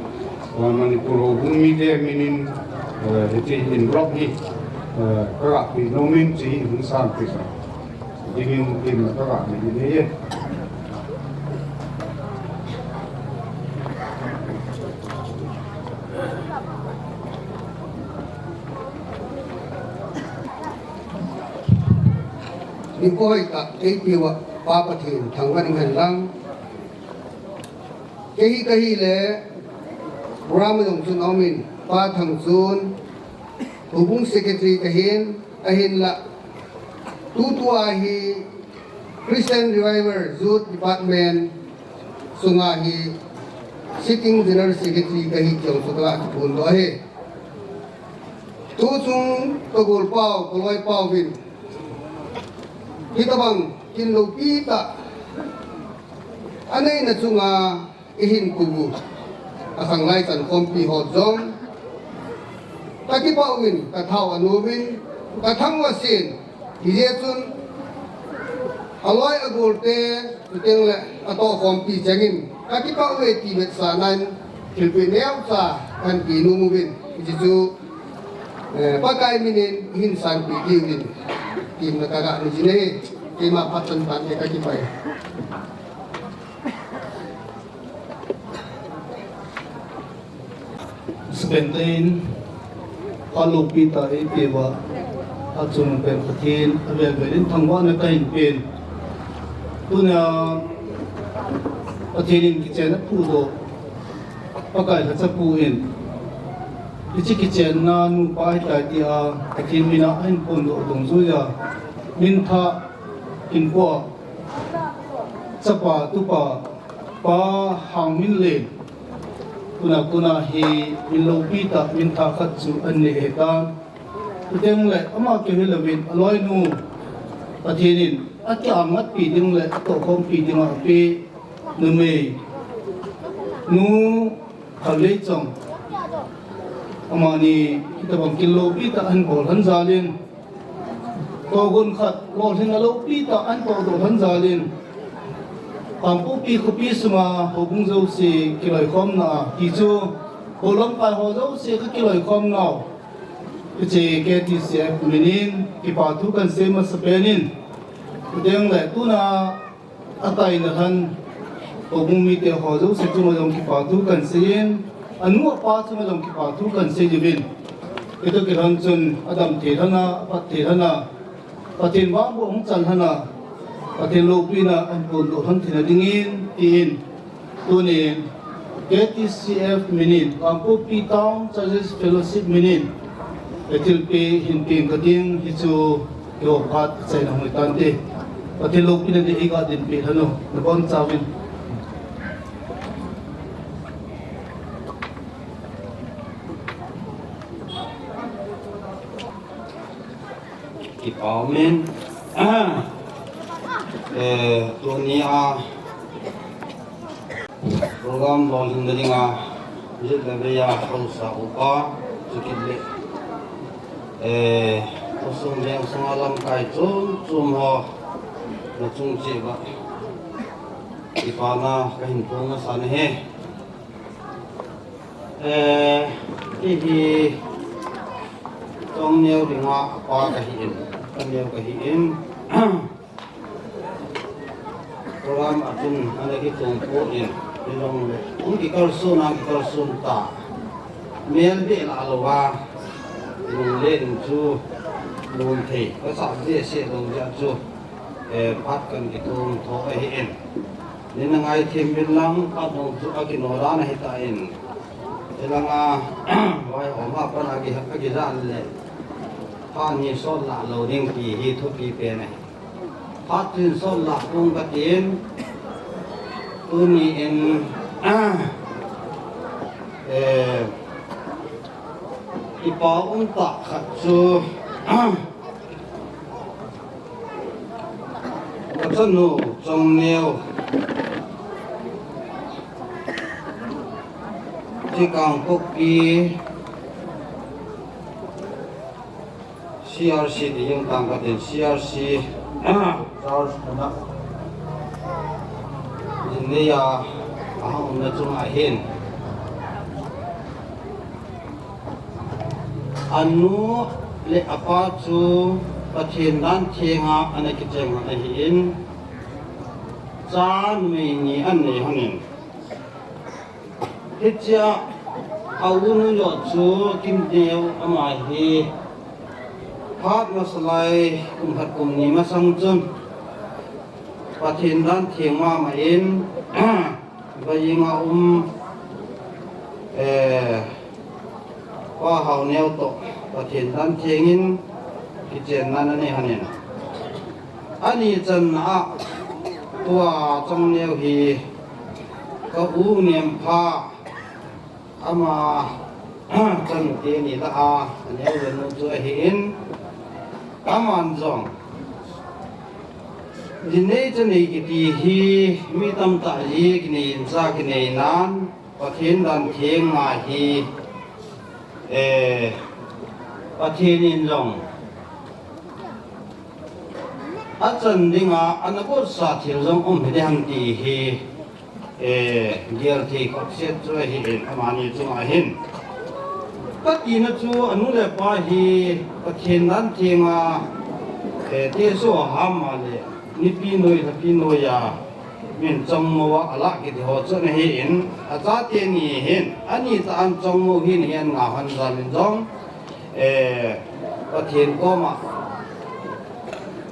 ah, Manipur houbung mite minin, ah, hiche envelope hi, ah, kaga pe nomin, hiche hi hung sanpeh dingin, tin kaga pe ding ahi. Ni poi ta, kei peuva Pa Pathen thangvah in hen lang. Kei hi kahi le, Rama jong chun aumin, Pa Thangchun, Houbung Secretary kahin, ahinla, tutua hi Christian Revival Youth Department sunga hi Sitting General Secretary kahi ti jong chu kaga kiphondoh ahi. Tuchung kagolpau, kaloipau vin, hitabang kin loupi tah aneina chunga ihin kou u, akhanglai chankhompi ho jong, kakipah uvin, kathao anom in, kathangvah in, hijeh chun, aloi agolte, chuteng le atohkhompi chengin, kakipah uve ti vetsahnan, thilpeh neocha kahin pe nom uvin, hiche chu, eh, Pakai minin ihin sanpeh diuvin, tin kaga nei jin ahi, keima phat chan tante, kakipah e. Masapen tah in, phat loupi tah eipeuva, achung pen Pathen, avel vel in thangvahna kahin pen. Tunia, Pathen in kichen aphudoh, Pakai lhachapu in, hiche kichenna nupa ahitai tia, Pathen mina ahin phondoh dungjuiya, minthah, hinpo a, chapa, tupa, Pa Hangminlen, tuna, tuna hi min loupi tah, minthah khat chu ahin nei ahitan. Chuteng le, ama keu hilouvin, aloinu, Pathen in, akiangatpi ding le, atohkhompi dinga apeh, numei, Nu Khalveichong, amani, hitabang kin loupi tah ahin bol lhon jal in, tohgon khat, lolhinna loupi tah ahin tohdoh lhon jal in, Kangpokpi khopi sunga houbung jouse kiloikhomna a, ti chu, hou lamkai ho jouse kakiloikhomnau, hiche K T C F minin, kipa thu kahin sei masapen in, chuteng le tuna, ataina lhon, Houbung mite ho jouse chunga jong kipa thu kahin seiyin, anu apa chunga jong kipa thu kahin seiyin. Hichu kilhon chun adam thei lhon a, aphat thei lhon a, Pathen vangboh hung chan lhon a, Pathen loupina ahin phondoh lhon theina dingin, tin, tunin, K T C F minin, Kangpokpi Town Churches Fellowship minin, thilpeh hin peng kading, hichu kihou phat achaina hung hitante. Pathen loupina ding iga dinpeh lhon u, nabonchauvin. Kipa umin. Eh, tunia program lolhinna dinga, jit le veiya haosa upa, chukit le, eh, khosung veng sunga lamkai chom chom ho, nachung cheh uva kipana kahin phong masa nahi. Eh, kei hi Chongneo dinga apa kahin, kaneo kahin. Program a chun ana kichom pon, hijongle hung kikalson a kikalson ta. Mel beh lah louva, lunglhai ding chu, lungthei, kasah behseh lou jeh chu, eh, phat kahin kitom tho ahin. Nin nangai them uvin lang, phat jong chu akinodan ahitan. Hilanga, vaihom a pat a ki, akijan le, phat hi sot lah lou ding ti hi thupi pen ahi. Phat chun sot lah pong katin, tuni in, eh, kipa umtah khat chu, kachanu Chongneo, Kangpokpi, C R C ti jong tang katin, C R C, Charles Anak, Jinneia, ahung umna chunga hin, anu le apa chu Pathen dan thenga ana kicheng lhon ahin, cha numei ni anei lhonin. Hichea, a unu joh chu Kimneo ama hi, phat masa lai kum khat kum ni masang chun, Pathen dan theng mama in, Vajinga um, eh, Pa Haoneo toh, Pathen dan thengin, kichenna anei lhonin. Ani channa a, tua Chongneo hi, ka u Nempha, ama, chanu teni lah a, aneo le nu chu ahin, aman jong, jinei chanei kiti hi, mi tamtah hi, kinei in cha kinei nan, Pathen dan theng ma hi, eh, Pathen in jong, achan dinga, ana gotsa thil jong um hiding ham ti hi, eh, gel thei khop set chu ahin, amani chunga hin. Katina chu, anu le apa hi, Pathen dan thenga, eh, teso ham a le, nipi noi, lhapi noi a, min chongmo a, alah kiti ho chu ana hin, achate ni hin, ani tah an chongmo hin, hin nga hon jal in jong, eh, Pathen koma,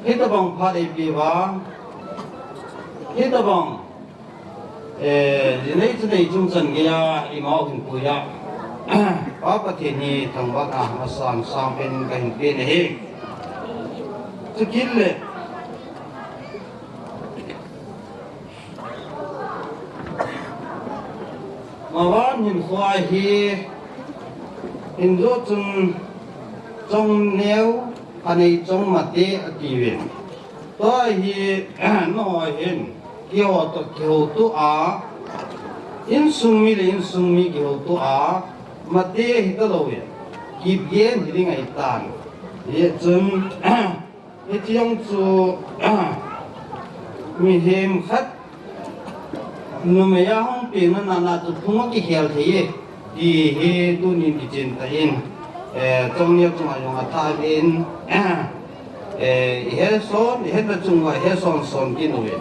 hitabang phat eipeuva, hitabang, eh, jinei chanei chungchang geiya, imau hin puiya, Pa Pathen hi thangvahna masang sang pen kahin pe nahi. Chukit le, Mavan hinkho hi, hin jo chun Chongneo, Aneichong Mate atiuvin. Tua hi, nangho hin, keiho toh kihoutoh a, insung mi le insung mi kihoutoh a, Mate hita louvin, Kipgen hiding ahitan. Hijeh chun, Hiti jong chu, mihem khat, numei a hung pengna nana chu phung a kikhel thei e, ti hi tunin kichen tan, eh, Chongneo chunga jong athah in, eh, ihe son, ihe ta chunga ihe son son kit uve.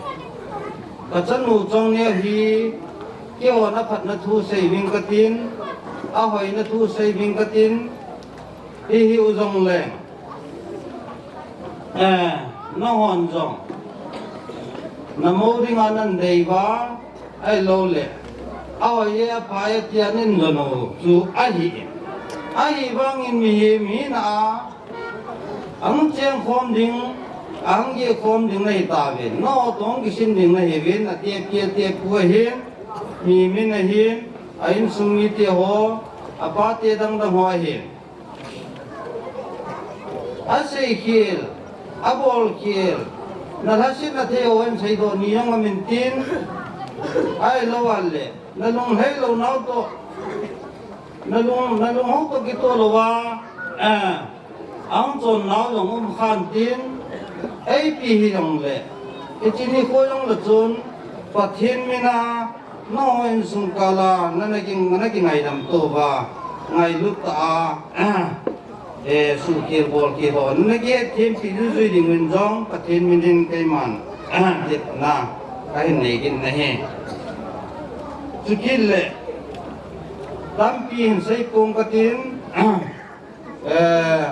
Kachanu Chongneo hi, keiho na phatna thu sei ving katin, ahoina thu sei ving katin, hihi u jongleng. Eh, nahon jong. Na mo dinga nan dei uva, ahilou le. Ahoi e, aphai e tia nin don u chu ahi. Ahivangin mihem hina a, ahung cheng khom ding, ahung geh khom ding nahi tauvin. Nangho toh hung kisin ding nahiuvin, atep pi atep pu ahin, mi min ahin, a insung mite ho, apate dang dang ho ahin. Asei khel, abol khel, na lhasetna thei ho in seidoh ni jong amin tin, ahilou le, na lunglhai lou nau toh, na lung, na lunghou toh kitoh louva, eh, ahung chon nau jong um khan tin, eipi hijongle, hiche nikho jongle chun, Pathen mina, nangho insung kala, na, na ki, na kingaidam touva, ngailut tah a, eh, suhkhel bolkhel ho, na kihetthempi juijui dingin jong, Pathen minin keiman, tepna, kahin nei kit nahi. Chukit le, tampi hin sei pong katin, Eh,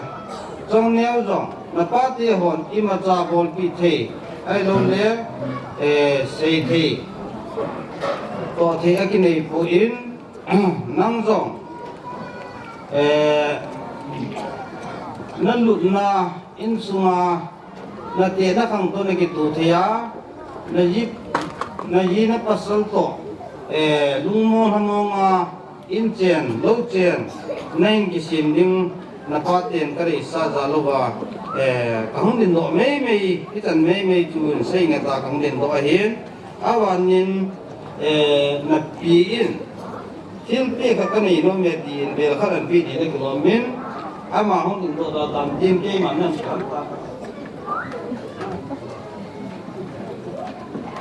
Chongneo jong, na pate hon imacha bolpi thei, ahilou le, eh, sei thei, toh thei akinei poi, nang jong, eh, na lutna insunga, na tena khang toh na kitoh thei a, na ji, na ji na pasal toh, eh, lungmong lhamong a, inchen, louchen, na hin kisem ding, na paten ka deisah jal louva, eh, kahung dingdoh meimei, hichan meimei chu hin sei nget a kahung dingdoh ahin, abanin, eh, na pi in, thilpeh khat kanei nom e tin, bel khat anpeh ding na kilom in, ama hung dingdoh da tan tin, keiman nan kan ta.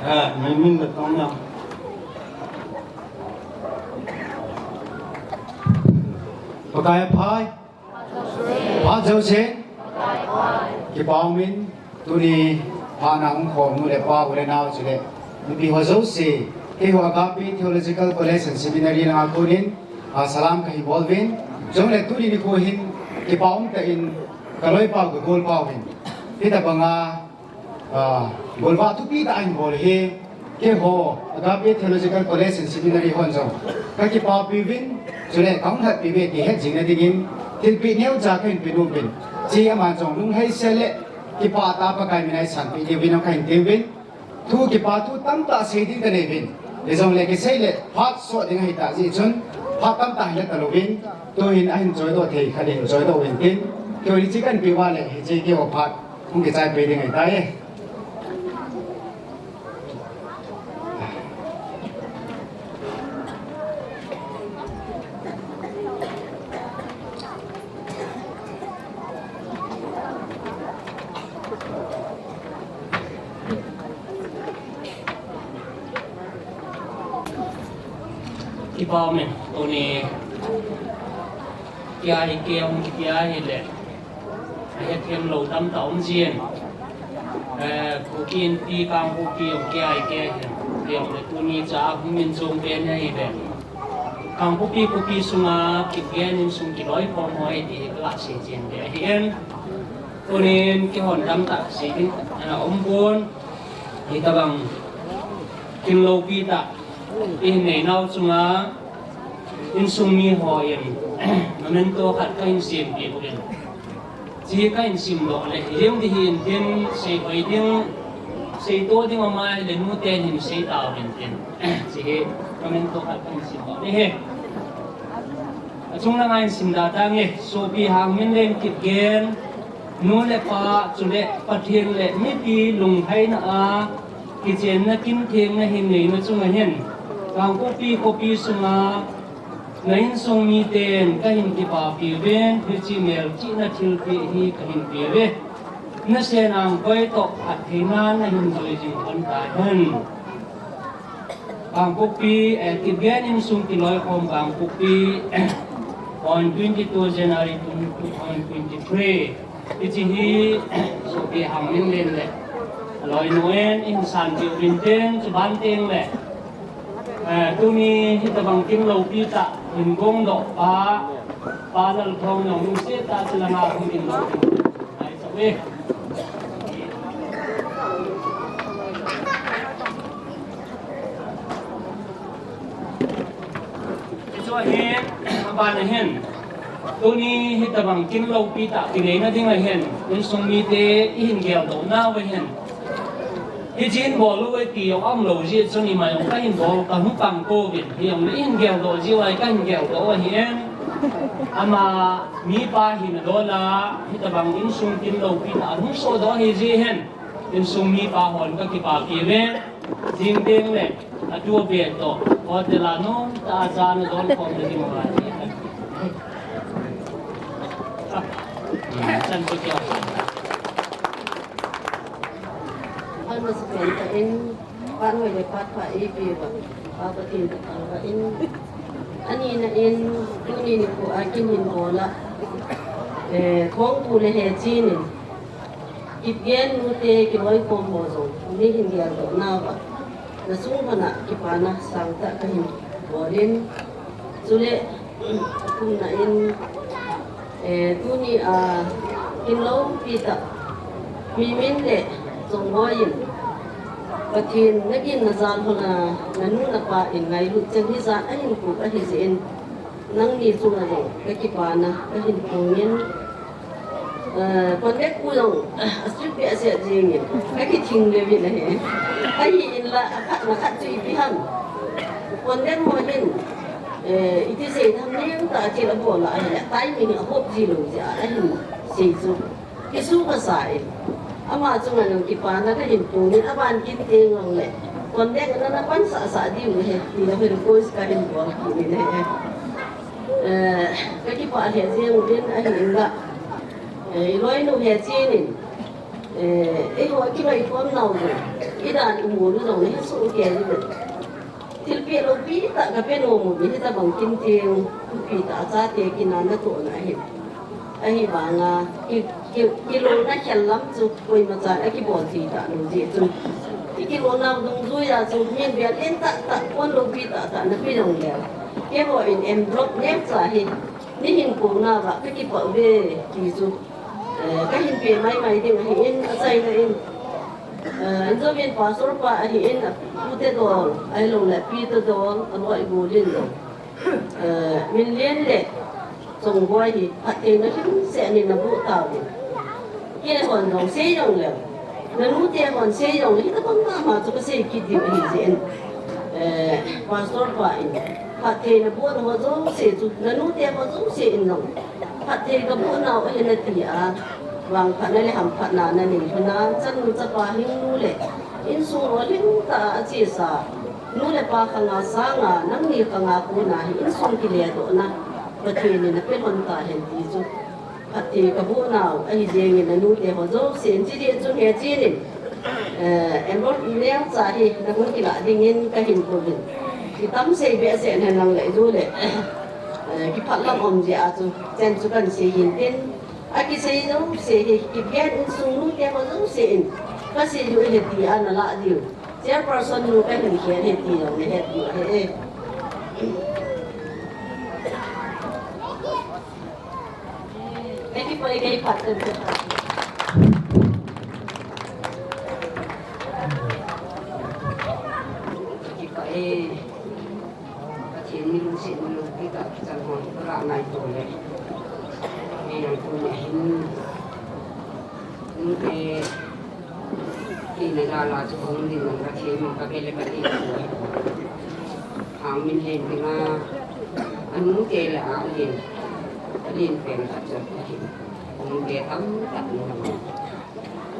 Eh, min min la tong na. Pakai aphai. Phat jousen. Kipa umin. Tuni phat na hung khom nu le pa u le nao chule mipi ho jouse. Keiho Agape Theological College and Seminary langa konin, ah, salam kahin bol uvin. Chule tuni nikho hin kipa um tah in ka loipa u ka golpa u hin. Hitabanga Ah, golvah thupi tah ahin bol hi, keiho, Agape Theological College and Seminary hon jong. Ka kipapi uvin, chule kahung lhatpi uve ti het jing na dingin, thilpeh neocha kahin pe nom uvin. Hiche ama jong lunglhai sel le, kipah tah a Pakai mina eisanpeh diuvin, kahin ti uvin. Thu kipa thu tamtah sei ding kanei uvin. Hijongle kisei le, phat sot ding ahitah jeh chun, phat tamtah hin la talouvin, tuhin ahin choidoh thei khat in choidoh uvin tin, keiho hiche kahin pe uva le, hiche keiho phat. Hung kichai pei ding ahitai. Kipa ume, tuni kia hi kei hung kitia hile. Hethem lou tamtah um jin. Eh, Kuki Inpi Kangpokpi jong kia hi kei hin. Jong le tuni cha hung min chom pen ahi ve. Kangpokpi Kuki sunga Kipgen insung kiloikhom ho ahi ti hi ka sei jin ve ahi in. Tunin kihon tamtah sei ding, eh, um pon. Hitabang kin loupi tah. Ihin neinau chunga insung mi hon memento khat kahin sempeh uvin. Hiche kahin simdoh le, hijeng ding hin tin, seihoi ding, seito ding ama hile nuten hin sei tauvin tin. Hiche memento khat kahin simdoh le hi. Achung langa hin simda tange, sopi Hangminlen Kipgen, nu le pa, chule Pathen le mipi lunglhaina a, kichenna kinthengna hin neina chunga hin, Kangpokpi khopi sunga, na insung miten kahin kipapi uvin, hiche melchihna thilpeh hi kahin pe uve. Nasen angkoi toh phattheina nahin jui jing lhon tahen. Kangpokpi, eh, Kipgen insung kiloikhom Kangpokpi, on twenty-two January two thousand twenty-three. Hiche hi, sopi Hangminlen le Loinu in, in san tiu rin teng, chu ban teng le. Eh, tuni hitabang kin lopi ta, in gong doh pa, pa Lalthong nong, in se ta, chu langa hung in lo. Ai, sa we. Hichu ahin, abana hin. Tuni hitabang kin lopi ta, kinei na ding ahin. Insung mite, ihin geldoh nauva hin. Hichin bol u e ti jong aum lou jeh chun ima jong kahin bol, kahung pang pouvin. Hijongle ihin geldoh jiu ahi, kahin geldoh u ahin. Ama mipa hina dol a, hitabang insung kin lopi ta, ahung sodoh ahi jeh hin. Insung mipa hon kakipapi uve. Jing teng le, atu a ve toh, hotel a nom ta a cha na don khom na ding uva. Chan chu kio. Phat masa pen tah in, phat hoi le phat pha eipe uva, Pa Pathen kathangvah in. Ani na in, tuni nikho a kin hin bol a, eh, Khongpu le Hechin in, Kipgen nute kiloikhom ho jong, nei hin geldoh nauva, na sung uva kipana sangtah kahin bol in. Chule, athumna in, eh, tuni a, kin lopi ta, Mimin le Chongboi in, Pathen na gin na jal ho na, na nu na pa in ngailut chan hijat ahin pu ahi jeh in, nangni chunga jong kakipana kahin phong in, Eh, conductor pu jong, eh, a strict behseh jeng in, kakithing leu in ahi. Ahin la, akhat, akhat chu ipi ham. Conductor ho hin, eh, iti sei tham neng tah thil abol a ahile, timing ahop ji lou jeh a, ahin sei chu. Kisu kasa in. Ama chunga jong kipana kahin phong in, aban kin teng jong le. Conductor nana pansah sah diu ahi, ti la hin request kahin bol kit in ahi. Eh, kakipah lheh jeng uvin ahin la. Eh, iloinu Hechin in, eh, eiho kiloikhom nau jong, idan imu u jong le hesoh kei uvin. Thilpeh loupi tah kape nom uvin, hitabang kin teng, thupi tah a chate kin a natohna ahin. Ahivanga, ki, ki, kilona khel lam chu koima chan akibol thei talou jeh chun. Ikilona dungjuia chu, min bel in tah tah, pon loupi tah tah nape jong leu. Keiho in envelope neocha hi, nei hin po nauva, kakipah uve, ti chu. Eh, kahin pe maimai ding ahin, achaina in. Eh, injom in pastor pa ahin, apute dol, ahilou le apite dol, aloi gol in dol. Eh, Minlen le Chongboi hi, phattheina lhingset in naboh tauvin. Keihon jong sei jong leu. Nanute hon sei jong le, hitabang mama chu kasei kit diu ahi jeh in. Eh, pastor pa in, phatthei naboh ho jouse chu, nanute ho jouse in jong. Phatthei kaboh nau ahi nati a, vangphatna le hamphatna nanei lhon a, chanu chapa hing nu le, insung lolhing tah a achesa, nu le pa khanga sanga, nangni khanga kona hi insung kiledohna, Pathen in nape lhon tahen ti chu. Phatthei kaboh nau ahi jeng in nanute ho jouse in, chujeh chun Hechin in, eh, envelope neocha hi nahung kilah dingin kahin pouvin. Kitam sei behseh in henlang le ju le, eh, kiphat lam um jeh a chu, chen chu kahin sei hin tin. Akisei jouse hi, Kipgen insung nute ho jouse in, kasei u ahi ti a nalah diu. Chairperson nu kahin khel ahi ti jong nahet diu ahi. Happy birthday, Pastor. Happy birthday. Pathen in lungset in lungpi tah kichan ho hi, pura ngaito le. Hei nang tuni hin. Nute, kei na jal a chu hung ding nang Pathen in ka be le ka ti. Hang min len ding a, anute le a len. A len pen khat chu ahi. Nute tamtah in nang.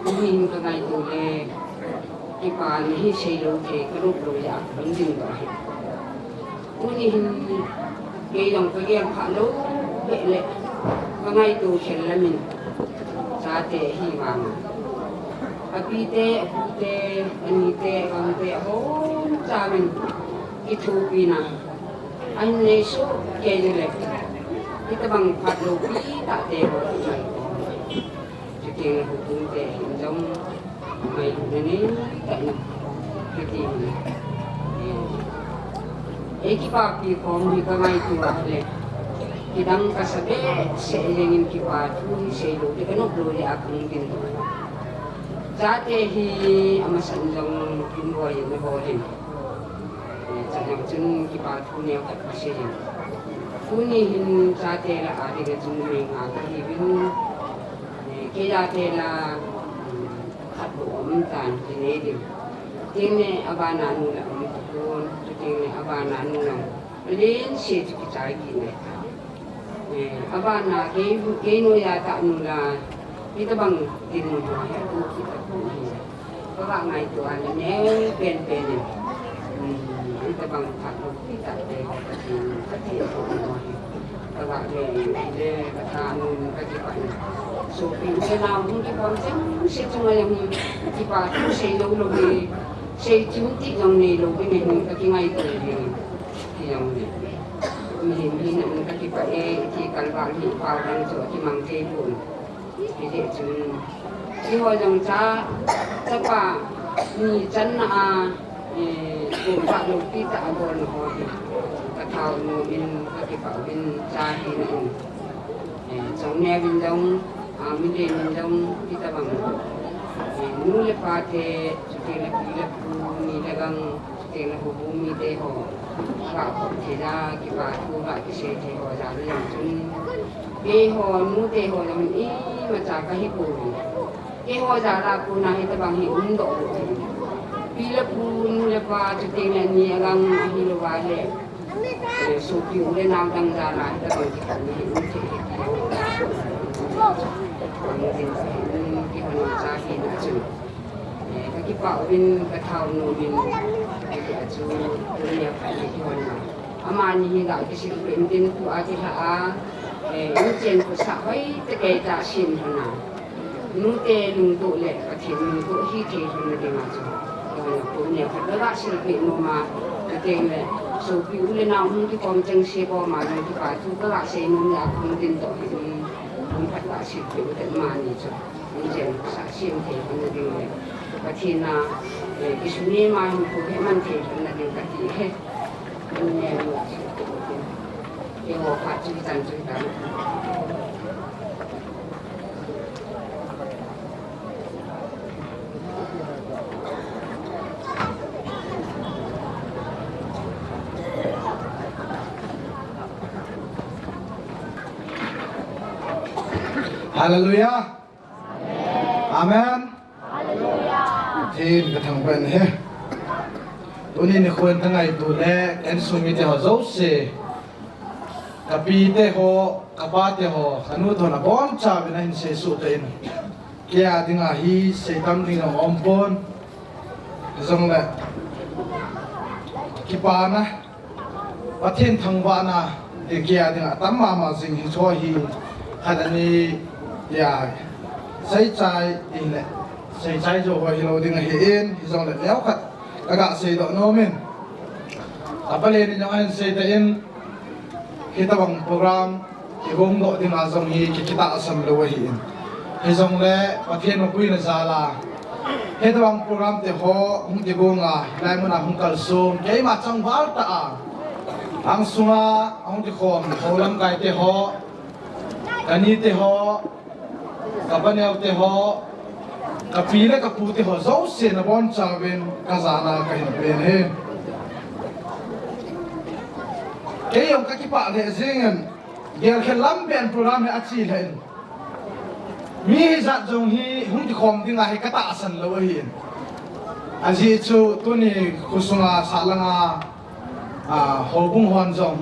Tuhin ka ngaito le, kipana hi seilou thei, ka nop lou jeh a ka hung ding doh ahi. Tuni hin kei jong ka gel phah lou beh le, ka ngaito khel lam in, chate ahi vang a, apite, apute, anite, agangte, ahom cham in kithopina ahin nei soh kei u le, hitabang phat loupi tah te ho ngaito. Chuteng le houbung te hin jong, Mai nene, tah in, kiti. Eh, eh, kipapi khom hi kangaito a le. Kidang kasa behseh jengin kipa thu hi seilou le kanop lou le akung din. Chate hi amasan jong kin boi in boi in. Eh, chang jong chun kipa thu neo khat kasei in. Tuni hin chate lah a dinga chun mei nga kahiuvin. Eh, kei chate lah, um, khat bou um tan, ti nei ding. Chuteng le abana nu la um tapon, chuteng le abana nu la um. Alen se chu kichai kit nai ta. Eh, abana kei, kei noiya tah nu la, hitabang dinmun ho hi atoh kit tapon hi. Kava ngaito a le neo penpen in. Hmm, hitabang tah lou. Kati, kati, kati, kati. Kagah le, le, kata nun, kakipah in. Sopi u le nao hung kikhom chengse chunga jong kipa thu seilou lou hi, sei chim ti jong neilou hi, nei hung kakingaito hi, ti jong le. Mihem hina in kakipah e, ti kalval hi, pao dang chu akimang thei pon. Hijeh chun, keiho jong cha, chapa, ni channa a, eh, kum pha loupi tah a bolna ho hi, ka thao nom in, ka kipah uvin, cha hina in, eh, chongneo vin jong, ah, milen vin jong, hitabang, eh, nu le pa te, chuteng le pi le pu, ni le gang, chuteng le houbung mite ho, ka khop thei a, kipa thu ka kisei thei ho jal a jong chun, keiho, nute ho jong imacha kahi pouvin. Keiho jal a kona hitabang hi umdoh lou. Pi le pu, nu le pa, chuteng le ni alang ahilou va le, eh, sopi u le nao dang jal a hitabang kikah ni hi um thei hi ti. Ang din sa hi, um, keiho cha hina chun. Eh, ka kipah uvin, ka thao nom in, eh, ka chu, tu nia ka ni ki hon na. Amani hi ga kisil pe in tin tu a ti ha a, eh, in chen ku sa hoi te ke ta sin hon na. Nu te lungtuh le Pathen lungtuh hi thei hon na ding a chu. Eh, tu nia ka ga sil pe nom a, ka teng le, sopi u le nao hung kikhom chengse bou ma, hung kipa thu ka ga sei nom le a hung tin to hi, hung phat ga sil pe u te mani chu. Inchen sa sim thei hon na ding le. Pathen a, eh, kisuni ma hin pu he man thei hon na ding kati he. Inchen sa sim thei hon na ding. Keiho phat chu chan chu ta. Hallelujah. Amen. Hallelujah. Pathen ka thangvah in ahi. Tuni nikho in ka ngaito le, ka insung mite ho jouse. Ka pi te ho, ka pa te ho, ka nu te ho, abonchauvin ahin seisoh tan. Kei a dinga hi, seitam ding jong aumpon. Hijongle, kipana. Pathen thangvahna, ti kei a dinga atam mama jing hi chu hi, khat ani, ya, seichai, ti le, seichai jou ho hilou ding ahin, hijongle, neokhat, ka ga seidoh nom in. Ka palen in jong ahin sei tan, hitabang program, kigong doh dinga jong hi, ki, kitahsan lou ahin. Hijongle, Pathen mapuina jal a. Hitabang program te ho, hung kigong a, hilai mun a hung kalsong, keima changval tah a. Ang sunga, hung kikhom, ho lamkai te ho, ka ni te ho, ka paneo te ho, ka pi le ka pu te ho, jouse nabonchauvin, ka jana ka hin pen ahi. Kei jong ka kipah lheh jing in, Gelkhen lam pen program hi achi lheh in. Mi hijat jong hi hung kikhom dinga hi ka tahsan lou ahin. Ajeh chu tuni khosunga sahlanga, a, houbung hon jong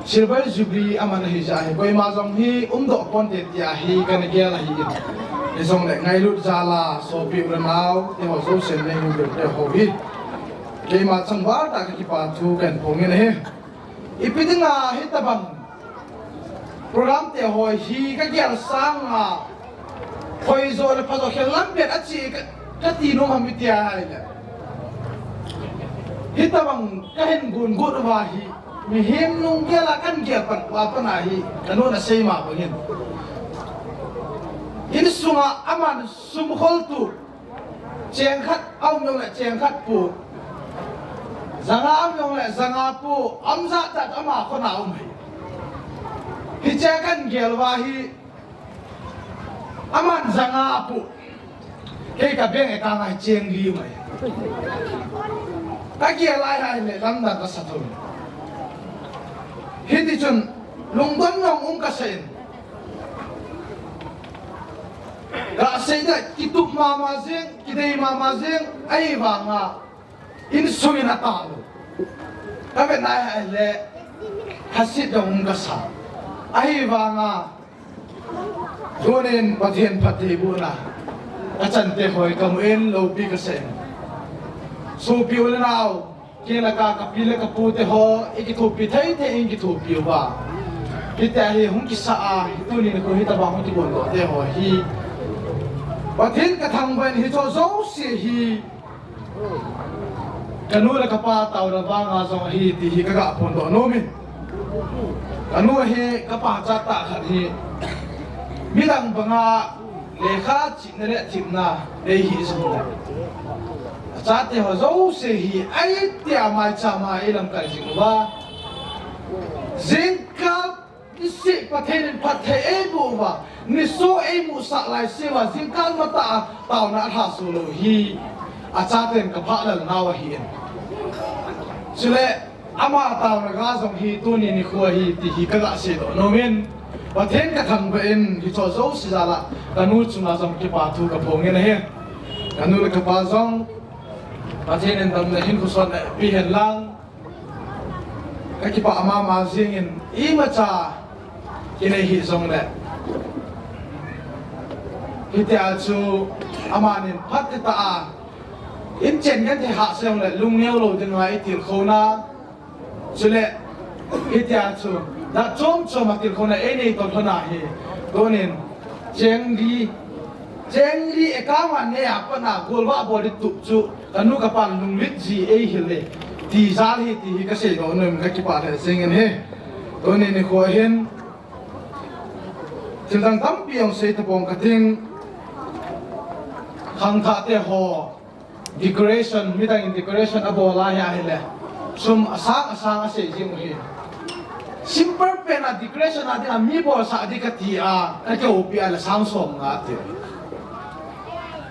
Silver Jubilee aman ahijeh a hi koima jong hi umdoh ponte tia hi kana gel ahin. Hijongle ngailut jal a sopi u le nao te ho jousen nei hung vel te ho hi. Keima changval tah a ka kipa thu kahin phong in ahi. Ipi dinga hitabang program te ho hi ka gel sanga, hoi jo le pha jo khel lam pen achi ka, ka ti nom ham iti ahile. Hitabang ka hin gun gun uva hi, mihem nung gel a kan gel pan uva pan ahi, ka nuna sei ma bangin. Insunga aman sum khol tu, Cheng khat a um jongle cheng khat pu. Janga a um jongle janga pu. Amjat tat ama khona um hi. Hiche kan gel uva hi. Aman janga apu. Kei ka bank account a hi cheng li mai. Ka gel lai hai le lamdang kasa thou. Hiti chun lungdon jong um kasa in. Kasei da kitup mama jeng, kidei mama jeng, ahivanga insung in atah lou. Ka vet nai hai le, hasit jong um kasa. Ahivanga, tunin Pathen phattheibohna, achante ho hi kamu in loupi kasa in. Sopi u le nao, kei le ka, kapi le kapu te ho, ikithopi thei thei in kithopi uva. Hitia hi hung kisa a, hi tunin khu hitabang hung kibon doh te ho hi. Pathen kathangvah in hiche jouse hi. Kanu le kapa taona vanga jong ahi ti hi kaga phondoh nom in. Kanu hi kapa chat tah khat hi. Midang banga lekha chihna le themna nei hih jongle. Achate ho jouse hi ahi tia maicham a eilamkai jing uva. Jingkah Nisih Pathen in phatthei eiboh uva, niso eimusah laiseuva, jingkah matah a taona alhaso lou hi, achaten kaphah lel nau ahi in. Chule, ama taona ga jong hi, tuni nikho ahi, ti hi kaga seidoh nom in, Pathen kathangvah in, hiche jouse jal a, kanu chunga jong kipa thu kaphong in ahi. Kanu le kapa jong, Pathen in damna hinkho sot na eipe hen lang, Ka kipah mama jing in imacha kinei hih jongle. Hitia chu amanin phatthei tah a inchen genthei hahsa jongle lungneo lou dinga itilkhouna. Chule hitia chu dat chom chom a tilkhouna einei toh lhona hi. Tunin cheng li, cheng li account a nei a pat a golvah bol ding tup chu kanu kapan lunglut ji eihil e. Ti jal hi ti hi kaseidoh nom in kakipah lheh jeng in ahi. Tuni nikho hin thil dang tampi jong sei tapong kating. Khangthah te ho decoration, midang in decoration abol a hi ahile sum asang asang asei jing u hi. Simple pen a decoration a dinga mi bolsah ding kati a, kakihoupi a le sang som nga ati.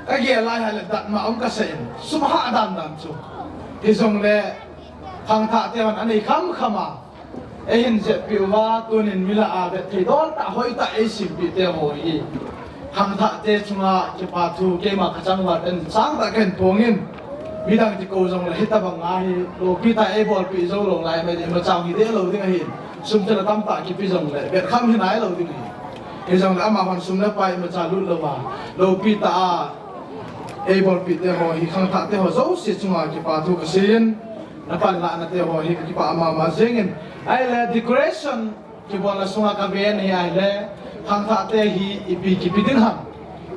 Kagel lai hile datmo um kasah in, sum hah dan dan chu. Hijongle khangthah te hon anei kham kham a, eihin jeppi uva, tunin mi lah a vet thei dol tah, hoi tah eisimpeh te ho hi. Khangthah te chunga kipa thu keima kachang uva ten sangtah kahin phong in. Midang kikou jongle hitabang a hi, loupi tah eibolpeh jou lou lai mai, imacha hi deh lou ding ahi. Sum thil atamtah kipe jongle vet kham hi nailou ding ahi. Hijongle amahon sum le pai imacha lut louva, loupi tah a eibolpeh te ho hi, khangthah te ho jouse chunga kipa thu kasei in. Napanlahna te ho hi kakipah mama jeng in. Ahile decoration kibolna sunga kaven hi ahile, khangthah te hi ipi kipe ding ham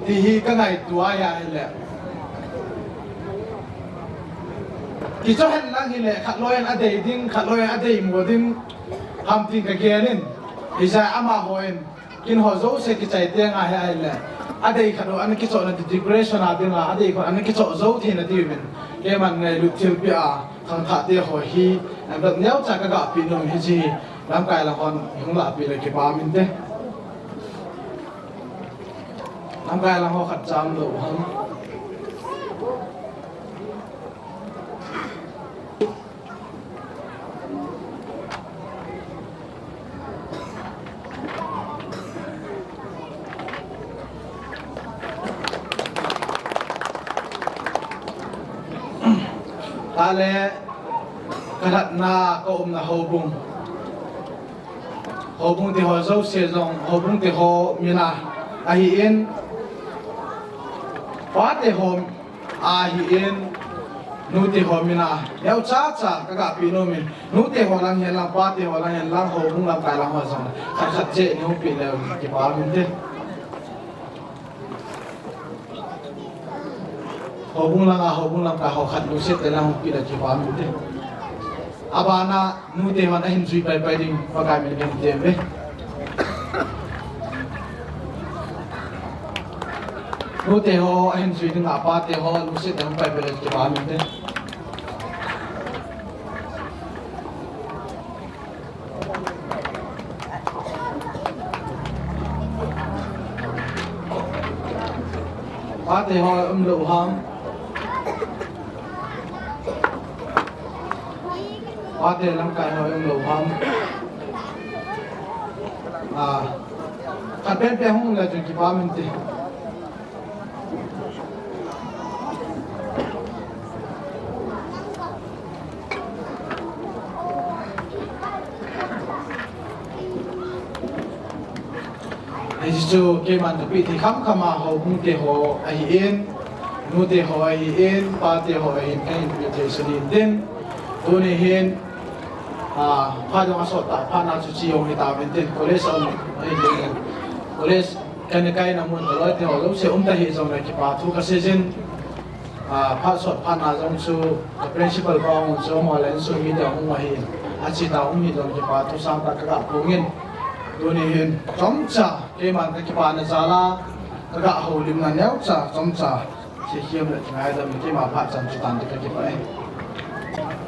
ti hi kangaito a hi ahile. Kicho hen lang hile, khatloi in adei ding, khatloi in adeimo ding ham tin kagel in. Hijeh a amahon kin ho jouse kichai teng ahi ahile, adei khat ho ana kichohna decoration a dinga, adei khat ana kichoh jou theina diuvin keiman ngailut thilpeh a khangthah te ho hi, anvet neocha kagapeh nom hi ji. Lamkai lang hon hung lahpeh le kipa um inte. Lamkai lang ho khat cham lou ham. Tale, kalhatna kaumna houbung. Houbung te ho jouse jong, houbung te ho min a ahin, pa te ho ahin, nu te ho min a neocha cha kagapeh nom in, nu te ho lang hen lang, pa te ho lang hen lang, houbung lamkai lang ho jong khat khat cheh neipe leu kipa um inte. Houbung langa, houbung lamkai ho khat lungset tah in hung pe le kipa um inte. Abana, nu te hon ahin jui pai pai ding, Pakai min in te ve. Nute ho ahin jui dinga pate ho lungset in hung pai peh le kipa um inte. Pate ho umlou ham? Pate lamkai ho umlou ham? Ah, khat penpen hung le chun kipa um inte. Hichu keiman kapeh thei khamkham a houbung te ho ahin, nute ho ahin, pate ho ahin, kahin peh thei sah in tin. Tuni hin, ah, phat jong asot ta, phat na chu chi jong hita uvin tin, college a um, ahin, college kana kaina mun a loi te ho jouse um ta hih jongle kipa thu kasei jin. Ah, phat sot phat na jong chu, ka principal pa jong chu, mo len chu mi te hung ahin, achi ta um hih jongle kipa thu sangtah kaga phong in. Tuni hin, chomcha, keiman kakipana jal a, kaga houlimna neocha, chomcha. Seikhel le ngaidam keima phat chan chu tan te kakipah e.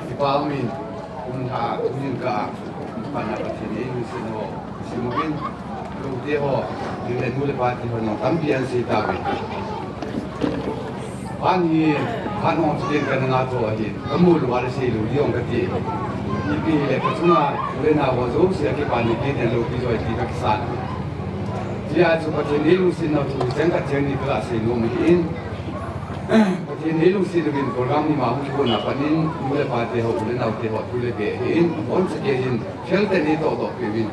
Kipa um in, kum lha, kum lha ka, pana Pathen in eilungset ho, simu in, loute ho, nu le, nu le pate ho, nang tampi ahin sei tauve. Pan hi, pan hung chu ken kana nga tho ahin, kamu lou a le sei lou ding jong kati. Ipi hile kachunga, u le nao ho jouse akipa ni kei ten loupi joi ti kakisan. Hijeh a chu Pathen eilungset nau thu, cheng khat cheng ni kaga sei nom ahin. Pathen eilungset louvin program ni ma hung kigona pat in, nu le pate ho, u le nao te ho, thu le beh ahin, aboncha kei hin, fel tah in eitoh doh peh uvin.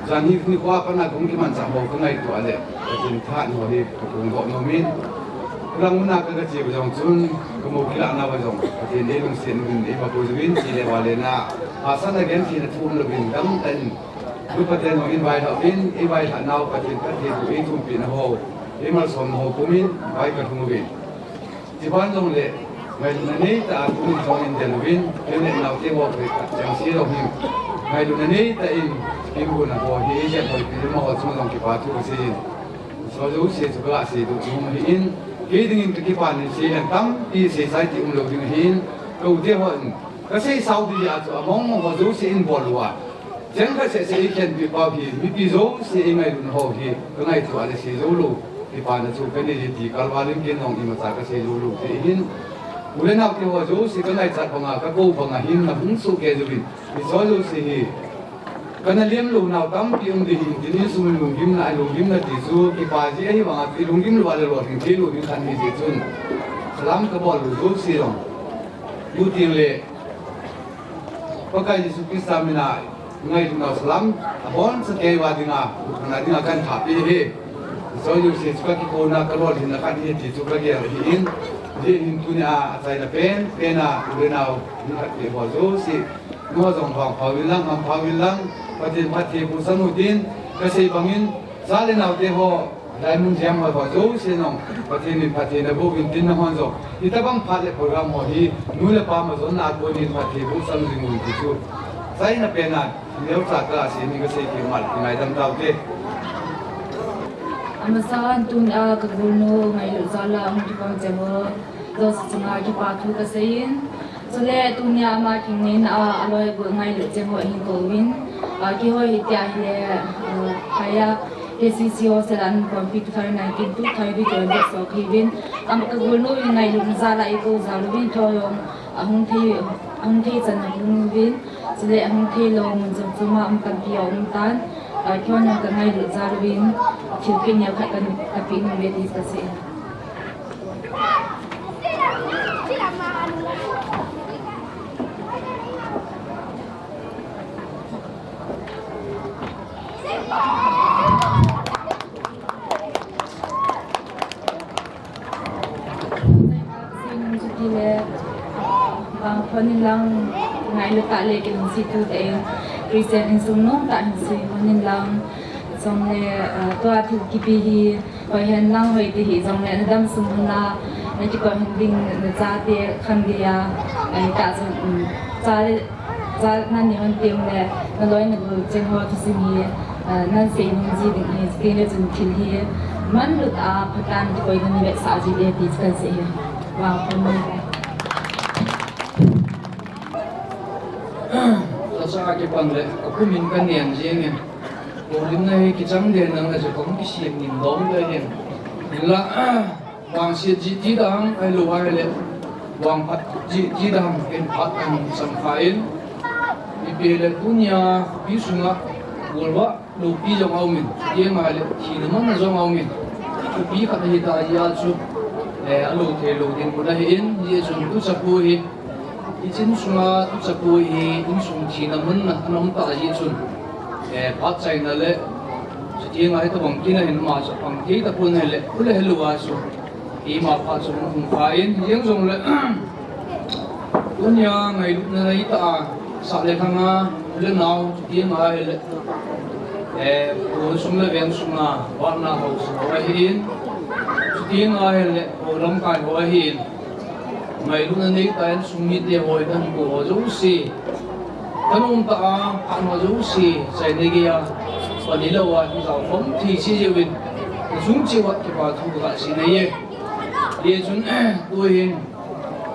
Jan hi nikho a pat a kahung kimanchah ho kangaito a le, Pathen tha ho hi kaphong doh nom in. Khulangmun a kaga che u jong chun, kamu kilah nau a jong, Pathen eilungset uvin, eima pui uvin, chule vale na, hahsatna gentheina thu umlouvin, damtah in, Nu Pathen hung invite uvin, invite nau Pathen phatthei thu eithumpeh na ho, eimalsom na ho pum in, vai kalhung uvin. Chuban jongle, ngailutna neitah a tunin jong indel uvin, kei le naote ho khat cheng se lou hin. Ngailutna neitah in, eikona ho hi, eijep hoipi lum a ho chung jong kipa thu kasei in. Hicho jouse chu kaga seidoh nom ahin, kei dingin kakipah in sei leng tampi seisai ti umlou ding ahin, ka u te hon, kasei sao ding jeh a chu, among mong ho jouse in bol uva. Cheng khat seh seh eikhenpeh pau hi, mipi jouse eingailutna ho hi, kangaito a le sei jou lou, kipana chu kanei e ti kalval in ken jong imacha kasei jou lou ding ahin. U le nao te ho jouse kangaichat banga, kakou banga hin nahung sohkei jouvin, hicho jouse hi, kana lem lou nau tampi um ding ahin, tin insung in lunggimna, lunggimna ti chu, kipa ji ahi banga, ilunggim lou a le lolhing thei lou ding khat ahi jeh chun, salam kabol lou jouse jong, tu teng le, Pakai Jesu Christa mina ngailutnau salam, aboncha keiva dinga, ukhana dinga kahin thapeh e. Hicho jouse chu kakikona kalolhinna khat ahi ti chu kagel ahin, hijeh hin tunia achaina penpen a, u le nao, mi khat peh ho jouse, nangho jong vangpha uvin lang, hampha uvin lang, Pathen phatthei boh san u tin, kasei bangin, cha le naote ho, Hilai mun jeng ho, ho jouse jong, Pathen in phatthei naboh uvin tin nahon jong. Hitobang phat le program ho hi, nu le pa majonna a konin phatthei bohsam jing un ti chu. Achaina pen a, neocha kasei ni kasei kit mal, kingaidam taute. Amasan tunia kagolnu ngailut jal a hung kipom cheng ho, jouse chunga kipa thu kasei in. Chule tunia ama kingaina a, aloi gol ngailut cheng ho ahin kou uvin. Ah, keiho hitia hile, ah, higher K C C hostel a nunpompi two thousand nineteen to thirty twenty so kiuvin. Ama kagolnu in ngailutna jal a eikou jal uvin keiho jong ahung thei, ahung thei chan a hung uvin. Chule ahung thei lou mun chom chom a um tampi aum tan. Ah, keiho jong kangailut jal uvin. Thilpeh neo khat kan, kapeh nom uve ti kasei. Vang khon in lang ngailut tah le kilungset tu tah in Christian insung nom tah in sui khon in lang. Chule, ah, tua thil kipe hi, hoi hen lang hoi te hih jongle, nadam sung hon a, nakitoh hen ding, nachate khang gei a, eh, tah chun, um, cha le, cha nanei hon teng le, naloi nagol cheng ho thusim hi, eh, nansei nom ji ding ahi, chuteng le chun thil hi, Manlut a Pathen koina ni le sa ji de ti kan se he. Wa pon ni. Lhacha kipan le, kapumin kanen jingin. Kolimna hi kichang den nang le, kong kisem nin dom le hin. Hinla, vangset ji ti dang, ahilou ahile. Vangphat ji ti dang, ken phat kan sam kha in. Ipi le tunia, pi sunga, golwa, loupi jong aumin, chuteng ahile, thina manna jong aumin. Thupi khat ahi ta jeh a chu, eh, alou thei lou ding mun ahin, hijeh chun tuchapu hi, ichin sunga tuchapu hi, insung thina manna, ana um ta jeh chun, eh, phat chaina le, chuteng ahi tabang kin ahin ma chu pang thei tapon ahile, ule helou a chu, ima phat chu hung pha in, hijeng jongle, tunia ngailutna nei ta a, sah le lhanga, le nao, chuteng ahile, eh, khosung le veng sunga, vatna haosa ho ahin, chuteng ahile, ho lamkai ho ahin, ngailutna nei ta insung mite ho, idan ko ho jouse, kanom ta a, phat ho jouse, chaina geiya, pan ilou a, hijao khom thei cheh jeh uvin, chung cheh uva kipa thu kasei nahi e. Hijeh chun, tuhin,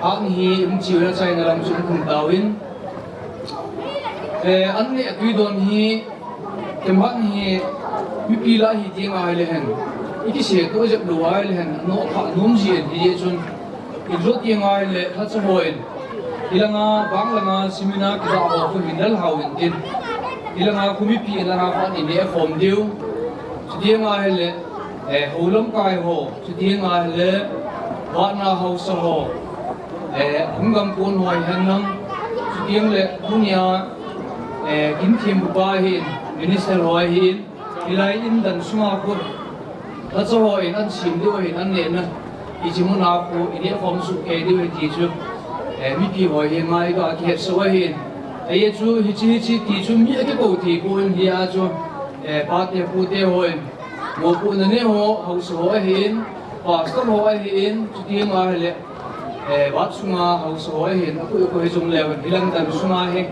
Phat hi um cheh uva chaina lam chu um tauvin. Eh, an neh tui don hi, themkhat hi, mipi lah hi teng ahile hen. I kisei toh jep lou ahile hen, anoh pha nom jin, hijeh chun. I jot teng ahile, lhacha hon. Hilanga, bang langa, seminar kilah ho, khu hin lal hao in tin. Hilanga, khu mipi, hilanga, phat i neh khom diu. Chuteng ahile, eh, ho lamkai ho. Chuteng ahile, vatna haosa ho, eh, hung gam kon ho hihen lang, chuteng le tunia, eh, kin thempu pa hin, minister ho hin, hilai in dan sunga khu, lhacha hon an sem diu ahin an nehna, hiche muna khu, i neh khom soh kei diu ahi ti chu, eh, mipi ho hi ngai ga kihet soh ahin. Ajeh chu, hiche, hiche ti chu mi akikou thei pon hia chu, eh, pate pute hon, mopohna nei ho, haosa ho ahin, pastor ho ahin, chuteng ahile, eh, vat sunga haosa ho ahin, akoi akoi jong leu, hilang dan sunga hi,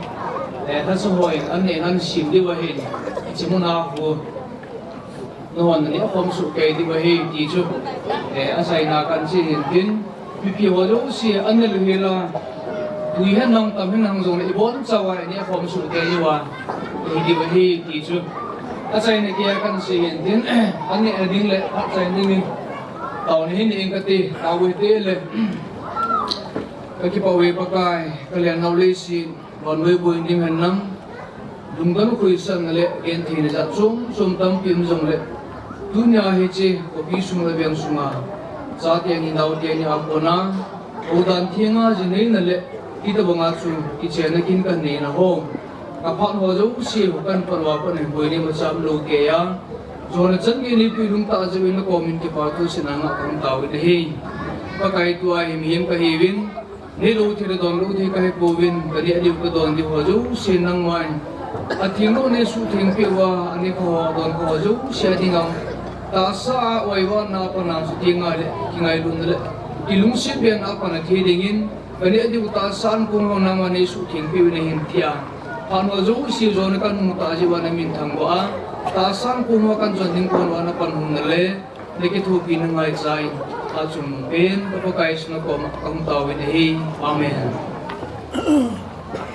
eh, lhacha hon, an neh an sem diu ahin, hiche muna khu, nahon na neh khom soh kei diu ahi, ti chu, eh, achaina kan sei hin tin, Mipi ho jouse, an neh lou hela, tui hen lang tam hen lang jongle, i bonchauva, i neh khom soh kei diuva, i hi diu ahi, ti chu. Achaina geiya kan sei hin tin, an neh ding le, phat chaina dingin, taona hin ing kati, tao hite le, kakipah uve Pakai, kalen nau leiset, Vannoi boina ding hen lang, lungdon khohsahna le gentheina jat chom chom tampi um jongle, tunia hiche, khopi sung le veng sunga, chate ni naote ni a kona, houdan thenga ji neina le, hitobanga chu, kichenna kin kaneina ho, kaphat ho jouse, ho kan pan uva pat hin boina imacha umlou keiya, jona chan gei neipui lungtah jeh uvin nakomin kipa thu seina ngah kahung taovin ahi. Pakai tua hi mihem kahiuvin, Neilou thei le donlou thei kahipouvin, kaneh diu kadon diu ho jouse nangman. Atheng lou nei suhtheng peh uva, aneh kha ho, adon kha ho jouse a dinga. Tahsa a oivalna a pat a chuteng le, kingailutna le, kilungset bena a pat a thei dingin, kaneh diu tahsa ankong ho nangman nei suhtheng peh uvin ahi tia. Phat ho jouse jona kamu tah jeh uva namin thangvah a. Tahsa ankong ho kajon ding kon uva napan hung na le. Nakithopi na ngaicha in, achung pen, ka Pakai Jesu nakoma kahung taovin ahi. Amen.